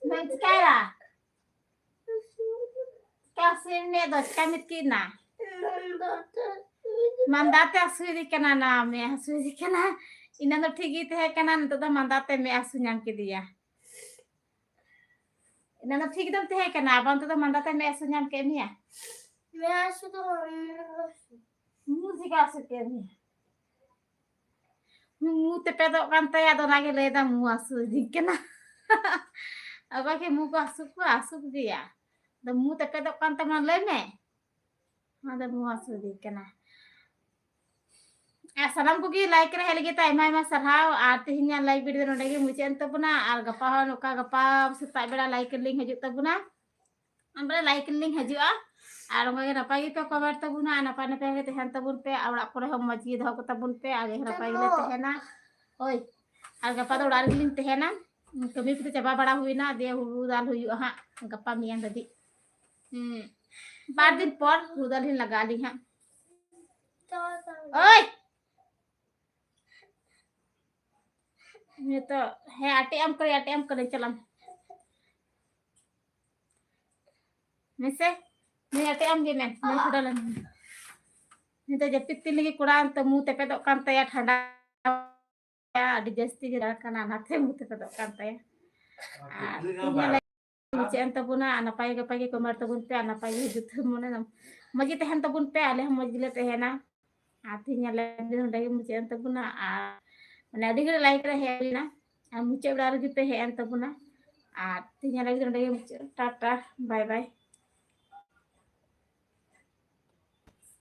ᱵᱟᱹᱧ ᱪᱤᱠᱟᱹᱭᱟ᱾ ᱪᱤᱠᱟ ᱦᱟᱹᱥᱩᱭᱮᱫ ᱢᱮᱭᱟ ᱫᱚ? ᱪᱤᱠᱟ ᱢᱮᱫ ᱠᱮᱫ ᱮᱱᱟ? ᱢᱟᱸᱫᱟ ᱛᱮ ᱦᱟᱹᱥᱩᱭᱮᱫᱮ ᱠᱟᱱᱟ ᱱᱟ, ᱢᱮᱫ ᱦᱟᱹᱥᱩᱭᱮᱫᱮ ᱠᱟᱱᱟ᱾ ᱤᱱᱟᱹ ᱫᱚ ᱴᱷᱤᱠ ᱜᱮ ᱛᱟᱦᱮᱸ ᱠᱟᱱᱟ, ᱱᱤᱛᱚᱜ ᱫᱚ ᱢᱟᱸᱫᱟ ᱛᱮ ᱢᱮᱫ ᱦᱟᱹᱥᱩ ᱧᱟᱢ ᱠᱮᱫᱮᱭᱟ᱾ ᱮᱱᱟᱱ ᱫᱚ ᱴᱷᱤᱠ ᱫᱚᱢ ᱛᱟᱦᱮᱸ ᱠᱟᱱᱟ, ᱟᱵᱟᱨ ᱱᱤᱛᱚᱜ ᱫᱚ ᱢᱟᱸᱫᱟ ᱛᱮ ᱢᱮᱫ ᱦᱟᱹᱥᱩ ᱧᱟᱢ ᱠᱮᱫ ᱢᱮᱭᱟ᱾ ᱢᱮᱫ ᱦᱟᱹᱥᱩ ᱫᱚ ᱵᱟᱝ, ᱢᱮᱫ ᱦᱟᱹᱥᱩ᱾ ᱢᱩ ᱪᱤᱠᱟ ᱦᱟᱹᱥᱩ ᱠᱮᱫ ᱢᱮᱭᱟ? ᱢᱩ ᱛᱮᱯᱮᱫᱚᱜ ᱠᱟᱱ ᱛᱟᱭᱟ, ᱟᱫᱚ ᱚᱱᱟᱜᱮ ᱞᱟᱹᱭᱫᱟ ᱢᱩ ᱦᱟᱹᱥᱩ ᱤᱫᱤᱧ ᱠᱟᱱᱟ᱾ ᱚᱠᱚᱭ ᱜᱮ ᱢᱩ ᱠᱚ ᱦᱟᱹᱥᱩ ᱠᱚᱣᱟ, ᱦᱟᱹᱥᱩ ᱠᱚᱜᱮᱭᱟ᱾ ᱟᱫᱚ ᱢᱩ ᱛᱮᱯᱮᱫᱚᱜ ᱠᱟᱱ ᱛᱟᱢᱟ, ᱞᱟᱹᱭ ᱢᱮ᱾ ᱚᱱᱟ ᱫᱚ ᱢᱩ ᱦᱟᱹᱥᱩ ᱤᱫᱤ ᱠᱟᱱᱟ᱾ ᱟᱨ ᱥᱟᱱᱟᱢ ᱠᱚᱜᱮ like ᱨᱮ ᱦᱮᱡ ᱞᱟᱹᱜᱤᱫ ᱛᱮ ᱟᱭᱢᱟ ᱟᱭᱢᱟ ᱥᱟᱨᱦᱟᱣ᱾ ᱟᱨ ᱛᱮᱦᱮᱧᱟᱜ live video ᱫᱚ ᱱᱚᱰᱮ ᱜᱮ ᱢᱩᱪᱟᱹᱫ ᱮᱱ ᱛᱟᱵᱚᱱᱟ᱾ ᱟᱨ ᱜᱟᱯᱟ ᱦᱚᱸ ᱱᱚᱝᱠᱟ ᱜᱟᱯᱟ ᱥᱮᱛᱟᱜ ᱵᱮᱲᱟ live ᱞᱤᱧ ᱦᱤᱡᱩᱜ ᱛᱟᱵᱚᱱᱟ᱾ ᱟᱢ ᱵᱚᱞᱮ live ᱞᱤᱧ ᱦᱤᱡᱩᱜᱼᱟ᱾ ᱟᱨ ᱚᱱᱠᱟ ᱜᱮ ᱱᱟᱯᱟᱭ ᱜᱮᱯᱮ comment ᱛᱟᱵᱚᱱᱟ, ᱟᱨ ᱱᱟᱯᱟᱭ ᱱᱟᱯᱟᱭ ᱜᱮ ᱛᱟᱦᱮᱱ ᱛᱟᱵᱚᱱ ᱯᱮ, ᱟᱨ ᱚᱲᱟᱜ ᱠᱚᱨᱮ ᱦᱚᱸ ᱢᱚᱡᱽ ᱜᱮ ᱫᱚᱦᱚ ᱠᱚᱛᱟ ᱵᱚᱱ ᱯᱮ, ᱟᱨ ᱱᱟᱯᱟᱭ ᱜᱮᱞᱮ ᱛᱟᱦᱮᱱᱟ᱾ ᱦᱳᱭ, ᱟᱨ ᱜᱟᱯᱟ ᱫᱚ ᱚᱲᱟᱜ ᱨᱮᱜᱮ ᱞᱤᱧ ᱛᱟᱦᱮᱱᱟ, ᱠᱟᱹᱢᱤ ᱠᱚᱫᱚ ᱪᱟᱵᱟ ᱵᱟᱲᱟ ᱦᱩᱭᱱᱟ, ᱫᱤᱭᱮ ᱦᱩᱲᱩ ᱫᱟᱞ ᱦᱩᱭᱩᱜᱼᱟ ᱦᱟᱸᱜ ᱜᱟᱯᱟ ᱢᱮᱭᱟᱝ ᱫᱷᱟᱹᱵᱤᱡ᱾ ᱦᱩᱸ, ᱵᱟᱨ ᱫᱤᱱ ᱯᱚᱨ ᱦᱩᱲᱩ ᱫᱟᱞ ᱞᱤᱧ ᱞᱟᱜᱟᱜ ᱟᱹᱞᱤᱧ ᱦᱟᱸᱜ᱾ ᱳᱭ, ᱱᱤᱛᱚᱜ ᱦᱮᱸ ᱟᱴᱮᱜ ᱟᱢ ᱠᱟᱹᱱᱟᱹᱧ, ᱟᱴᱮᱜ ᱟᱢ ᱠᱟᱹᱱᱟᱹᱧ, ᱪᱟᱞᱟᱜ ᱢᱮ᱾ ᱢᱮᱥᱮ, ᱱᱩᱭ ᱟᱴᱮᱜ ᱟᱢ ᱜᱮ ᱢᱮ, ᱱᱩᱭ ᱯᱷᱳᱴᱳ ᱞᱮᱱ ᱜᱮ᱾ ᱱᱤᱛᱚᱜ ᱡᱟᱹᱯᱤᱫ ᱛᱤᱱ ᱞᱟᱹᱜᱤᱫ ᱠᱚᱲᱟ ᱚᱱᱛᱮ ᱢᱩ ᱛᱮᱯᱮᱫᱚᱜ ᱠᱟᱱ ᱛᱟᱭᱟ, ᱴᱷᱟᱱᱰᱟ ᱟᱹᱰᱤ ᱡᱟᱹᱥᱛᱤ ᱜᱮ ᱫᱟᱲᱟᱱ ᱠᱟᱱᱟ, ᱚᱱᱟᱛᱮ ᱢᱩ ᱛᱮᱯᱮᱫᱚᱜ ᱠᱟᱱ ᱛᱟᱭᱟ᱾ ᱟᱨ ᱛᱤᱦᱤᱧ ᱞᱮ ᱢᱩᱪᱟᱹᱫ ᱮᱱ ᱛᱟᱵᱚᱱᱟ, ᱟᱨ ᱱᱟᱯᱟᱭ ᱜᱮ ᱱᱟᱯᱟᱭ ᱜᱮ comment ᱛᱟᱵᱚᱱ ᱯᱮ, ᱟᱨ ᱱᱟᱯᱟᱭ ᱜᱮ ᱦᱤᱡᱩᱜ ᱛᱟᱵᱚᱱ ᱢᱚᱱᱮ, ᱢᱚᱡᱽ ᱜᱮ ᱛᱟᱦᱮᱱ ᱛᱟᱵᱚᱱ ᱯᱮ, ᱟᱞᱮ ᱦᱚᱸ ᱢᱚᱡᱽ ᱜᱮᱞᱮ ᱛᱟᱦᱮᱱᱟ᱾ ᱟᱨ ᱛᱤᱦᱤᱧ ᱟᱞᱮ ᱱᱚᱰᱮ ᱜᱮ ᱢᱩᱪᱟᱹᱫ ᱮᱱ ᱛᱟᱵᱚᱱᱟ᱾ ᱟᱨ ᱢᱟᱱᱮ ᱟᱹᱰᱤ ᱜᱷᱟᱹᱲᱤᱡ live ᱨᱮ ᱦᱮᱡ ᱦᱩᱭᱱᱟ, ᱟᱨ ᱢᱩᱪᱟᱹᱫ ᱵᱮᱲᱟ ᱨᱮᱜᱮ ᱯᱮ ᱦᱮᱡ ᱮᱱ ᱛᱟᱵᱚᱱᱟ᱾ ᱟᱨ ᱛᱤᱦᱤᱧ ᱟᱞᱮ ᱱᱚᱰᱮ ᱜᱮ ᱢᱩᱪᱟᱹᱫ, ᱴᱟᱴᱟ, bye bye᱾